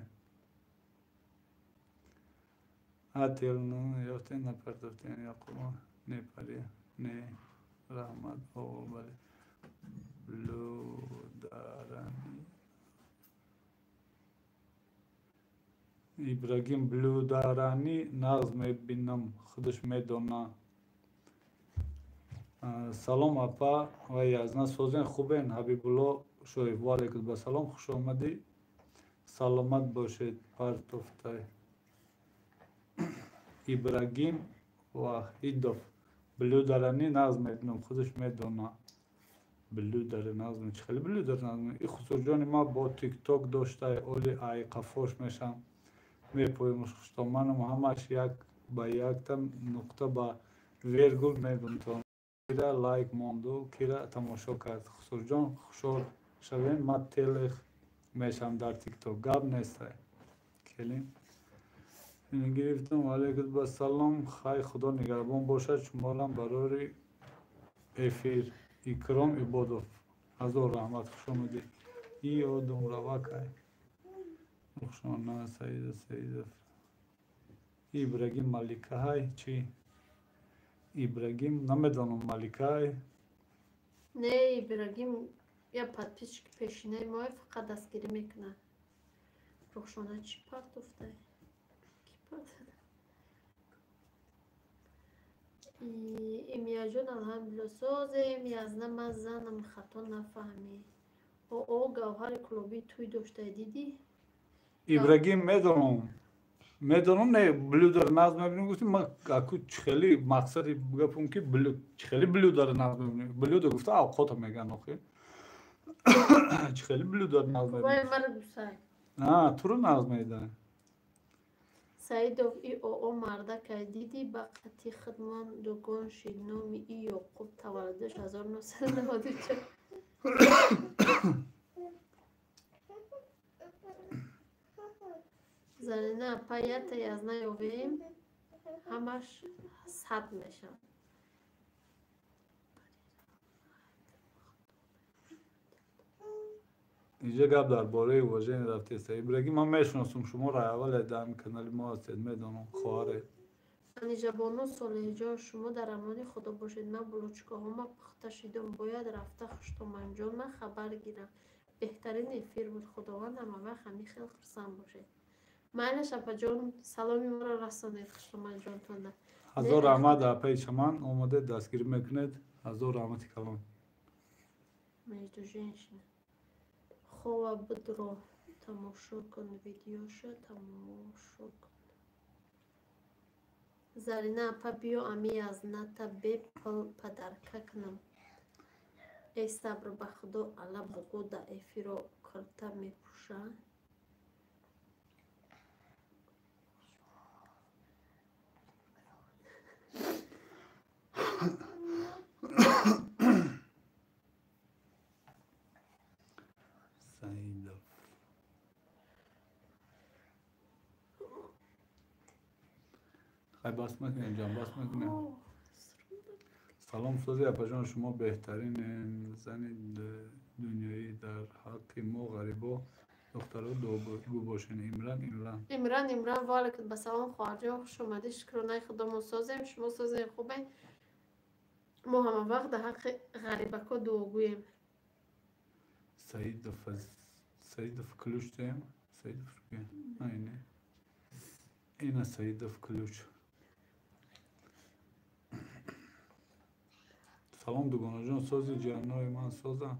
Ател ёфтен напартофтен Яқуба не пари не раҳмат о бале блюдарани Ибрагим блюдарани нағз мебинам, худаш медона. Салом апа ва язна, созен хубен? Ҳабибулло Шоев, ва алайкум басалом, хуш омадӣ, саломат бошед. Партофтай Ибрагим Ваҳидов блюдарани нағз мебинам, худаш медона. Блюдари нағз, чӣ хеле блюдар нағз. И хусурҷони ма бо тикток доштай, оли айқафош мешам, мепоемуш хуштоманам, ҳамаш як ба якта нуқта ба вергул мегум то кира лайк монду, кира тамошо кард. Хусурҷон, хушҳол шавем, ма телех мешам дар тикток, гап нестай. Келин. Гирифтам. Ваалайкум ассалом. Хай, Худо нигаҳбон бошад шуморам барори эфир. Икром Ибодов, ҳазор раҳмат, хуш омадед. Иё думравакай Рухшона Саидов, Саидов Ибрагим Маликаҳай чӣ? Ибрагим намедонам, Маликаҳай. Не, Ибрагим я подписчики пешинаи моя, фақат дастгирӣ мекунад. Рухшона чӣ партофтай? Ки партофта? Имияҷон, алҳамдулилла, созем. Язна, ман занам, хато нафаҳмӣ. Оо, Гавҳари Кулобӣ тӯй доштай, дидӣ? Ибрагим медонам, медонам. Не, блюдо ро нағз мебинем, гуфтим. Ма аку чихели мақсади гапум ки чихели блюдо ро нағз мебинем. Блюдо гуфта авқота меган охи. Чихели блюдо ро нағз мебинем? Вай мара гусай. Туро нағз медиҳад. Саидов, и оо мардакай, дидӣ, ба қати хидмон дугон шид. Номи и Ёқуб, таваллудаш 1994. Зарина апа, ята язна ёвем, ҳамаш сад мешавад. Инҷа гап дар бораи уважение рафтеста. Ибрагим, ман мешиносам шуморо, аввале дар канали мо ҳастед, медонам, хоҳаре. Манижабону Солеҳҷон, шумо дар амони Худо бошед. Ман булочкаҳома пухта шидум, бояд рафта хуштоманҷонма хабар гирам. Беҳтарин эфир буд. Худованд ҳамавақт ҳамин хел хурсанд бошед. Майлаш, апаҷон, саломи моро расонед хуштоманҷонтонда. Ҳазор раҳмат, апаи Чаман, омадед, дастгирӣ мекунед. Ҳазор раҳмати калон. Между женщин. Хова будро тамошо кун, видеоша тамошо кун. Зарина апа, биё ами язната бепул падарка кунам. Эй сабр, ба Худо, ала бугӯ да эфиро курта мепӯша. Саидов. Хай, бас мекунем, ҷон, бас мекунем. Салом, сози апаҷон, шумо беҳтарин зани дунёӣ, дар ҳаққи мо ғарибо духтаро дуогӯ бошед. Имран, Имран. Имран, Имран, ваалайкум ассалом, хоҳарҷон, хуш омадӣ. Шукронаи Худо, мо созем, шумо созем, хубе. Мо ҳама вақт дар ҳаққи ғарибако дуогӯем. Саидов, Саидов ключ даем? Саидов не. Ина Саидов ключ. Салом, дугонаҷон, сози ҷанои ман созан.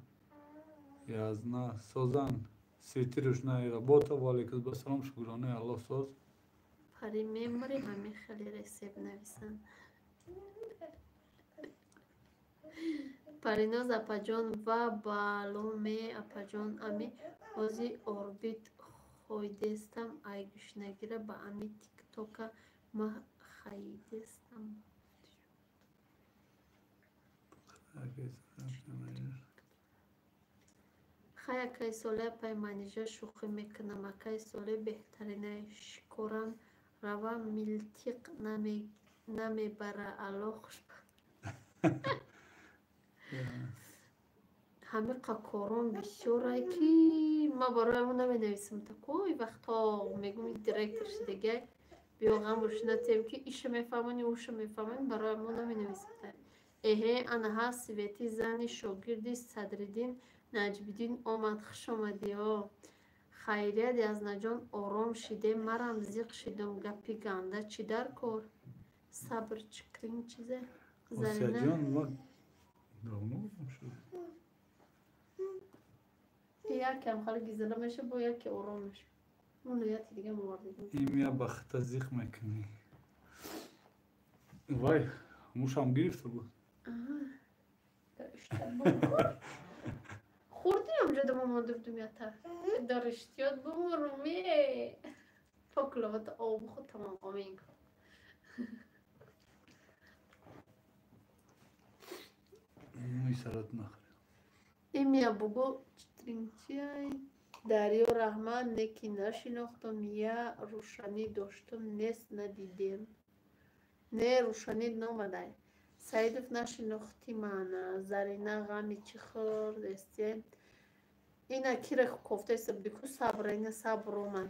Язна созан. Свети рушнаи работа, ваалайкум ассалом, шукронаи Аллоҳ, соз. Пари мемори ҳамин хеле ресеп нависанд. Париноз апаҷон ва баломе апаҷон, ами ҳози орбит хойдестам, ай гӯшнагира ба ами тиктока ма хаидестам. Хай, акаи Солеҳ, апаи Манижа, шӯхӣ мекунам. Акаи Солеҳ беҳтаринаи, шикорам рава, милтиқ намебара, алло хушбахт. Ҳамиқа корон бисёрае ки ман барои он наменависам. Такой вақтҳо мегӯм, директор шидагай, биё ғамбош натем ки иша мефаҳмонӣ, уша мефаҳмонӣ, барои мо наменависам. Эҳе, ана ҳаст Свети, зани шогирди Садриддин Наҷмиддин омад, хуш омадӣ. О хайрият, Язнаҷон, ором шидем, марам зиқ шидум, гапи ганда чӣ дар кор? Сабр чикрин чизе? Зарина. Осиyaҷон, ма давно шуд. Якам хали гизела меша, бо яке ором меша. Уно яти дига мовардидим. Имя бахта зиқ мекунӣ. Вай, мушам гирифта буд. Хурдиам ҷода монда будум ята. Дар иштиёт бумурум, е. Покловата об худ тамом омин кун. Мӯи сарат нахӯред. Имя бугӯ читринчиай. Дарё раҳмат, неки нашинохтум, я рӯшанӣ доштум, нест надидем. Не, рӯшанӣ номадай. Саидов нашинохтӣ мана. Зарина ғами чӣ хӯрдестем? Ина кира кофтаеста буди ку сабра, ина сабр омад.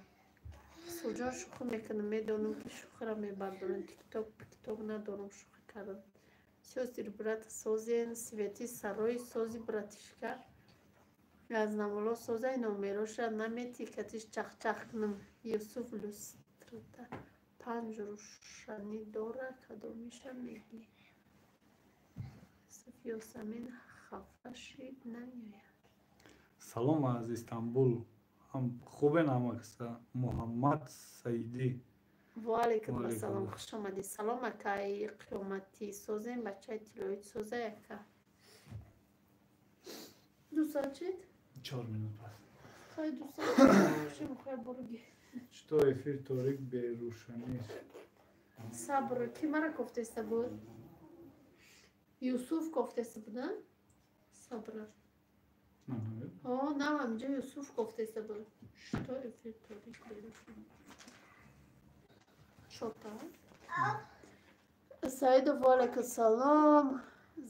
Суҷон шӯхӣ мекунам, медонам ки шӯхиро мебардорам. Тикток тикток надорам шӯхӣ кардан. Сёстри брата созен, свети сарои сози братишка. Аз намоло созай номероша намети катиш чахчах кунам. Юсуф люстрата панҷ рӯшанӣ дора, кадомиша мегӣ? Юсуф Ёсамин хафа шид намеояд. Салом аз Истанбул. Хубен ҳамакаса. Муҳаммад Саидӣ. Ва алайкум ассалом, хуш омадӣ. Салом акаи қиёматӣ. Созем бачаи тиллоӣ созай ака. 2 соат шид? 4 минут пас. Хай 2 соат хай буруги. Что эфир торик берӯшанист? Сабр, ки мара кофтеста буд? Юсуф кофтеста буд, а? Сабр. О, нам ҳаминҷо Юсуф кофтеста буд. Что эфир торик берӯшанист? Шота? Саидов ва салом.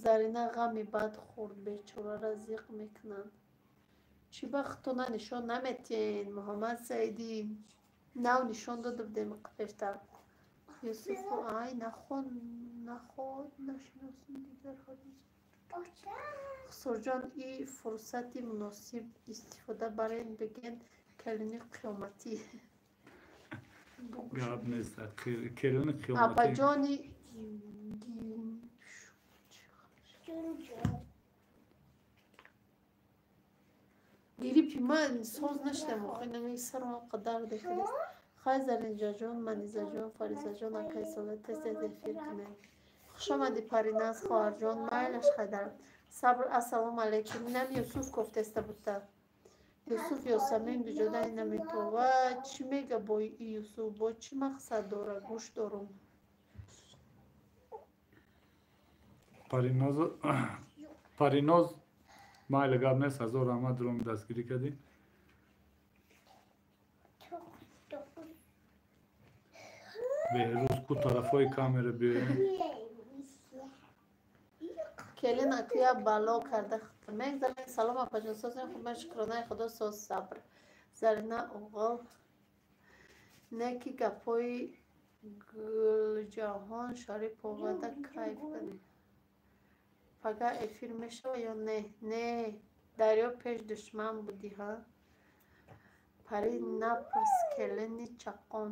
Зарина ғами бад хӯрд, бечораро зиқ мекунанд. Чӣ бахтона нишон наметиҳен, Муҳаммад Саидӣ? Нав нишон дода будем пештар. Юсуфу ай нахон наход нашиносум дигар ҳарӯз. Хусурҷон, и фурсати муносиб истифода барен биген калини қиёматӣ. Гап нест, келини қиёматӣ. Апаҷони гирипи ман соз нашидам, охи нами сарам қадар дехтааст. Хай Заринҷаҷон, Манизаҷон, Фаризаҷон, акай сола тез тез эфир кунед. Хуш омадӣ Париназ хоҳарҷон, майлаш хайдарам. Сабр, ассалому алайкум. Инам Юсуф кофтеста будта. Юсуф Ёсамин биҷода инамитова. Чӣ мега бо Юсуф? Бо чӣ мақсад дора? Гӯш дорум. Париноз Париноз майли гап нест, ҳазор раҳмат роми дастгирӣ кардӣ. Беҳрӯз ку тарафҳои камера биёем. Келин акуя бало карда мегзарем. Салом апаҷон, созем хуб, шукронаи худо соз сабр. Зарина оғол неки гапҳои Гулҷаҳон Шариповада кайф кардем. Пага эфир мешава ё не? Не, дарё пеш душман будӣ ҳа? Пари напурс келини чақон.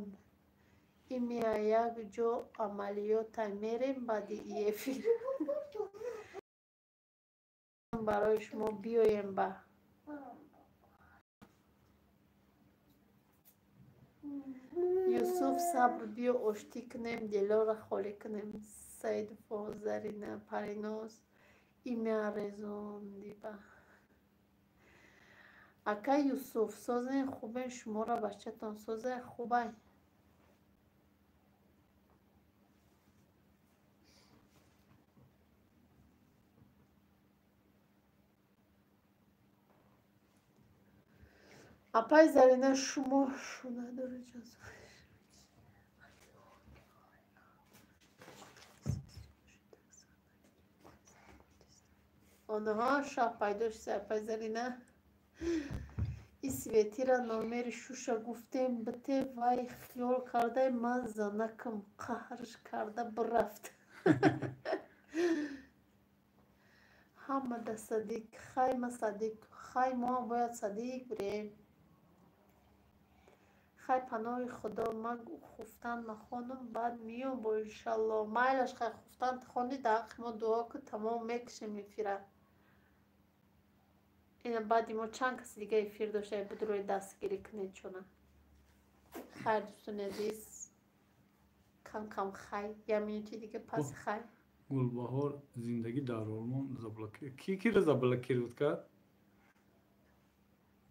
Имя як ҷо амалиёта мерем баъди и эфир. Барои шумо биёем ба. Юсуф сабр биё оштӣ кунем, дилоро холӣ кунем. Саидов Зарина Париноз имя резондиба. Ака Юсуф созен хубен шуморо бачатон созай хубай. Апай Зарина шумо шу надоред ҷон. Онҳо шаб пайдо шуд апай Зарина. И Светира номери шуша гуфтем бите вай хиёл кардай ман занакам қаҳрш карда бирафт. Ҳама да садик, хай ма садик, хай мо бояд садик бирем. Хай паноҳи худо ман хуфтан нахонам баъд миём бо иншалло. Майлаш хай хуфтан хони дар ҳаққи мо дуо ку тамом мекушем эфира. Ина баъди мо чанд каси дига эфир дошта буд рӯи дастгирӣ кунед чона. Хайр дӯстони азиз, кам кам хай, як минути дига пас хай. Гулбаҳор зиндагӣ дар Олмон заблокир. Ки киро заблокировать кард?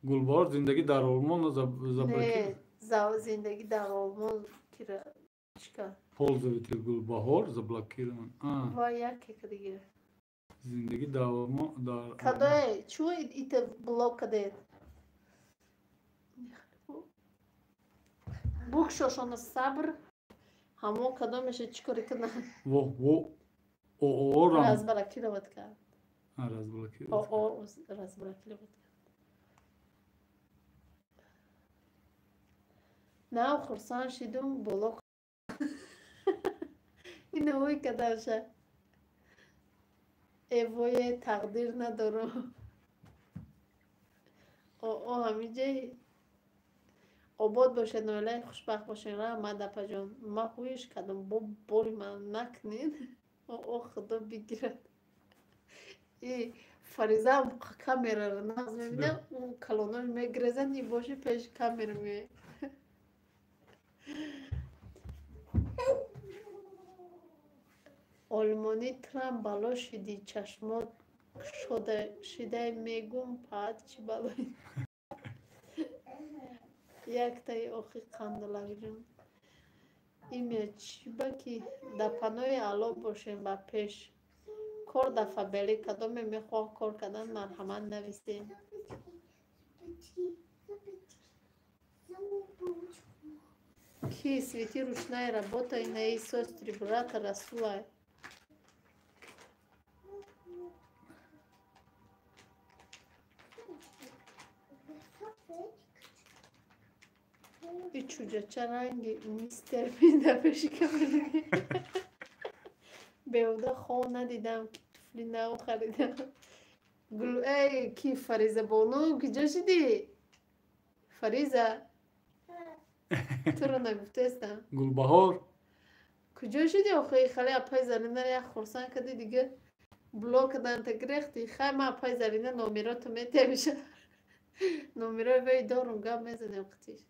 Гулбаҳор зиндагӣ дар Олмон заблокир. Не, зиндагӣ дар Олмон кира чика? Пользователь Гулбаҳор заблокирован. Ва яке дига. Зиндагӣ дар Олмон дар Кадое? Чӯ ита блок кадед? Букшошона сабр. Ҳамо кадомеше чӣ коре кунад? Во во ООО разблокировать кард. Разблокировать. ООО разблокировать кард. Нав хурсанд шидум боло. Инаҳои кадамша. Эвое тақдир надорум. ОО ҳамиҷаи обод бошед, ноилаи хушбахт бошед. Раҳмат, апаҷон. Ма ҳуиш кардам, бо бори ман накунед. ОО худо бигирад. И Фаризаам камераро нағз мебинам, ӯ калонош мегирезанд, и боши пеши камера меояд. Олмонӣ трам бало шидӣ, чашмот кушода шидай, мегум паат чӣ балои. Яктаи охи қандалакҷон. Имя чӣ ба ки дар паноҳи Алло бошем ба пеш. Кор дар Фаберлик кадоме мехоҳ кор кардан марҳамат нависем. Ки свети ручная работа инаи сестри брата Расулай. И чуҷача ранги мистер Бин дар пеши камера. Беҳуда хоб надидам, ки туфли нав харидам. Эй, ки Фариза бону, куҷо шидӣ? Фариза, туро нагуфтаестам. Гулбаҳор. Куҷо шидӣ охи? Хали апай Заринаро як хурсанд кардӣ, дига блок кардан та гирехтӣ. Хай, ман апай Зарина номерото метиҳамиша. Номерои вай дорум, гап мезанем қатиш.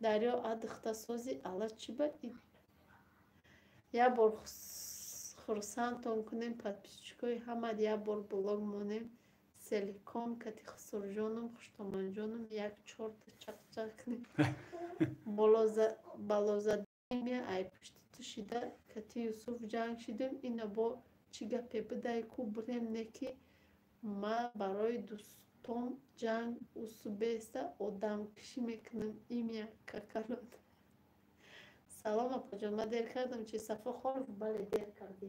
Дарё адхта сози ала чӣ ба як бор хурсандтон кунем подписчикои ҳамад, як бор блог монем селикон кати хусурҷоном, хуштоманҷоном як чорта чақчақ кунем. Балозадемя ай пушти ту шида кати Юсуф ҷанг шидем, ина бо чӣ гапе бидай ку бурем не ки ма барои дӯстом ҷанг усубеста одамкушӣ мекунам. Имя какалот. Салом апаҷон, ман дер кардам чи? Сафо Холов, бале, дер кардӣ.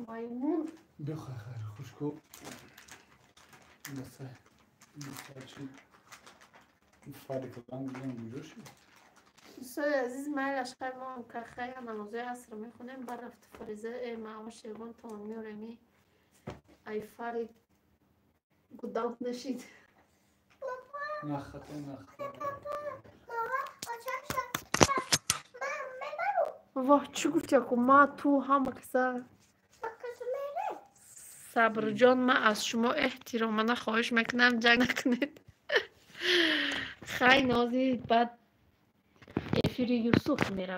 Маймун. Бихай, хайр, хушку. Фарик ранг куҷо шид? Дӯстои азиз, майлаш, хай, мо кахая намозои аср мехонем, барафт Фариза э маош ягон томон меореми. Ай фарик гудалт нашид. Нахате, нахате. Воҳ, чӣ гуфти аку? Ма ту ҳама каса. Сабрҷон, ман аз шумо эҳтиромона хоҳиш мекунам, ҷанг накунед. Хай, нози, баъд эфири Юсуф меравад.